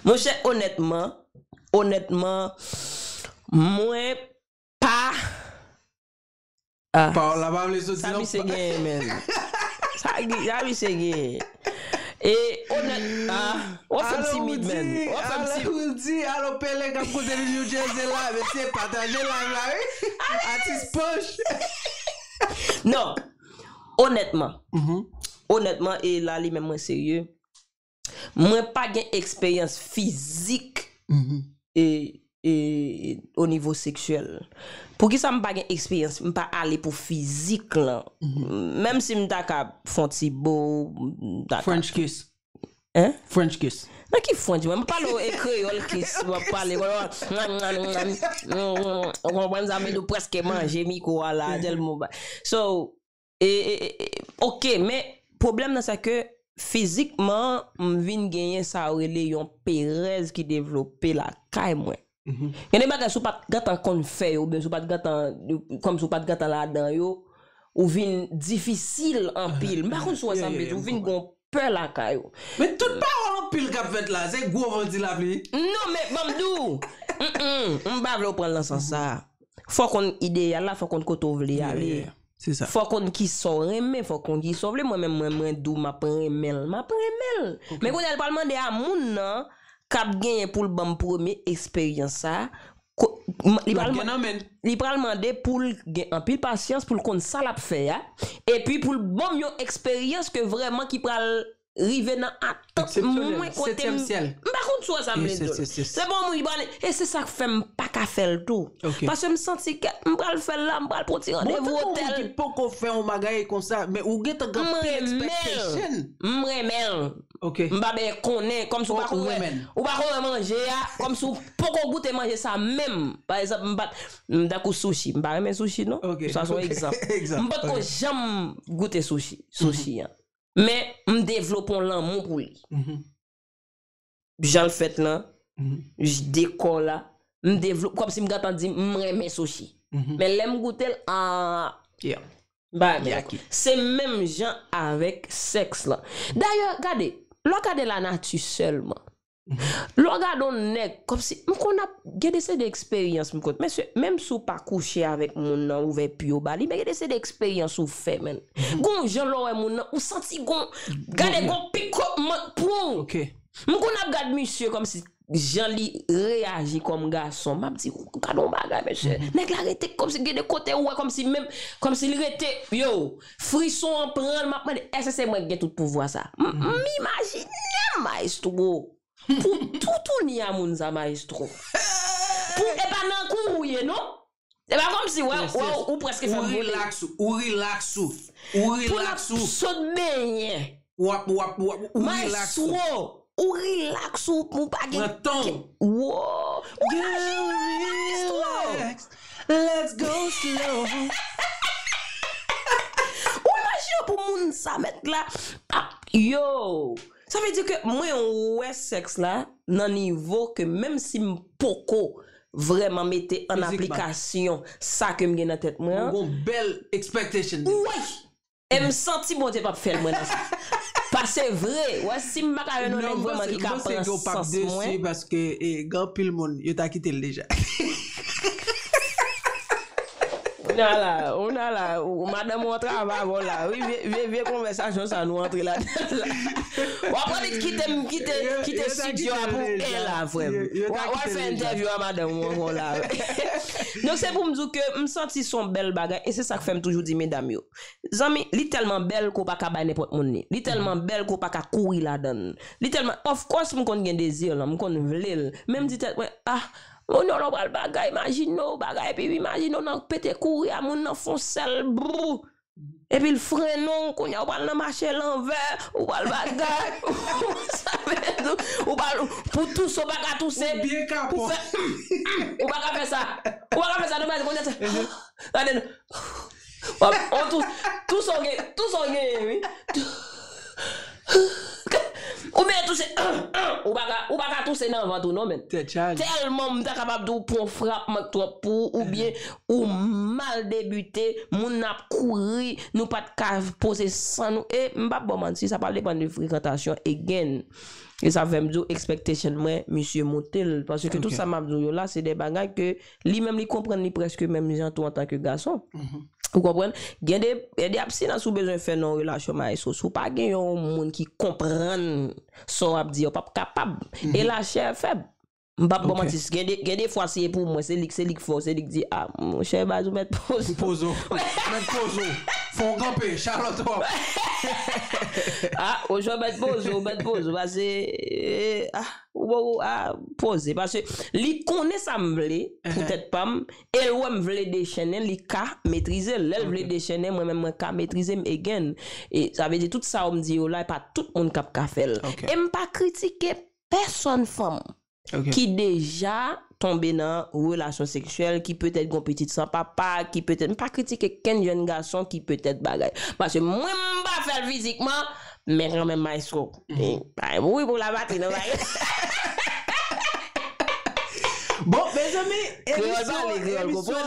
Monchè, onètman, onètman, mwen pa Ah, pawòl la pa vle soti sa non. Misye genyen, men. Sa gi-, sa misye genyen. E, onèt, ah, w ap fè m timid, men. W ap fè m timid. Alo, Rudy, alo, Pele k ap koute li New Jersey la, mesye, pataje live la, wi. Atis pòch. Non, onètman. Onètman, e la, li menm mwen serye. Mwen pa gen eksperyans fizik e, e, o nivo seksyèl. Poukisa m pa gen eksperyans? M pa ale pou fizik lan. Menm si m ta ka fè yon ti bo, m ta ka... French kiss. Hein? French kiss. Nan ki French? Mwen, m pale w e kreyòl kiss, m ap pale. Ou konprann sa, m di w prèske manje mikwo a la, tèlman ba. So, E, e, e, e, oke, men pwoblèm nan se ke fizikman, m vin genyen sa yo rele yon perèz ki devlope lakay mwen. Gen de bagay si w pa t gentan konn fè yo, oubyen si w pa t gentan, kòm si w pa t gentan ladan yo, ou vin difisil anpil. M pa konn si w wè sa m vle di, ou vin gon pè lakay ou. Men tout pawòl anpil k ap fèt la, se gwo van di lapli. Non, men ban m di w, mm, mm, m pa vle w pran l nan sans sa a. Fò w konn ideyal la, fò w konn kote w vle ale. Yeah, yeah, yeah. Se sa. Fò w konn kisa w renmen, fò w konn kisa w vle. Mwen menm, mwen, mwen di w m ap renmen l, m ap renmen l. Men kounye a, l pral mande a moun nan k ap genyen pou l ban m premye eksperyans sa a, ko-, m-, li pral man-, li pral mande pou l gen anpil pasyans, pou l konn sa l ap fè a, epi pou l ban m yon eksperyans ke vrèman ki pral rive nan atant mwen kote m, m pa konn si w wè sa m vle di w. Se bon moun ki pale, e se sa k fè m pa ka fè l tou. Paske m santi ke m pral fè l la, m pral pran ti randevou otèl. Bon, tankou moun ki poko fè yon bagay konsa, men ou gentan gen anpil expectation. M renmen l. M pa bezwen konnen, kòmsi w pa konn wè, ou pa konn wè manje a, kòmsi w poko goute manje sa menm. Pa egzanp, m pa t, m tankou sushi, m pa renmen sushi non. Sa se yon egzanp. M potko janm goute sushi, sushi an. Men m devlope yon lanmou pou li. Jan l fèt lan, j-, dekò la, m devlope, kòmsi m gentan di m renmen sushi. Men lè m goute l, ah, m pa renmen l ankò. Se menm jan avèk sèks lan. Dayè, gade, lè w gade lanati sèlman, lè w gade yon nèg, kòmsi, m konn ap, gen de se de eksperyans m konn. Mesye, menm si w pa kouche avèk moun nan, ouvè pye w ba li, men gen de se de eksperyans ou fè, menn. Gon jan lè w wè moun nan, ou santi gon, gade gon pikotman pou w. M konn ap gad misye kòmsi jan li reyaji kòm gason. M ap di, gade yon bagay, mesye. Nèg la rete kòmsi gen de kote ou wè kòmsi menm, kòmsi li rete, yo, frison an pran l, m ap mande, èske se mwen ki gen tout pouvwa sa? M, m imajine m, maestro. Pou toutouni a moun sa, maestro. Pou, e pa nan kou ou ye, non? E pa kòmsi, wè, wè, ou prèske fè m vole. Ou relax ou, ou relax ou, ou relax ou. Pou l ap sot benyen. W ap, w ap, w ap, ou relax ou. Maestro, ou relax ou, ou pa gen... Pran tan w. Wo! Ou imajine, maestro! Let's go slow. Ou imajine pou moun sa mèt la, ap, yo! Sa vle di ke mwen wè sèks la nan nivo ke menm si m poko vrèman mete an aplikasyon sa ke m gen nan tèt mwen an. Ou gon bèl expectation. Wi! E m santi Bondye p ap fè l mwen nan sa. Pase vre, wè, si m pa ka jwenn yon nèg vrèman ki ka pran sans mwen. Paske e, gen anpil moun, yo ta kite l deja. Ou nan la, ou nan la, ou, madanm ou an travay avè w la. Wi, vye, vye, vye konvèsasyon sa nou antre ladan la. W ap annik kite m, kite, kite estidyo a pou en la, frè m. W ap fè entèvyou a madanm ou ankò la. Donk, se pou m di w ke m santi se yon bèl bagay, e se sa k fè m toujou di medam yo. Zanmi, li tèlman bèl ke w pa ka bay nenpòt moun li. Li tèlman bèl ke w pa ka kouri ladan l. Li tèlman, of course, m konn gen dezi l, m konn vle l. Men m di tèt mwen, ah, moun yo lè w pral bagay, imajine w bagay, epi imajine w nan pete kouri a moun nan fè yon sèl brou. Epi l frennen w, kounye a w pral nan mache lanvè, ou pral bagay. Sa vle di, ou pral, pou touse, w pa ka touse. Ou byen kapon. Pou fè, ou pa ka fè sa. Ou pa ka fè sa, nou pa di, kounye a, gade nou. W ap, on tou, touse w gen, touse w genyen, wi. Oubyen touse, ou pa ka, ou pa ka touse nan vant ou non, men. Tèt chaje. Tèlman m ta kapab di w pran frap mank twòp pou ou, oubyen ou mal debite, moun nan ap kouri, nou pa t ka poze san nou. E m p ap ba w manti, sa pral depann de frekantasyon again. E sa fè m di w expectation mwen, misye moute l. Paske tout sa m ap di w yo la, se de bagay ke li menm li konprann li prèske menm jan tou antanke gason. Ou konprann? Gen de, gen de abstinans ou bezwen fè nan yon relasyon, maestro. Si w pa gen yon moun ki konprann sa w ap di a, w p ap kapab. E lachè fèb. M p ap ba w manti. Gen de, gen de fwa se pou mwen, se li k, se li k fè w, se li k di, ah, monchè, baz ou mèt poze w. Poze w. Mèt poze w. Fò w kanpe, chalòt twòp. Ah, monchè, mèt poze w, mèt poze w. Pase, eh, ah, ou, ou, ah, poze. Pase li konnen sa m vle, pou tèt pa m, e l wè m vle dechennen, li ka metrize l. Lè l vle dechennen, mwen menm, mwen ka metrize m again. E sa vle di, tout sa w m di yo la, e pa tout moun k ap ka fè l. E m pa kritike pèsonn fanm ki deja tonbe nan relasyon seksyèl, ki petèt gon pitit san papa, ki petèt, m pa kritike kenn jèn gason ki petèt bagay. Pase mwen, m pa fè l fizikman, men kanmenm, maestro. E, pa mouri pou labatri, non, bagay. Bon, mezanmi, emisyon, emisyon,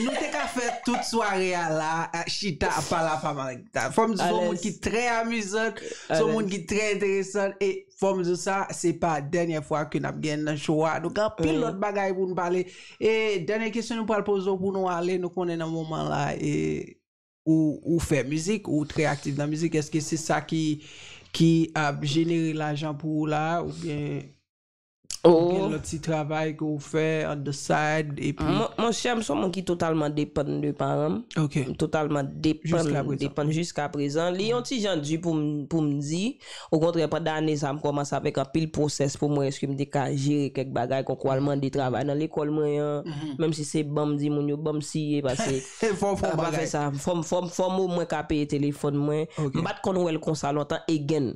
nou te ka fè tout sware a la, a, chita, ap pale a Famalita. Fò m di, se yon moun ki trè amizan, se yon moun ki trè enteresan, e fò m di w sa, se pa dènyè fwa ke n ap gen nan show a. Nou gen anpil lòt bagay pou n pale. E dènyè kesyon nou pral poze w pou nou ale, nou konnen nan moman la, e ou, ou fè mizik, ou trè aktif nan mizik. Èske se sa ki, ki ap jenere lajan pou ou la, oubyen ou gen lòt ti travay ke ou fè on the side, epi... Mon, monchè, m se yon moun ki totalman depann de paran m. M totalman depann, depann jiska prezan. Li yon ti jan di pou m, pou m di. Okontrè, pandan ane sa, m kòmanse avèk anpil pwosès pou m wè èske m te ka jere kèk bagay, kon kwa l mande travay nan lekòl mwen an, menm si se ban m di moun yo ban m siye, pase fò m fè sa, fò m, fò m, fò m omwen ka peye telefòn mwen. M pa t konn wè l konsa lontan, again.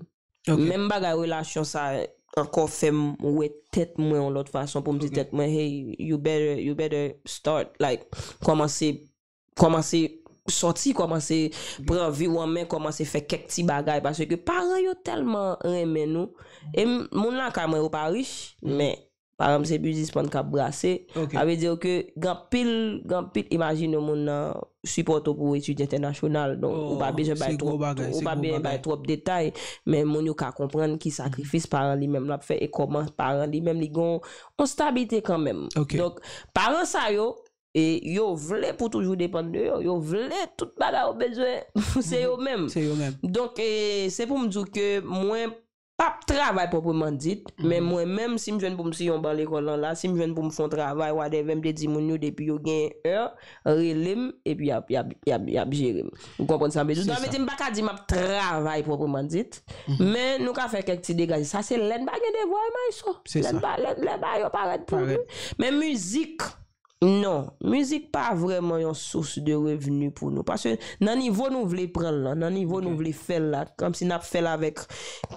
Menm bagay relasyon sa ankò fè m wè tèt mwen yon lòt fason pou m di tèt mwen, hey, you better, you better start, like, kòmanse, kòmanse sòti, kòmanse pran vi w an men, kòmanse fè kèk ti bagay, paske paran yo tèlman renmen nou. E m, moun lakay mwen yo pa rich, men paran m se biznismann k ap brase. Sa vle di ke gen anpil, gen anpil, imajine yon moun nan sipòte w pou etid entènasyonal. Donk, ou pa bezwen bay twòp, ou pa bezwen bay twòp detay, men moun yo ka konprann ki sakrifis paran li menm l ap fè e kòman paran li menm li gen yon, yon stabilite kanmenm. Donk, paran sa yo, e yo vle pou toujou depann de yo. Yo vle tout bagay yo bezwen, se yo menm. Se yo menm. Donk, e, se pou m di w ke mwen p ap travay pwòpman dit, men mwen menm, si m jwenn pou m siye yon ban lekòl lan la, si m jwenn pou m fè yon travay, whatever, m te di moun yo, depi yo gen è, rele m, epi y ap, y ap, y ap, y ap jere m. Ou konprann sa m vle di? Sa vle di, m pa ka di m ap travay pwòpman dit, men nou ka fè kèk ti degaje. Sa se lè n pa gen devwa, e maestro. Lè n pa, lè, lè bagay yo parèt pou nou. Men mizik, non, mizik pa vrèman yon sous de revni pou nou. Paske nan nivo nou vle pran l lan, nan nivo nou vle fè l la, kòmsi n ap fè l avèk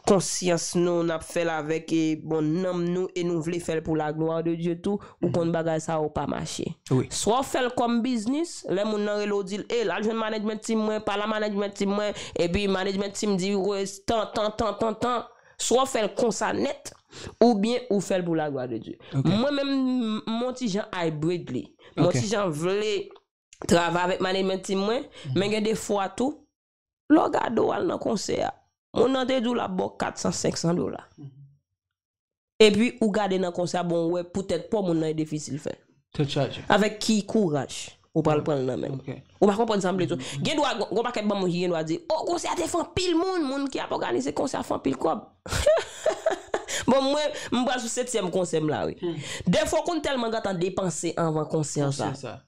konsyans nou, n ap fè l avèk, e, bon, nanm nou, e nou vle fè l pou la gloire de Dieu tou, ou konn bagay sa yo pa mache. Swa w fè l kòm biznis, lè moun nan rele w di l, e, l al jwenn management team mwen, pale a management team mwen, epi management team di, tan, tan, tan, tan, tan. Swa w fè l konsa nèt, oubyen ou fè l pou la gloire de Dieu. Mwen menm, m, m on ti jan hybrid li. M on ti jan vle travay avèk management team mwen, men gen de fwa tou, Lè w gade w al nan konsè a, moun nan te di w l ap ba w kat san, senk san dola. Epi ou gade nan konsè a, bon, ou wè poutèt pa w moun nan e difisil fè. Tèt chaje. Avèk ki kouraj ou pral pran l nan men l? Ou pa konprann sa m vle di w? Gen dwa, gon pakèt banm moun ki gen dwa di, o, konsè a te fè anpil moun, moun ki ap òganize konsè a fè anpil kòb. Bon, mwen, m pral sou setyèm konsè m la, wi. Dèfwa, w konn tèlman gentan depanse anvan konsè sa.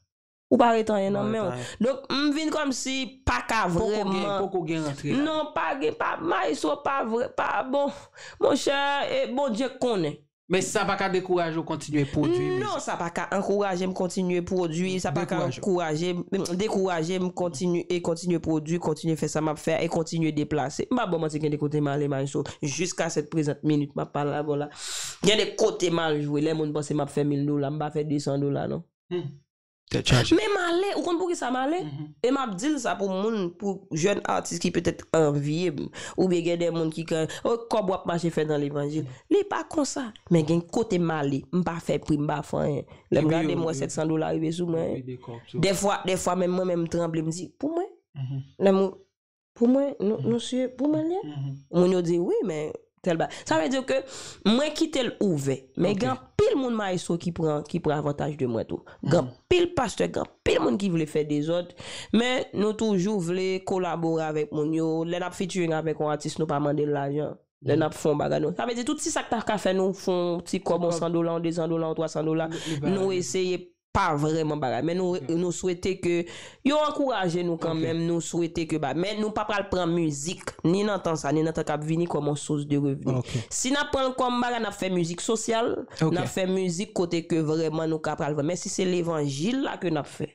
Ou pa ret anyen nan men w. Donk, m vin kòmsi pa ka vrèman. Poko gen rantre la. Non, pa gen, pa, maestro, pa vre, pa bon. Monchè, e Bondye k konnen. Men sa pa ka dekouraje w kontinye pwodui mizik. Non, sa pa ka ankouraje m kontinye pwodui, sa pa ka ankouraje m, dekouraje m kontinye, e kontinye pwodui, kontinye fè sa m ap fè a, e kontinye deplase. M pa ba w manti, gen de kote m ale, maestro, jiska sèt prezant minit m ap pale avè w la. Gen de kote m al jwe, lè moun panse m ap fè mil dola, m pa fè de san dola, non. Tèt chaje. Men m ale, ou konn poukisa m ale? E m ap di l sa pou moun, pou jèn atis ki petèt anvye m, oubyen gen de moun ki ka, o, kòb w ap mache fè nan levanjil. Li pa konsa. Men gen kote m ale, m pa fè pri, m pa fè anyen. Lè m gade, m wè sèt san dola rive sou mwen. Dèfwa, dèfwa menm mwen menm m tranble, m di, pou mwen? Lè m Pou mwen, nou, nou si, pou mwen l ye? Moun yo di, wi, men tèl bagay. Sa vle di ke mwen kite l ouvè. Men gen anpil moun, maestro, ki pran, ki pran avantaj de mwen tou. Gen anpil pastè, gen anpil moun ki vle fè dezòd, men nou toujou vle kolabore avèk moun yo. Lè n ap featuring avèk yon atis, nou pa mande l lajan. Lè n ap fè yon bagay, nou. Sa vle di, tout ti sa k ta ka fè nou fè yon ti kòb, yon san dola, yon de san dola, yon twa san dola, nou eseye pa vrèman bagay. Men nou, nou swete ke yo ankouraje nou kanmenm, nou swete ke ba, men nou pa pral pran mizik, ni nan tan sa, ni nan tan k ap vini kòm yon sous de revni. Si n ap pran l kòm bagay, n ap fè mizik sosyal, n ap fè mizik kote ke vrèman nou ka pral vre. Men si se levanjil la ke n ap fè,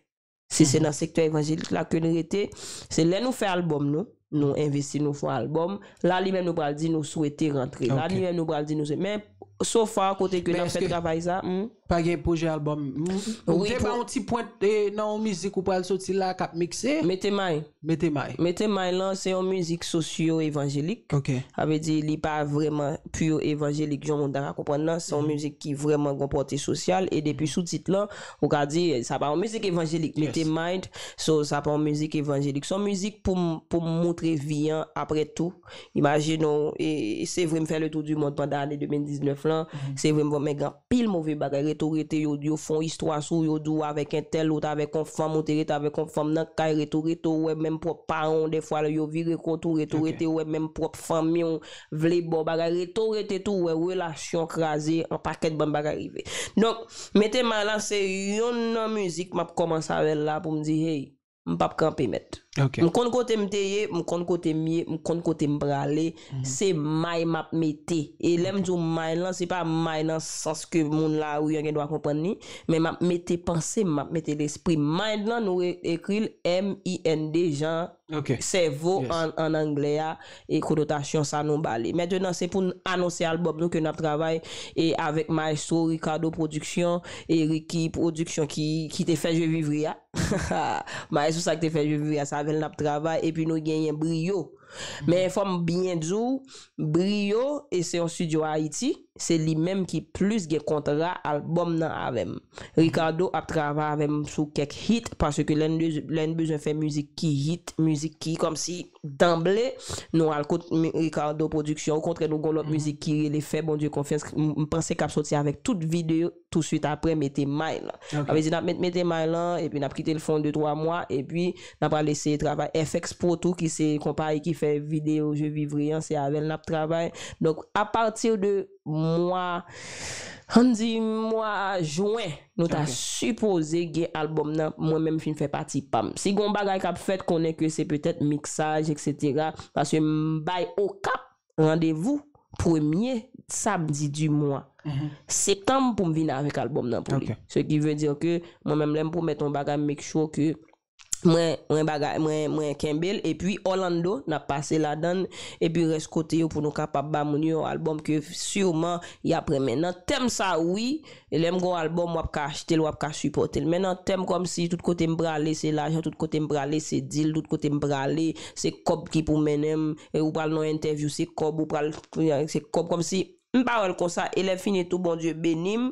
si se nan sektè evanjelik la ke n rete, se lè nou fè albòm nou, nou envesti, nou fè albòm, la li menm nou pral di nou swete rantre. La li menm nou pral di nou swete. Men, so far, kote ke n ap fè travay sa, hmm? Pa gen pwojè albòm? M, m, m te ba yon ti pwent, e, nan yon mizik ou pral soti la k ap mikse. Mete may. Mete may. Mete may lan, se yon mizik sosyo evanjelik. Sa vle di, li pa vrèman pure evanjelik, jan moun ta ka konprann nan. Se yon mizik ki vrèman gon pòte sosyal. E depi sou tit lan, ou ka di, sa pa yon mizik evanjelik. Mete may, so, sa pa yon mizik evanjelik. Se yon mizik pou m, pou m moutre vi an apre tou. Imajine w, e, e se vre m fè le tour du monde pandan ane de mil diznèf lan. Se vre m, men gen anpil move bagay. Rete w rete, yo, yo fè yon istwa sou w, yo di w avèk entèl, ou t avèk yon fanm, ou te rete avèk yon fanm nan kay, rete w rete, ou wè menm pwòp paran w, dèfwa yo vire kont ou, rete w rete, ou wè menm pwòp fanmi w vle ba w bagay, rete w rete tou, ou wè relasyon kraze, yon pakèt bann bagay rive. Donk, Mete may lan se youn nan mizik m ap kòmanse avè l la pou m di, hey, m p ap kanpe mèt. M konn kote m te ye, m konn kote m ye, m konn kote m prale. Se may m ap mete. E lè m di w may lan, se pa may nan sans ke moun lari an gen dwa konprann li, men m ap mete panse m, m ap mete lespri m. Mind lan, nou e-, ekri l M I N D, jan sèvo an, an anglè a, e konotasyon sa nou ba li. Mentnan, se pou n anonse albòm nou ke n ap travay e avèk Maestro Ricardo Production e Ricky Production ki, ki te fè Je Vivrai a. Maestro sa ki te fè Je Vivrai a, se avè l n ap travay, epi nou genyen Brio. Men fò m byen di w, Brio, e se yon studio Ayiti, se li menm ki plis gen kontra albòm nan avè m. Ricardo ap travay avè m sou kèk hit, paske lè n de-, lè n bezwen fè mizik ki hit, mizik ki kòmsi danble, nou al kot mi-, Ricardo Production. Okontrè, nou gon lòt mizik ki rele Fè Bondye Konfyans. M, m panse k ap soti avèk tout videyo touswit apre Mete May lan. Sa vle di n ap met Mete May lan, epi n ap kite l fè yon de twa mwa, epi n ap al eseye travay F X Pro tou, ki se konpayi ki fè videyo Je Vivrai an, se avè l n ap travay. Donk, apati de mwa, ann di mwa jen, nou ta sipoze gen albòm nan, mwen menm fin fè pati pa m. Si gon bagay k ap fèt, konnen ke se petèt miksaj, etsetera. Paske m bay Okap randevou premye samdi di mwa septanm pou m vin avèk albòm nan pou li. Se ki vle di ke mwen menm lè m pwomèt yon bagay, m make sure ke mwen, mwen bagay, mwen, mwen kenbe l. Epi Orlando, n ap pase ladan l. Epi rès kote yo pou nou kapab ba moun yo yon albòm ke siman y ap renmen. Nan tèm sa, wi, e lè m gon albòm, w ap ka achte l, w ap ka sipòte l. Men nan tèm kòmsi tout kote m prale, se lajan, tout kote m prale, se dil, tout kote m prale, se kòb ki pou mennen m, e ou pral nan yon entèvyou, se kòb, ou pral, se kòb, kòmsi, m pa wè l konsa, e lè fini tou, Bondye beni m,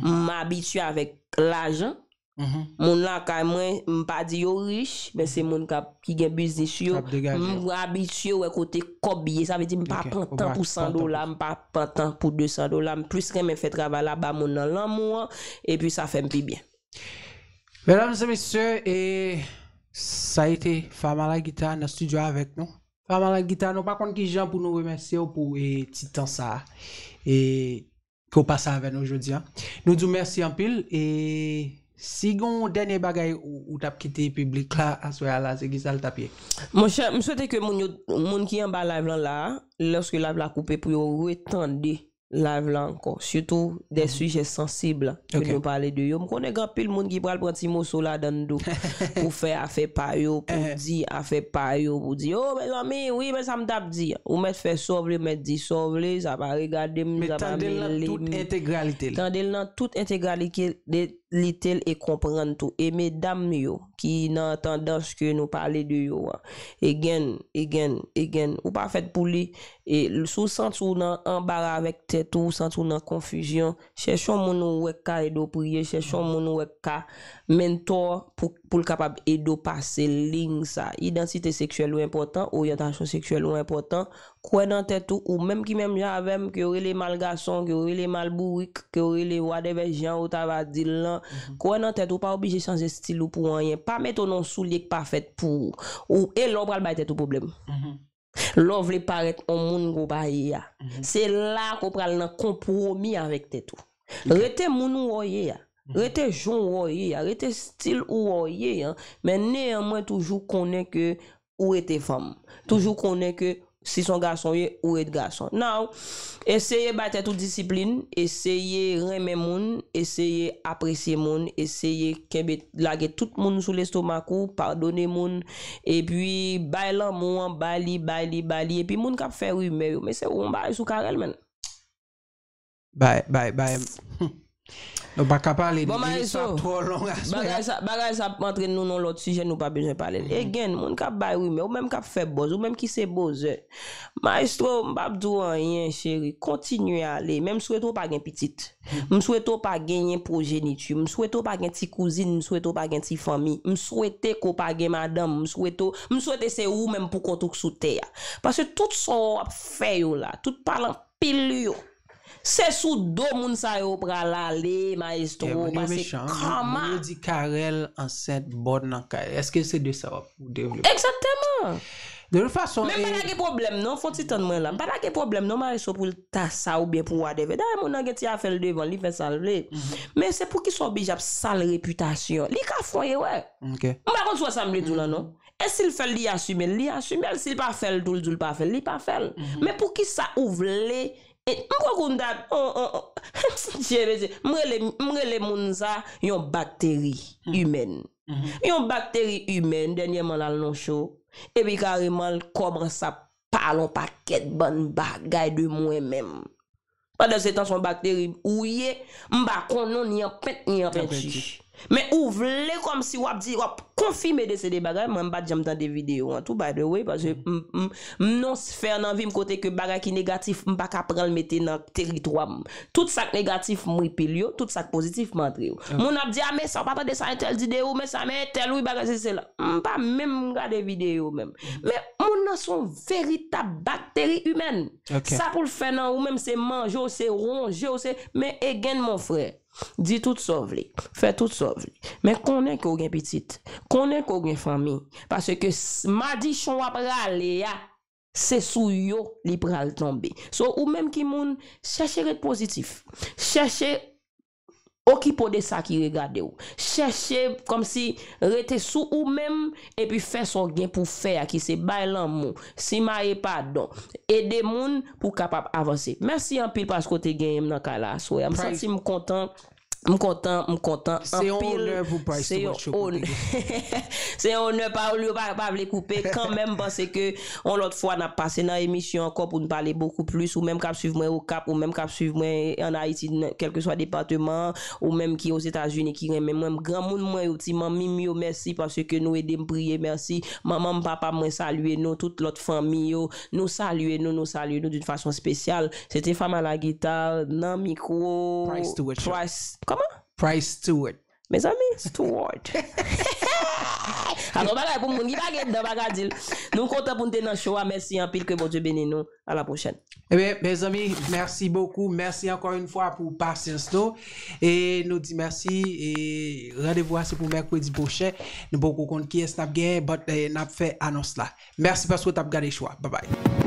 m abitye avèk lajan, Moun lakay mwen, m pa di yo rich, men se moun k ap, ki gen biznis yo. M abitye wè kote kòb ye. Sa vle di m pa pran tan pou san dola, m pa pran tan pou de san dola. M plis renmen fè travay la, ba moun nan lanmou an, epi sa fè m pi byen. Medam e mesye, e sa a été Fama la Guita nan estidyo avèk nou. Fama la Guita, nou pa konn kijan pou nou remèsye w pou e, ti tan sa a. E ke w pase avè nou jodi a. Nou di w mèsi anpil e si gen yon dènye bagay ou, ou t ap kite piblik la aswè a la, se kisa l t ap ye? Monchè, m swete ke moun yo, moun ki anba live lan la a, lòske live la koupe pou yo retande live la ankò. Sitou de sijè sansib ke nou pale de yo. M konnen gen anpil moun ki pral pran ti moso ladan l tou pou fè afè pa yo, pou di afè pa yo, pou di, oh mezanmi, wi men sa m t ap di. Ou mèt fè sa w vle, ou mèt di sa w vle, sa pa regade m, sa pa mele m. Tande l nan tout entegralite l. Tande l nan tout entegralite l e konprann tou. E medam yo ki nan tandans ke nou pale de yo an. Again, again, again. Ou pa fèt pou li. E si w santi w nan anbara avèk tèt ou, ou santi w nan konfizyon, chèche yon moun ou wè k ka ede w priye, chèche yon moun ou wè k ka mentor pou, pou l kapab ede w pase liy sa. Idantite seksyèl ou enpòtan, oryantasyon seksyèl ou enpòtan, kwè nan tèt ou, ou menm ki menm jan avè m, ke w rele m al gason, ke w rele m al bourik, ke w rele whatever jan ou ta va di l lan, kwè nan tèt ou, pa oblije chanje estil ou pou anyen. Pa mete w nan yon soulye k pa fèt pou ou. Ou e lè w pral bay tèt ou pwoblèm. Lè w vle parèt yon moun ke w pa ye a. Se la ke w pral nan konpwomi avèk tèt ou. Rete moun ou wè w ye a. Rete jan w wè w ye a. Rete estil ou wè w ye a. Men neyanmwen toujou konnen ke ou rete fanm. Toujou konnen ke si se yon gason w ye, ou ret gason. Now, eseye bay tèt ou disiplin, eseye renmen moun, eseye apresye moun, eseye kenbe, lage tout moun sou lestomak ou, padone moun, epi bay lanmou an, bay li, bay li, bay li, epi moun k ap fè rimè yo, men se yon bagay sou karèl, menn. Bay, bay, bay. Nou pa ka pale de istwa twò long aswè a. Bagay sa ap antre nou nan lòt sijè, nou pa bezwen pale l. Again, moun k ap bay rimè, ou menm k ap fè buzz, ou menm ki se bozè. Maestro, m p ap di w anyen, cheri. Kontinye ale. Men m swete w pa gen pitit. M swete w pa genyen pwojeniti. M swete w pa gen ti kouzin. M swete w pa gen ti fanmi. M swete ke w pa gen madanm. M swete w, m swete se ou menm poukont ou k sou tè a. Paske tout sa w ap fè yo la, tout pale anpil yo, se sou do moun sa yo pral ale, maestro, paske kama. Moun yo di Carel ansent bòn nan kay. Èske se de sa w ap devlope? Egzakteman. De tout fason, men m pa ta gen pwoblèm non, fon ti tann mwen la. M pa ta gen pwoblèm non, maestro, pou l ta sa oubyen pou whatever. Dayè moun nan gen ti afè l devan l, li fè sa l vle. Men se poukisa w oblije ap sal repitasyon? Li ka fè yon erè. M pa konn si w wè sa m vle di w lan non. E si l fè l, li asime l, li asime l. Si l pa fè l tou, l di w l pa fè l, li pa fè l. Men poukisa ou vle E m kwè ke w ta, on, on, on, Dye mesye, m rele, m rele moun sa yon bakteri imèn. Yon bakteri imèn, dènyèman l al nan show, epi kareman l kòmanse ap pale yon pakèt bann bagay de mwen menm. Pandansetan se yon bakteri ou ye, m pa konnen w ni an pent ni an penti. Men ou vle kòmsi w ap di, w ap konfime de se de bagay, mwen m pa t janm tande videyo an tou, by the way, paske m, m, m nan yon sfè nan vi m kote ke bagay ki negatif, m pa ka pran l mete nan teritwa m. Tout sa k negatif, m repel yo, tout sa k pozitif, m antre yo. Moun ap di, a, men sa, w pa tande sa entèl di de ou, men sa, men entèl, wi, bagay, se, se la. M pa menm gade videyo menm. Men moun nan se yon veritab bakteri imèn. Sa pou l fè nan ou menm, se manje w, se wonje w, se, men again, mon frè. Di tout sa w vle, fè tout sa w vle. Men konnen ke w gen pitit. Konnen ke w gen fanmi. Paske madichon w ap rale a, se sou yo li pral tonbe. So, ou menm ki moun, chèche ret pozitif. Chèche okipe w de sa ki regade w. Chèche kòmsi rete sou ou menm epi fè sa w gen pou fè a, ki se bay lanmou, simaye padon, ede moun pou w kapab avanse. Mèsi anpil paske w te genyen m nan kay la aswè a. M santi m kontan. M kontan, m kontan anpil. Se yon onè pou Price to Wet Show pou te gen. Se yon onè, pawòl yo pa, pa vle koupe. Kanmenm, m panse ke yon lòt fwa n ap pase nan emisyon ankò pou n pale bokou plis. Ou menm k ap swiv mwen Okap, ou menm k ap swiv mwen ann Ayiti, kèlkeswa depatman an, ou menm ki Ozetazini ki renmen mwen, granmoun mwen yo, ti manmi m yo, mèsi paske nou ede m priye, mèsi. Manman m, papa m, mwen salye nou, tout lòt fanmi yo, nou salye nou, nou salye nou d'une façon spéciale. Se te Fama la Guita nan mikwo. Price to Wet Show. Price, kòman? Price to Wet. Mezanmi, Stuart. Alò, bagay pou moun ki pa gen dan, pa ka di l. Nou kontan pou n te nan show a. Mèsi anpil, ke Bondye beni nou. A la pwochèn. Ebyen, mezanmi, mèsi bokou. Mèsi ankò yon fwa pou pasyans nou. E nou di mèsi. E randevou a se pou mèkredi pwochen. Nou poko konn kiyès n ap genyen, but eh, n ap fè anons la. Mèsi paske w t ap gade show a. Babay.